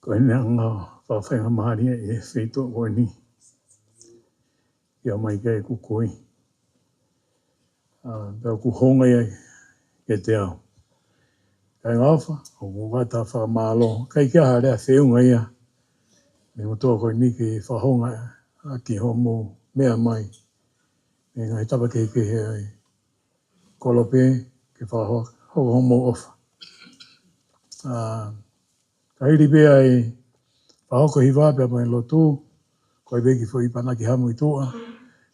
Ko ʻene anga fakafaingamālie ʻi he feituʻu ko eni. ʻIo mai ke kukui. ʻA, pea ʻoku hounga ia kiate au. Kāinga ʻofa, ʻoku ou ʻoatu ʻa e fakamālō. ʻIkai ke ʻi ai ha lea feʻunga ia mei he motuʻa ko eni ke fakahounga ʻaki hoʻomou meʻa mai mei he ngaahi tapa kehekehe ʻo e kolope ke fakahoko hoʻomou ʻofa. ʻA, ka hili pē ʻa e fakahoko hiva pea mo e lotu, ko e pē kiʻi foʻi panaki hamu ʻi tuʻa,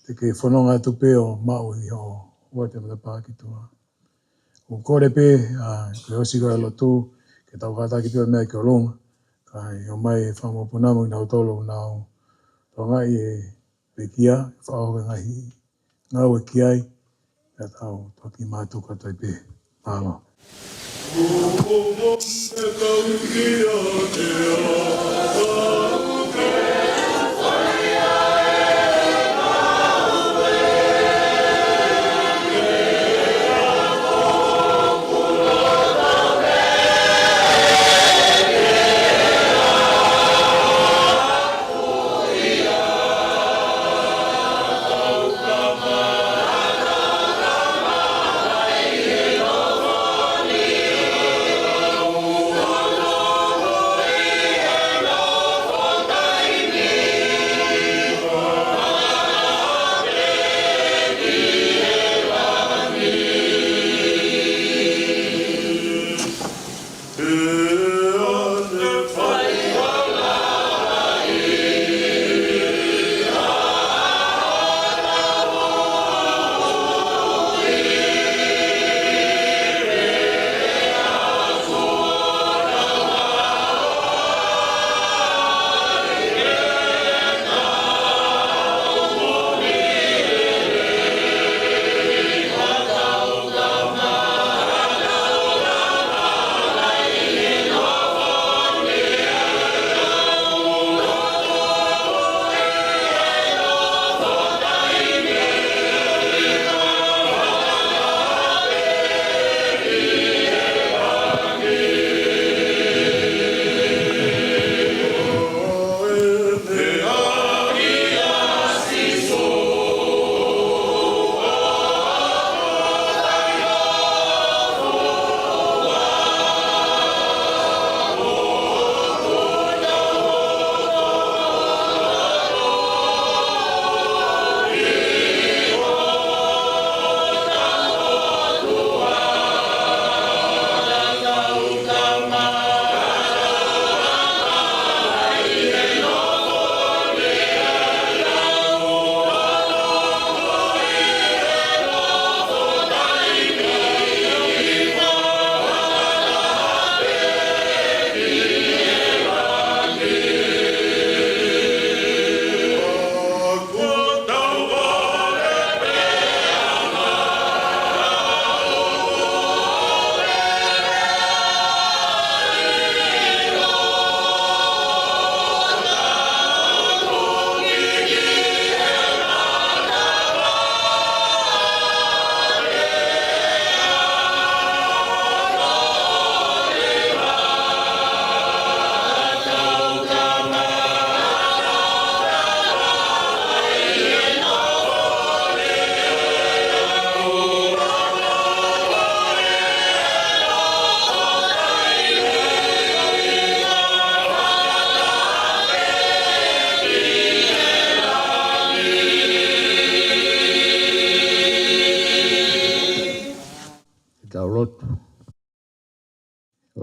te ke fononga atu pē ʻo maʻu ʻi hoʻo uooti matapā ki tuʻa. ʻOku kole pē, ʻa, ko e ʻosi ko ē ʻa e lotu, ke tau kātaki pē ʻo meʻa ki ʻolunga, kae ʻomai e fanga mokopuna mo kinautolu ʻoku nau tokangaʻi e pekia, fakahoko e ngaahi ngāue ki ai, pea tau toki mātuku atu ai pē. Mālō.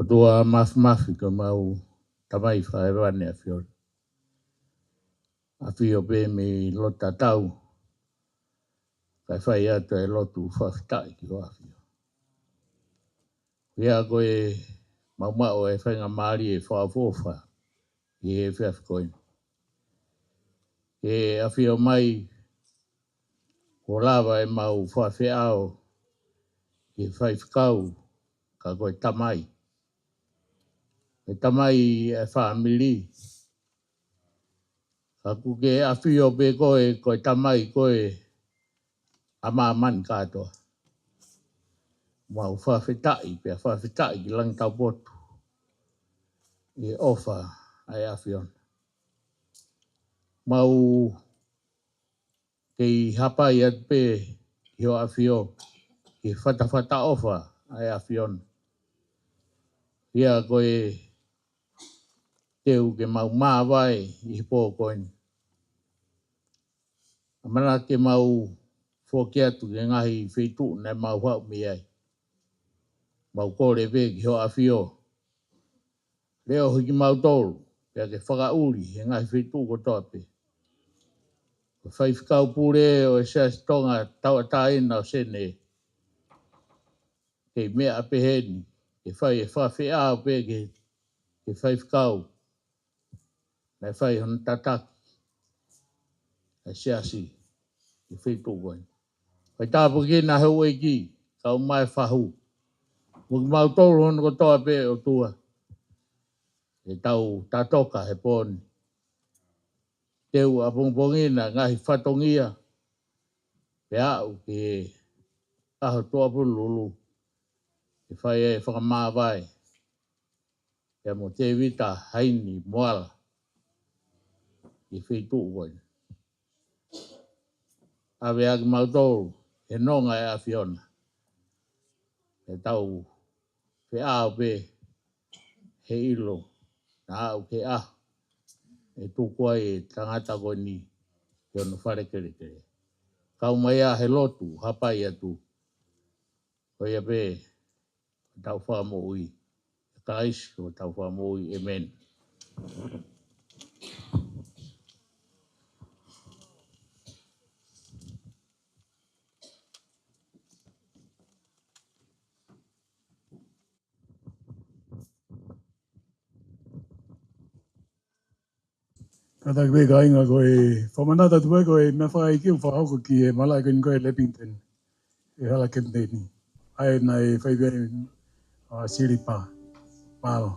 ʻOtua Māfimafi, ko ʻemau Tamai Fakahēvani ʻAfiona. ʻAfio pē mei loto tatau, kae fai atu e lotu fakafetaʻi ki hoʻo ʻAfio. ʻIo, ko ʻemau maʻu e faingamālie fakaʻofoʻofa ʻi he efiafi ko eni, ke ʻafio mai ʻo lava ʻemau fakafeʻao ki he faifekau, ka ko e tamai. E tamai e fāmili. Ka kuo ke ʻafio pē koe, ko e tamai koe ʻa māmani kātoa. Mau fakafetaʻi, pea fakafetaʻi ki langi taupotu ʻi he ʻofa ʻa e ʻAfiona. Mau kei hapai atu pē ki hoʻo ʻAfio, ki he fatafata ʻofa ʻa e ʻAfiona. ʻIo, ko e teu ke mau māvae ʻi he pō ko eni. ʻAmanaki ke mau foki atu ki he ngaahi feituʻu naʻa mau haʻu mei ai. Mau kole pē ki hoʻo ʻAfio, leʻohi kimautolu, pea ke fakaʻuli he ngaahi feituʻu kotoa pē. Ko e faifekau pule ʻo e Siasi Tonga Tauʻatāina ʻo Senē, kei meʻa pehē ni, ke fai e fakafeʻao pē ki he, ki he faifekau naʻe fai hono tataki ʻa e siasi ʻi he feituʻu ko eni. Fai tāpuekina houʻeiki, kau mai fahu. Mo kimautolu hono kotoa pē, ʻOtua, ʻetau tatoka he pō ni. Teu ʻapongipongi na ngaahi fatongia, pea aʻu ki he ʻaho Tuʻapululu, ke fai e fakamāvae pea mo Tēvita Haini Moala ʻi he feituʻu ko eni. ʻAve ʻa kimautolu he nonga e ʻAfiona. Ke tau feʻao pē he ʻilo naʻa aʻu ki he ʻaho ʻe tuku ai e tangata ko eni ki hono fale kelekele. Kau mai ā he lotu, hapai atu. Ko ia pē, tau fakamoʻui. Kalaisi ko hotau Fakamoʻui. ʻĒmeni. Kātaki pē kāinga, ko e fakamanatu atu pē ko e meʻa fakaʻeiki ʻoku fakahoko ki he malaʻe ko eni ko e Lepington, e hala kemipeni. ʻA ia naʻe fai pē ʻa Silipa. Mālō.